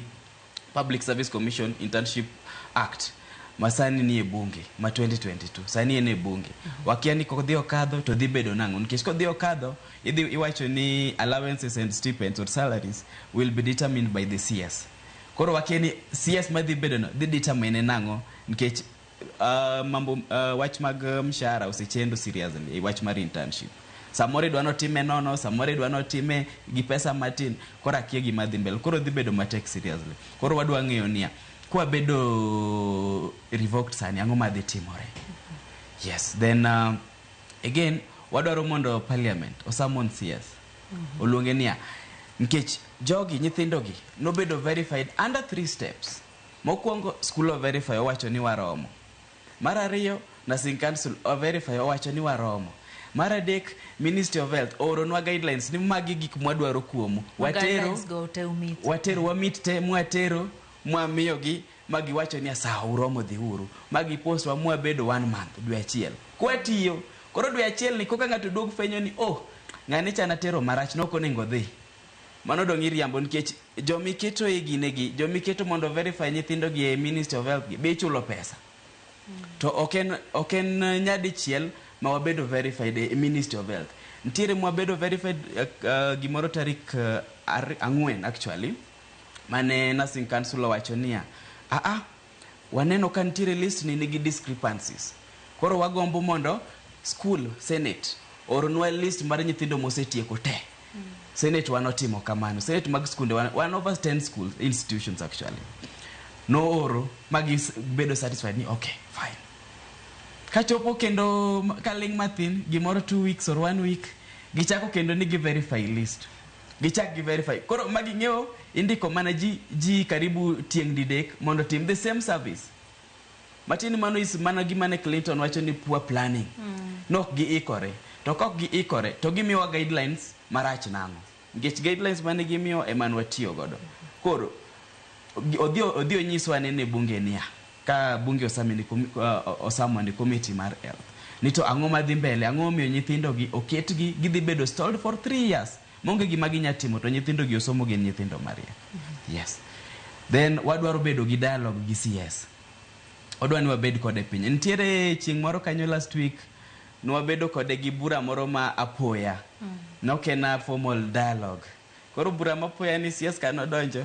Public Service Commission Internship Act ma sani ni e bunge ma 2022, sani en e bunge. Wakia ni kodhi okadho to dhi bedo nang'o, nikech kodhi okadho idhi iwacho ni allowances and stipends or salaries will be determined by the CS. Koro wakia ni CS madhi bedo no dhi determine nang'o, nikech mambo wach mag mshahara osechendo seriously e wach mar internship. Samoro idwa notime nono, samoro idwa notime gi pesa matin. Koro akia gima dhi mbele, koro dhi bedo matek seriously. Koro wadwa ng'eyo niya, kwabedo revoked sani, ang'o madhi timore? Yes. Then again wadwaro mondo parliament osummon CS, oluonge niya, nikech jogi, nyithindogi nobedo verified under three steps. Mokwongo, school o verify, owacho ni waromo. Mar ariyo, nursing council o verify, owacho ni waromo. Mar adek, Ministry of Health ooronwa guidelines ni magi gik mwadwaro kuomu. Watero Guidelines go te umeet. Watero, wameet te, mwatero, mwamiyogi, magiwacho ni sawa, uromo, dhiuru. Magi postwa, mwabedo one month, dwe achiel kwatiyo. Koro dwe achiel ni koka ng'ato duog fwenyo ni, oh, ng'ani cha natero marach, nok onego dhi. Mano dong' iriambo, nikech jomiketo e ginegi, jomiketo mondo verify nyithindogi e Ministry of Health gi be ichulo pesa. To ok en nyadichiel ma wabedo verified e Ministry of Health. Nitiere mwabedo verified gimoro tarik 4 actually, mane nursing council owacho niya, aa, waneno ka nitiere list ni nigi discrepancies, koro wagombo mondo school senate oornwa list mar nyithindo mosetieko te. Senate wanotimo kamano. Senate mag skunde wan over 10 schools, institutions actually, nooro magi bedo satisfied ni okay, fine. Kachopo kendo kaling' mathin gimoro 2 weeks or one week, gichako kendo ni gi verify list, gichak gi verify. Koro magi ng'eyo indiko mana ji karibu tieng' didek mondo tim the same service. Matiende mano is mana gima ne Clinton wacho ni poor planning. Nok giikore. To kok giikore to gimiyowa guidelines marach nang'o? Nikech guidelines mane gimiyo ema ne watiyo godo. Koro odhi onyiswa nene bunge niya ka bunge osamone committee mar health ni to ang'o madhi mbele, ang'o momiyo nyithindo gi oketgi gidhi bedo stalled for 3 years maonge gima ginya timo to nyithindo gi osomo gin nyithindo mariek. Yes. Then wadwaro bedo gi dialogue gi CS. Wadwa ni wabed kode piny. Nitiere chieng' moro kanyo last week nwabedo kode gi bura moro ma apoya. Nok en a formal dialogue. Koro bura ma apoya ni CS kanodonjo,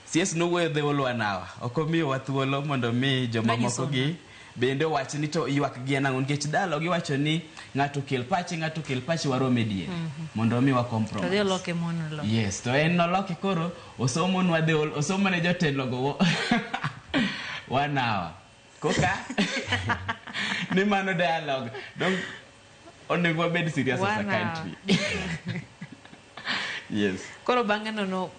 CS nowuoyo the whole one hour. Ok omiyowa thuolo mondo mi joma moko gi bende owach ni to ywak gi en ang'o nikech dialogue iwacho ni ng'ato kel pache, ng'ato kel pache warom e diere mondo mi wa To compromise. dhi oloke monologue. Yes, to en noloke koro osomonwa the whole, osomo ne jotelo go 1 hour. Koka ni mano dialogue. Dong onego wabed serious as a One hour. country. Yes. Koro bang'e no no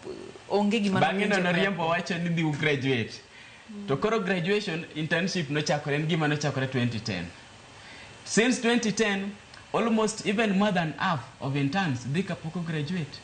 onge gima Bang'e no nowinjo noriembo wacho ni dhi graduate. To koro graduation internship nochakore en gima nochakore 2010. Since 2010 almost even more than half of interns dhi kapok graduate.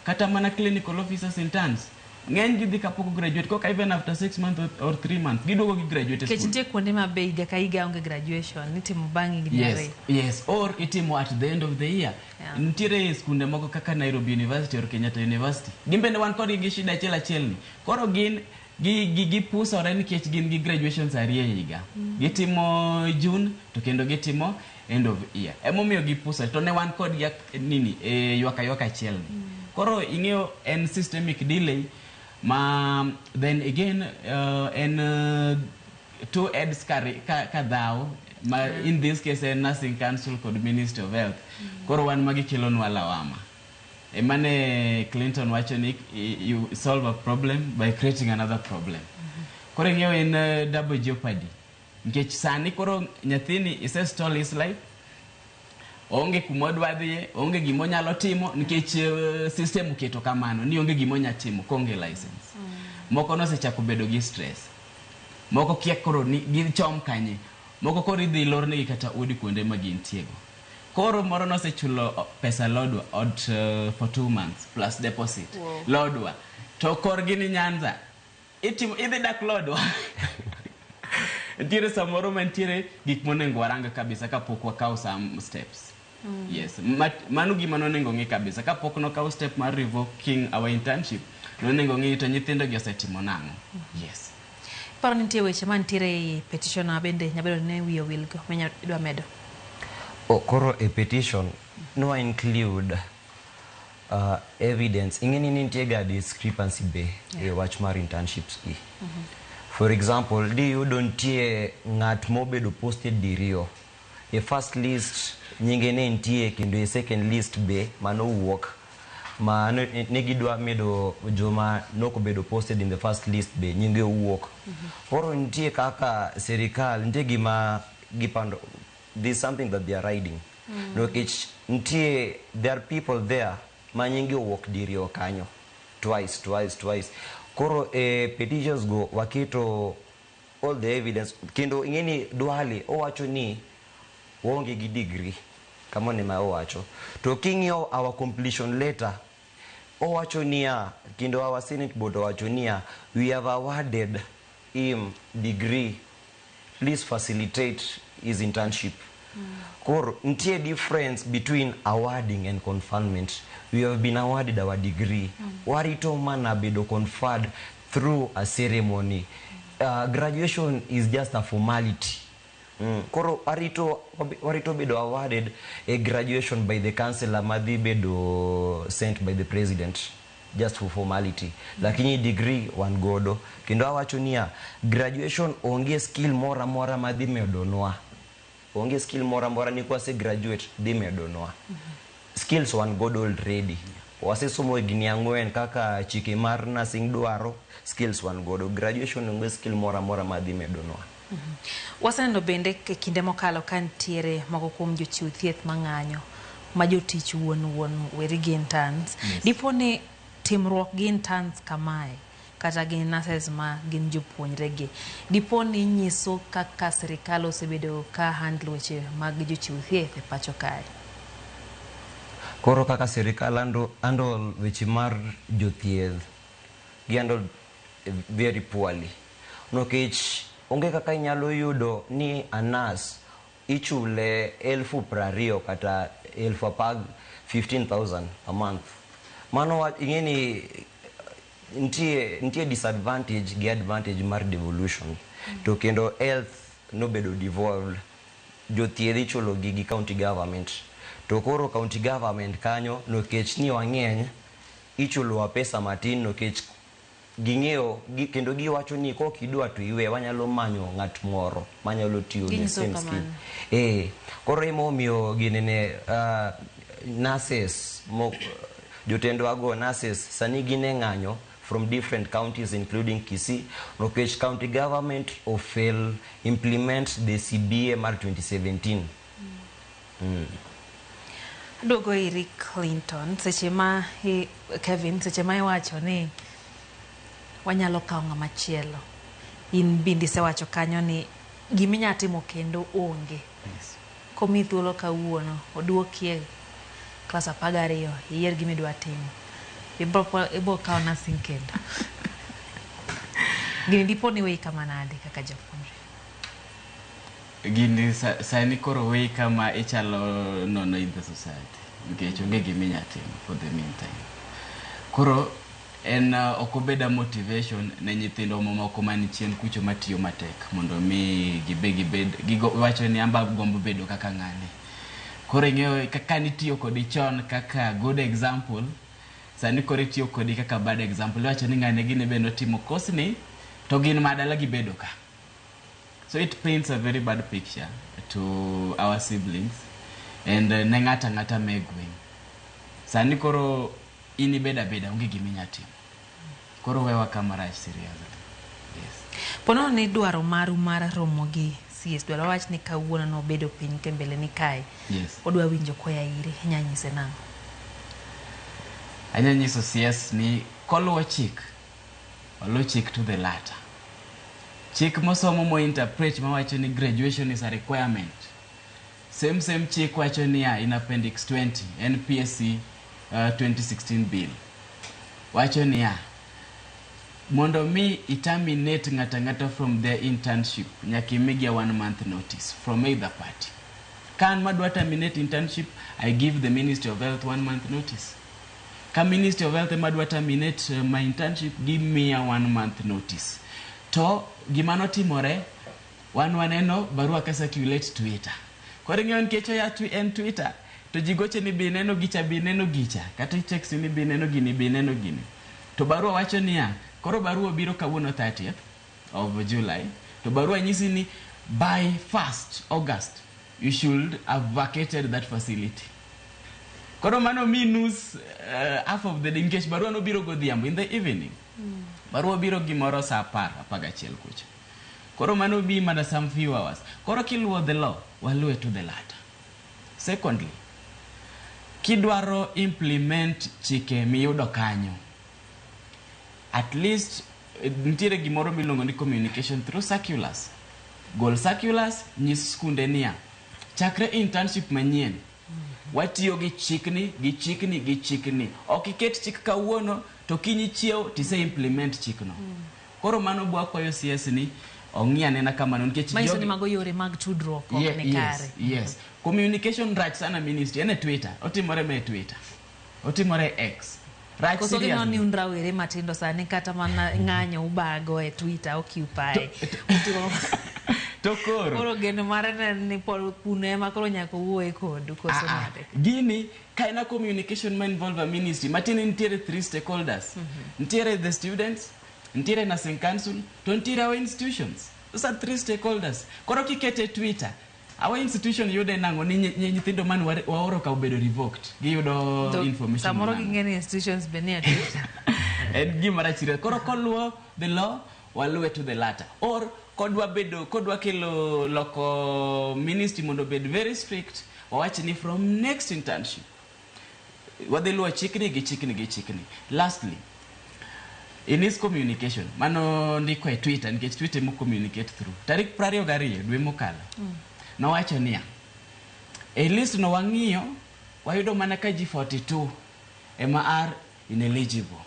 Kata mana clinical officers interns ng'eny gi dhi kapok graduate koka even after 6 months or 3 months giduogo gi graduate Nikech school. nitie kuonde ma be higa ka higa onge graduation nitimo bang' higni Yes, ariyo. yes, or itimo at the end of the year. Yeah. Nitiere skunde moko kaka Nairobi University or Kenyatta University. Gin bende wan kodgi gi shida achiel achiel ni. Koro gin gipusore nikech gin gi graduations ariyo e higa. Gitimo June to kendo gitimo end of year. Emomiyo gipusore to ne wan kodgi nini e ywak aywaka achiel ni. Koro ing'eyo en systemic delay ma then again en two heads ka dhaw ma in this case en Nursing Council kod Ministry of Health. Koro wan magi kelonwa lawama. Emane Clinton wacho ni you solve a problem by creating another problem. Koro ing'eyo en double jeopardy. Nikech sani koro nyathini ise stall his life. Onge kuma odwa dhiye, onge gima onyalo timo nikech system oketo kamano ni onge gima onya timo koonge license. Moko nosechako bedo gi stress. Moko kia koro ni gichom kanye. Moko koro idhi lornegi kata udi kuonde ma gintiego. Koro moro nosechulo pesa lodwa ot for 2 months plus deposit. Wow. Lodwa. To korgi ni Nyanza. Itimo idhi dak lodwa. Nitiere samoro mantiere gik monego warang kabisa kapok wakawo some steps. Yes, mano gima nonego ng'i kabisa kapok nokawo step mar revoking our internship. Nonego ng'i to nyithindo gi osetimo nang'o. Yes. Paro ni nitie weche mantiere e petition ma bende nyabedo ni wiye owilgo ma idwa medo. Koro e petition no include evidence. Ing'e ni nitie ga discrepancy be e wach mar internships gi. For example, di yudo nitie ng'at mobedo posted diriyo. E first list nyinge ne nitie kendo e second list be manowuok ma ne gidwa medo joma nokobedo posted in the first list be nyinge owuok. Koro nitie kaka serikal nitie gima gipando, there's something that they are hiding. Nikech nitie, there are people there ma nyinge owuok diriyo kanyo twice, twice, twice. Koro e petitions go waketo all the evidence kendo ing'e ni Duale owacho ni waonge gi degree kamano ema owacho. To king'iyo our completion letter owacho niya, kendo our Senate board owacho niya, we have awarded him degree, please facilitate his internship. Koro nitie difference between awarding and conferment. We have been awarded our degree. Warito mana bedo conferred through a ceremony. Graduation is just a formality. Koro warito bedo awarded a graduation by the councillor madhi bedo sent by the president just for formality. Lakini degree wan godo. Kendo awacho niya, graduation onge skill mora mora madhi medonwa. Onge skill mora mora ni kwase graduate dhi medonwa. Skills wan godo already. Wasesomo higni 4 kaka chike mar nursing dwaro, skills wan godo. Graduation onge skill mora mora madhi medonwa. Waseneno bende e kinde mokalo ka nitiere moko kuom jochiw thieth mang'anyo ma jotich wuon wuon weri gi interns. Yes. Dipo ni timruok gi interns kamae kata gin nurses ma gin jopuonjregi. Dipo ni nyiso kaka sirikal osebedo ka handle weche mag jochiw thieth e pacho kae. Koro kaka sirikal handle weche mar jothieth, gi handle very poorly. Nikech onge kaka inyalo yudo ni a nurse ichule 20,000 kata 10,000, 15,000 a month. Mano ing'e ni nitie disadvantage gi advantage mar devolution. To kendo health nobedo devolved. Jothieth ichulo gi county government. To koro county government kanyo nikech ni wang'eny ichulowa pesa matin nikech ging'eyo kendo giwacho ni kok idwa to iwe wanyalo manyo ng'at moro manyalo tiyo the same skill. Koro emomiyo ginene nurses jotendwa go nurses sani gin e ng'anyo from different counties including Kisii nikech county government ofail implement the CBA mar 2017. Aduogo iri Clinton, seche ma Kevin, seche ma iwacho ni wanyalo kawo ng'ama chielo, in bende isewacho kanyo ni giminya timo kendo onge. Yes. Komiyi thuolo kawuono, oduoki e klas 12, iyier gima idwa timo. Ibro kawo nursing kendo. Gini dipo ni weyi kama nade kaka japuonjre? Gini sani koro weyi kama ichalo nono in the society. Nikech onge gima inya timo for the meantime. Koro en ok obeda motivation ne nyithindo mamoko man chien kucho matiyo matek mondo mi gibed gigo wacho ni amba gombo bedo kaka ng'ane. Koro ing'eyo kaka nitiyo kodi chon kaka good example, sani koro itiyo kodi kaka bad example. Iwacho ni ng'ane gini be notimo course ni to gin madala gibedo ka. So it paints a very bad picture to our siblings and ne ng'ata ng'ata me gweng'. Sani koro in ibeda beda onge gima inya timo. Koro wewa kama rach seriously. Yes. Ponono ni dwaro maru mar romo gi CS, dwaro wach ni kawuono nobedo piny ke mbele ni kae. Yes. Odwa winjo koya iri, inya nyise nang'o? Anya nyiso CS ni koluwo chik, oluw chik to the letter. Chik mosomo mo interpret mawacho ni graduation is a requirement. Same chik wacho niya in appendix 20 NPSC 2016 bill. Wacho niya mondo mi i-terminate ng'ata ng'ata from their internship nyaka imigi a 1 month notice from either party. Ka an madwa terminate internship, I give the Ministry of Health 1 month notice. Ka Ministry of Health ema dwa terminate my internship, give me a 1 month notice. To gima notimore, wan waneno barua ka circulate Twitter. Koro ing'eyo nikech oya en Twitter, to ji goche ni bi neno gicha, bi neno gicha, kata i-text ni bi neno gini, bi neno gini. To barua wacho niya, koro barua biro kawuono 30th of July, to barua nyisi ni by 1st August, you should have vacated that facility. Koro mano minus half of the day, nikech barua nobiro godhiambo in the evening. Barua biro gimoro saa 10, 11 kucha. Koro mano bi mana some few hours. Koro kiluwo the law, waluwe to the letter. Secondly, kidwaro implement chike miyudo kanyo, at least nitiere gimoro miluongo ni communication through circulars. Gol circulars, nyis skunde niya, chakre internship manyien, watiyo gi chikni, gi chikni, gi chikni. Ok iket chik kawuono, to kiny ichiew tise implement chikno. Koro mano bwa kwayo CS ni ong'i anena kamano nikech manyiso ni mago yore mag tudruok ok ni kare. Yes. Communication rach sana ministry, en e Twitter, otimore ma e Twitter. Otimore X. Rach Koso gineno seriously. ni un rawere matindo sani kata mana ng'anyo ubago e Twitter occupy. To koro Koro geno mare ne ni pod kuno ema koro nyaka owuoye kodu koso nade? Gini ka en a communication ma involve a ministry, matiende nitiere 3 stakeholders. Nitiere the students, nitiere nursing council, to nitiere our institutions. Those are 3 stakeholders. Koro kikete Twitter, our institution yude nang'o ni nyithindo man waoro ka obedo revoked. Giyudo information. Samoro ging'e ni institutions be nie Twitter. En gima rach ire. Koro koluwo the law, waluwe to the latter. Or kodwa bedo, kodwa kelo loko ministry mondo obed very strict, wawach ni from next internship, wadhi luwo chikni gi chikni gi chikni. Lastly, In his communication mano ndiko e Twitter, nikech Twitter emo communicate through, tarik 22 dwe mokalo, nowacho niya, e list no wang'iyo wayudo mana ka ji 42 ema are ineligible.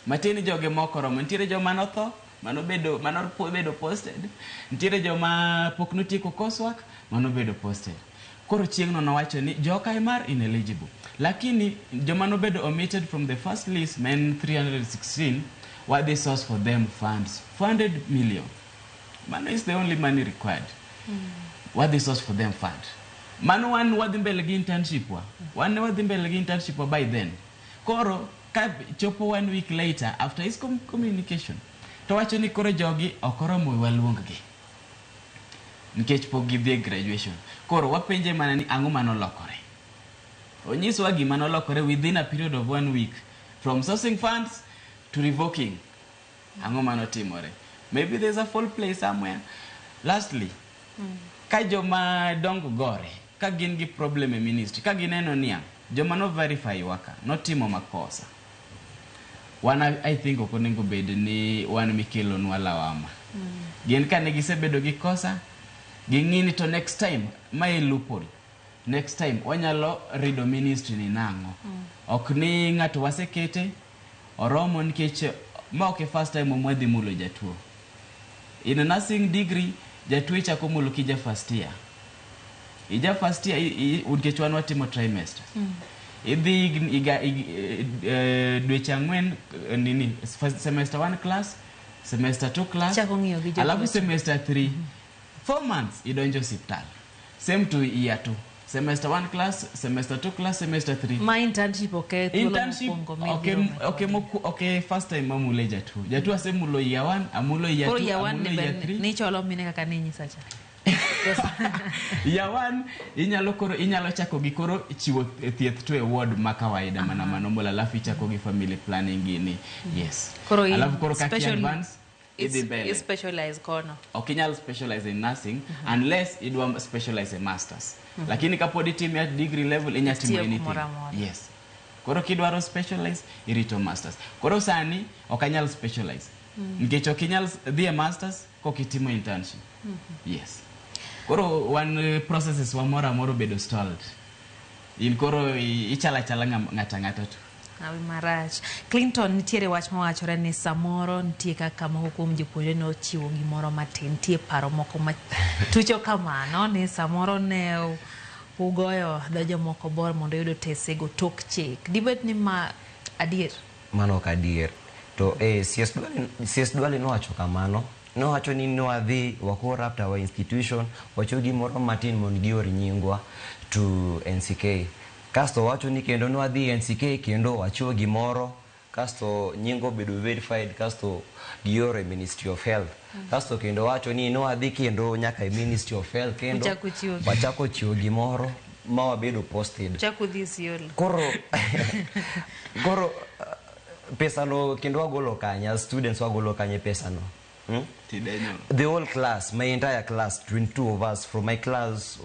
Matiende ni joge moko romo, nitiere joma notho manobedo manobedo posted, nitiere joma pok notieko coursework manobedo posted. Koro chieng'no nowacho ni joka ema are ineligible, lakini joma nobedo omitted from the first list ma en 316, wadhi source for them funds, 400 million. Mano is the only money required. Wadhi source for them fund. Mano wan wadhi mbele gi internship wa. Wan ne wadhi mbele gi internship wa by then. Koro ka chopo one week later after his communication, to wacho ni koro jogi ok oromo waluong gi nikech pok gidhi e graduation. Koro wapenje mana ni ang'o manolokore. Onyiswa gima nolokore within a period of one week, from sourcing funds to revoking. Ang'o manotimore? Maybe there's a foul play somewhere. Lastly, ka joma dongo gore, ka gin gi problem e ministry, ka gineno niya joma no verify waka notimo makosa, wan I think ok onego bed ni wan mikelonwa lawama. Gin ka ne gisebedo gi kosa, ging'i ni to next time mae loophole, next time wanyalo rido ministry ni nang'o. Ok ni ng'ato wasekete oromo, nikech ma ok e first time mwadhi mulo jatuo. In a nursing degree, jatuo ichako mulo kija first year. Ija first year nikech wan watimo trimester. Idhi higa dweche 4, nini, first semester 1 class, semester 2 class. Ichako ng'iyo gi Alafu jotuoche. semester 3, 4 months idonjo osiptal. Same to year 2, semester 1 class, semester 2 class, semester 3. Ma internship ok e thuolo Internship mokwongo ok mibiro. Ok first time mamule jatuo. Jatuo asemulo year 1, amulo year Koro 2, year one amulo ni year ber 3. ni cholo mine kaka ninyisa cha. Year 1 inyalo koro inyalo chako gi koro chiwo thieth to e ward ma kawaida mana manormal, alafu ichako gi family planning gini, yes. Koro Alafu koro kaka advance idhi mbele. I specialize kono. Ok inyal specialize in nursing unless idwa specialize in masters. Lakini kapod itime at degree level, inya timo Itiyo anything. kumoro amora. Yes. Koro kidwaro specialize, irito masters. Koro sani ok anyal specialize nikech ok inyal dhi e masters kok itimo internship. Yes. Koro wan processes wa moro amora obedo stalled. In koro ichalo achala ng'ato ang'ata to. Hawi marach. Clinton, nitiere wach mawachore ni samoro nitie kaka moko kuom jopuonjre nochiwo gimoro matin. Nitie paro moko ma tucho kamano ni samoro ne ugoyo dho jomoko bor mondo uyud otesego tok chik. Dibed ni ma adier? Mano ok adier. To CS Duale nowacho kamano. Nowacho ni nwadhi wa corrupt our institution, wachiwo gimoro matin mondo gior nyingwa to NCK. Kasto wacho ni kendo nwadhi NCK kendo wachiwo gimoro, kasto nying obedo verified, kasto gioro e Ministry of Health. Kasto kendo wacho ni nwadhi kendo nyaka e Ministry of Health kendo Uchako chiwo. Wachako chiwo gimoro ma wabedo posted. Uchako dhi Isiolo. Koro pesano kendo wagolo kanye? As students wagolo kanye pesano? Tidenyo. The whole class, my entire class, 22 of us from my class,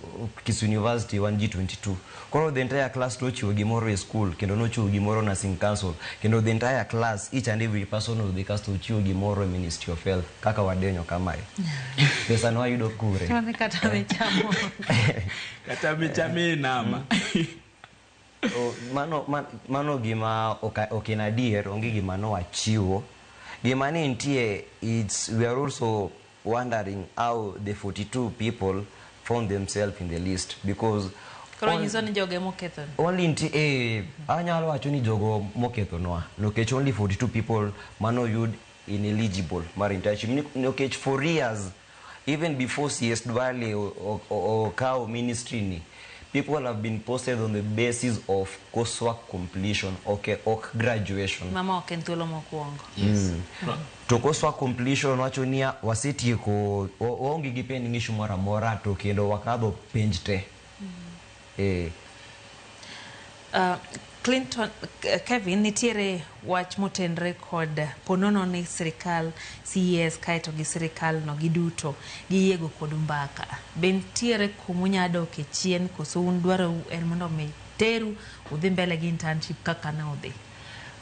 Kisii University, 1G22. Koro the entire class nochiwo gimoro e school, kendo nochiwo gimoro nursing council, kendo the entire class, each and every person of the class ochiwo gimoro e Ministry of Health. Kaka wadenyo kamae, pesa no wayudo kure? Mane kata michamo. Kata michame nama. Oh, mano gima ok en adier. Onge gima nowachiwo. Gima ne nitie, it's we are also wondering how the 42 people found themselves in the list because Koro nyiso ni jogo emoketho. Only nitie, anyalo wacho ni jogo mokethonwa, nikech only 42 people manoyud ineligible mar internship. Nikech for years, even before CS Duale okawo ministry ni, people have been posted on the basis of coursework completion, okay, ok graduation. Mama ok en thuolo mokwongo. To coursework completion wacho niya wasetieko, waonge gi pending issue moro amora, to kendo wakadho penj te. Clinton, Kevin, nitiere wach motenre kod ponono ni sirikal CES kaeto gi sirikal no giduto giyiego kod mbaka. Be nitiere kumunya dok e chien koso un dwarou en mondo mi teru udhi mbele gi internship kaka ne udhi?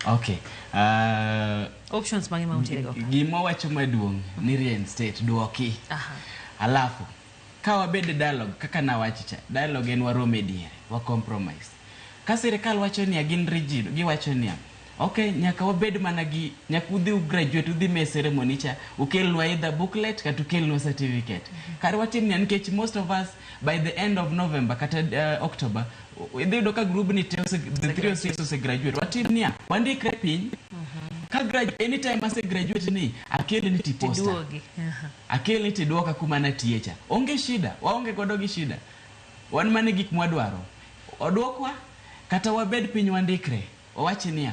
Okay. Options mage ma untiere go? Gima wacho maduong' ni reinstate, duoki. Alafu ka wabed e dialogue kaka nawacho cha, dialogue en warom e diere, wa compromise. Ka sirikal wacho niya, gin rigid, giwacho niya, okay, nyaka wabed mana gi, nyaka udhi ugraduate, udhi me ceremony cha, ukelnwa either booklet kata ukelnwa certificate. Kar watim niya, nikech most of us by the end of November kata October, idhi yudo ka group ni te the 306 ose graduate. Watim niya, wandikre piny, ka graduate, anytime ase graduate ni, akelni tiposta. Tiduogi. Akelni tiduoka kuma natiye cha. Onge shida, waonge godo gi shida. Wan mana gik mwadwaro. Oduokwa, kata wabed piny wandikre. Wawach niya,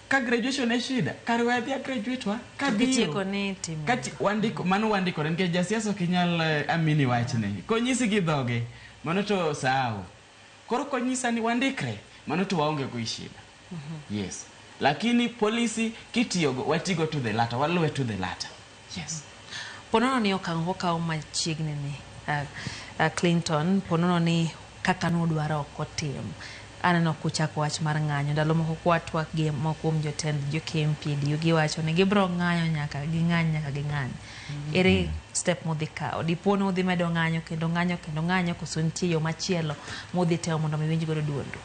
ka graduation e shida, kar we adhi a graduate wa, ka biro. Kitieko ni timo. Kati wandiko, mano wandikore, nikech jasiasa ok inyal amini wachne. Konyisi gi dhoge, mano to sahau. Koro konyisa ni wandikre, mano to waonge go shida. Yes. Lakini policy kitiyogo, watigo to the latter, waluwe to the latter. Yes. Ponono ni okang' okaw machiegni ni Clinton, ponono ni kaka nudwaro ok otim. Aneno kuchako wach mar ng'anyo. Ndalo moko kwatwak gi moko kuom jotend jo KMPDU giwacho ni gibiro ng'anyo nyaka ging'any nyaka ging'any. Ere step mudhi kawo? Dipo ni udhi medo ng'anyo kendo ng'anyo kendo ng'anyo, koso nitie yo machielo mudhi temo mondo mi winj godo duondu?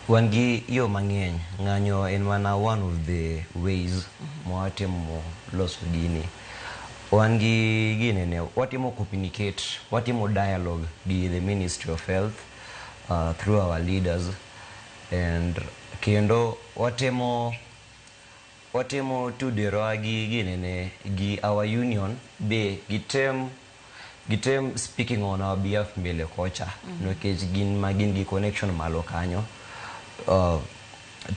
Wan gi yo mang'eny. Ng'anyo en mana one of the ways mwatemo loso gini. Wan gi ginene, watimo communicate, watimo dialogue gi the Ministry of Health through our leaders, and kendo watemo tuderowa gi ginene gi our union be gitem speaking on our behalf mbele kocha, nikech gin ma gin gi connection malo kanyo.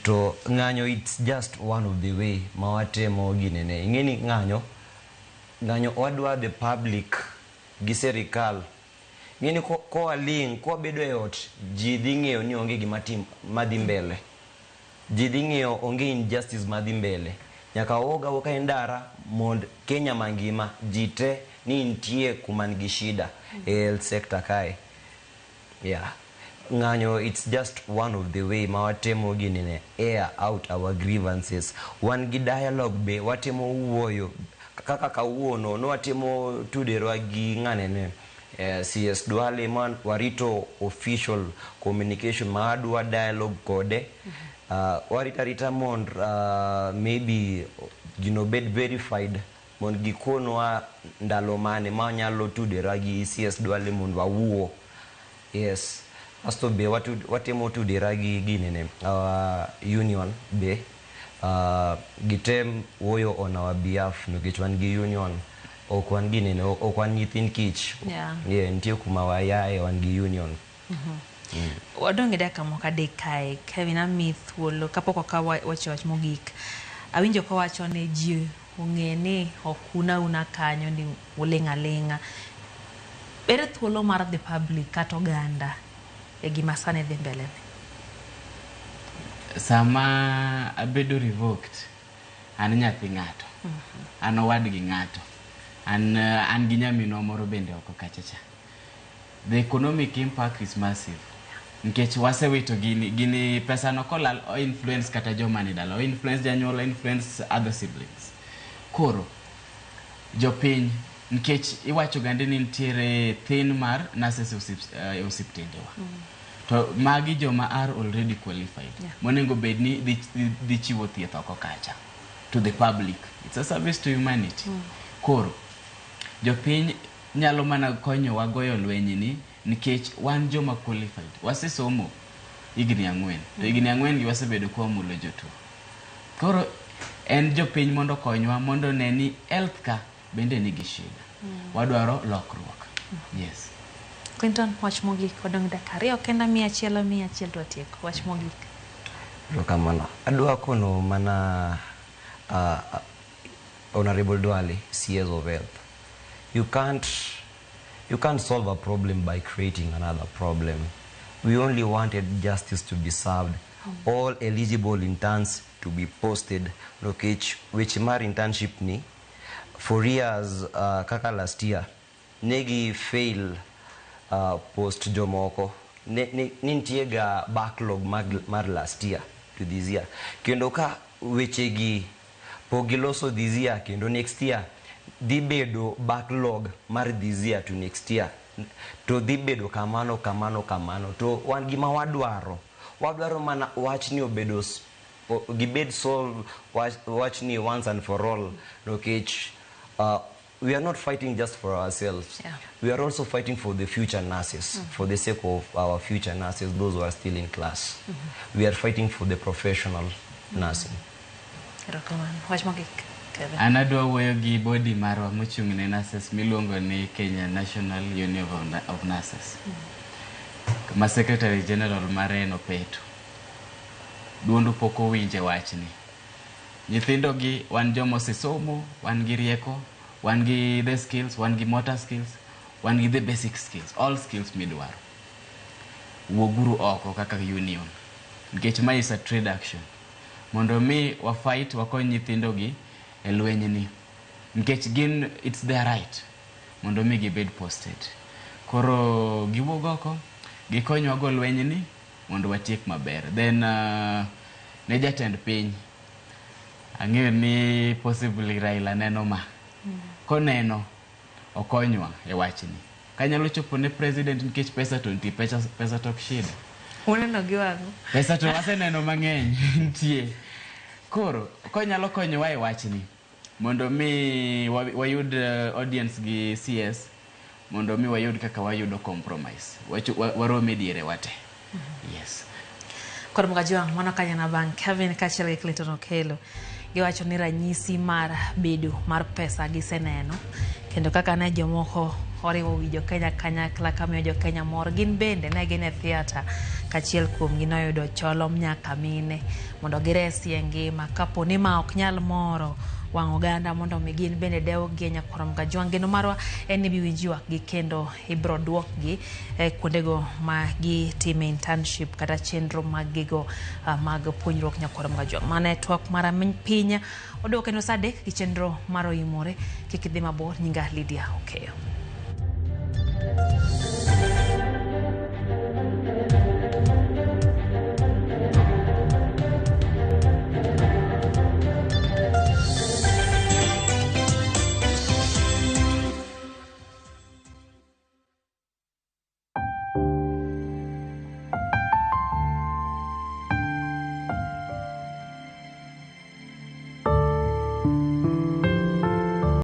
To ng'anyo it's just one of the way ma watemo ginene. Ing'eni ng'anyo wadwa the public gi serikal. Ng'eni kowaling', kwabedo e ot, ji dhi ng'eyo ni onge gima tim madhi mbele. Ji dhi ng'eyo onge injustice madhi mbele. Nyaka wawuog awuoka e ndara mond Kenya mangima ji te ni nitie kuma nigi shida e health sector kae. Yeah. Ng'anyo it's just one of the way ma watemo ginene air out our grievances. Wan gi dialogue be watemo wuoyo kaka kawuono nwatemo tuderwa gi ng'anene CS Duale man warito official communication ma adwa dialogue kode. Warita rita mond maybe gino bed verified mond gikonwa ndalo mane ma nyalo tudera gi CS Duale mondo wawuo. Yes. Asto be watemo tudera gi ginene our union be gitem wuoyo on our behalf nikech wan gi union, ok wan ginene, ok wan nyithind kich. Yeah, nitie kuma wayae, wan gi union. Wadong' e dakika moko adek kae. Kevin, amiyi thuolo kapok okaw wacho wach mogik. Awinjo kowacho ni ji ong'e ni ok una kanyo ni uling' aling'a. Ere thuolo mar the public kata oganda e gima sani dhi mbele ni? Sama abedo revoked, an nyathi ng'ato, an owadgi ng'ato, an gi nyaminwa moro bende oko kacha cha. The economic impact is massive. Nikech wasewito gini pesa no kolal o influence kata joma ni dala, o influence janyuol, o influence other siblings. Koro jopiny, nikech iwacho gande ni nitiere thin mar nurses e osiptendewa. To magi joma are already qualified. Monego bed ni dhi chiwo thieth oko kacha to the public. It's a service to humanity. Koro jopiny nyalo mana konyowa goyo lweny ni nikech wan joma qualified. Wasesomo higni 4. To higni 4 gi wasebedo kwa mulo jotuo. Koro en jopiny mondo konywa mondo ne ni health ka bende nigi shida. Wadwaro lokruok. Yes. Clinton, wach mogik. Wadong' dakika 2 kenda 100 100 to watieko. Wach mogik. Erokamano. Adwa kono mana Honorable Duale, CS of Health. You can't solve a problem by creating another problem. We only wanted justice to be served. All eligible interns to be posted. Nikech weche mar internship ni for years, kaka last year, negi fail post jomoko. Ni nitie ga backlog mar last year. to this year. Kendo ka wechegi pok giloso this year, kendo next year dhi bedo backlog mar this year to next year, to dhi bedo kamano kamano kamano. To wan gima wadwaro, wadwaro mana wachni obedo gibed solve wachni once and for all, nikech we are not fighting just for ourselves. We are also fighting for the future nurses, for the sake of our future nurses, those who are still in class. We are fighting for the professional nursing. Erokamano. Wach mogik, Kevin. An adwa wuoyo gi body marwa mochung' ne nurses miluongo ni Kenya National Union of Nurses. Ma Secretary General mare en Opeto. Duondu pok owinje wachni. Nyithindo gi wan joma osesomo, wan gi rieko, wan gi the skills, wan gi motor skills, wan gi the basic skills, all skills midwaro. Wuoguru oko kaka union. Nikech ma is a trade action. Mondo mi wa fight, wakony nyithindo gi e lweny ni. Nikech gin, it's their right mondo mi gibed posted. Koro giwuog oko, gikonywa go lweny ni mondo watiek maber. Then ne jatend piny, ang'eyo ni possibly Raila neno ma. Koneno, okonywa e wachni. Kanyalo chopo ne president, nikech pesa to nitie, pesa, pesa to ok shida. Uneno gi wang'u. Pesa to waseneno mang'eny nitie. Koro konyalo konyowa e wachni mondo mi wayud audience gi CS, mondo mi wayud kaka wayudo compromise. Warom e diere wate. Yes. Kod Mugajwang' mano kanyana bang' Kevin kaachiel gi Clinton Okello giwacho ni ranyisi mar bedo mar pesa giseneno, kendo kaka ne jomoko oriwo wi jokenya kanyakla kamiyo jokenya mor, gin bende ne gin e theatre kachiel kuomgi noyudo cholo nyaka mine mondo giresie ngima kapo ni ma ok nyal moro wang' oganda mondo mi gin bende dewgi e nyakwar Mugajwang'. Geno marwa en ni biwinj ywakgi kendo ibro duokgi e kuondego ma gitime internship kata chenro mag gigo mag puonjruok nyakwar Mugajwang'. Mano e twak mar aminy piny oduoko kendo saa 3 gi chenro mar oimore. Kik idhi mabor, nyinga Lydia Okeyo.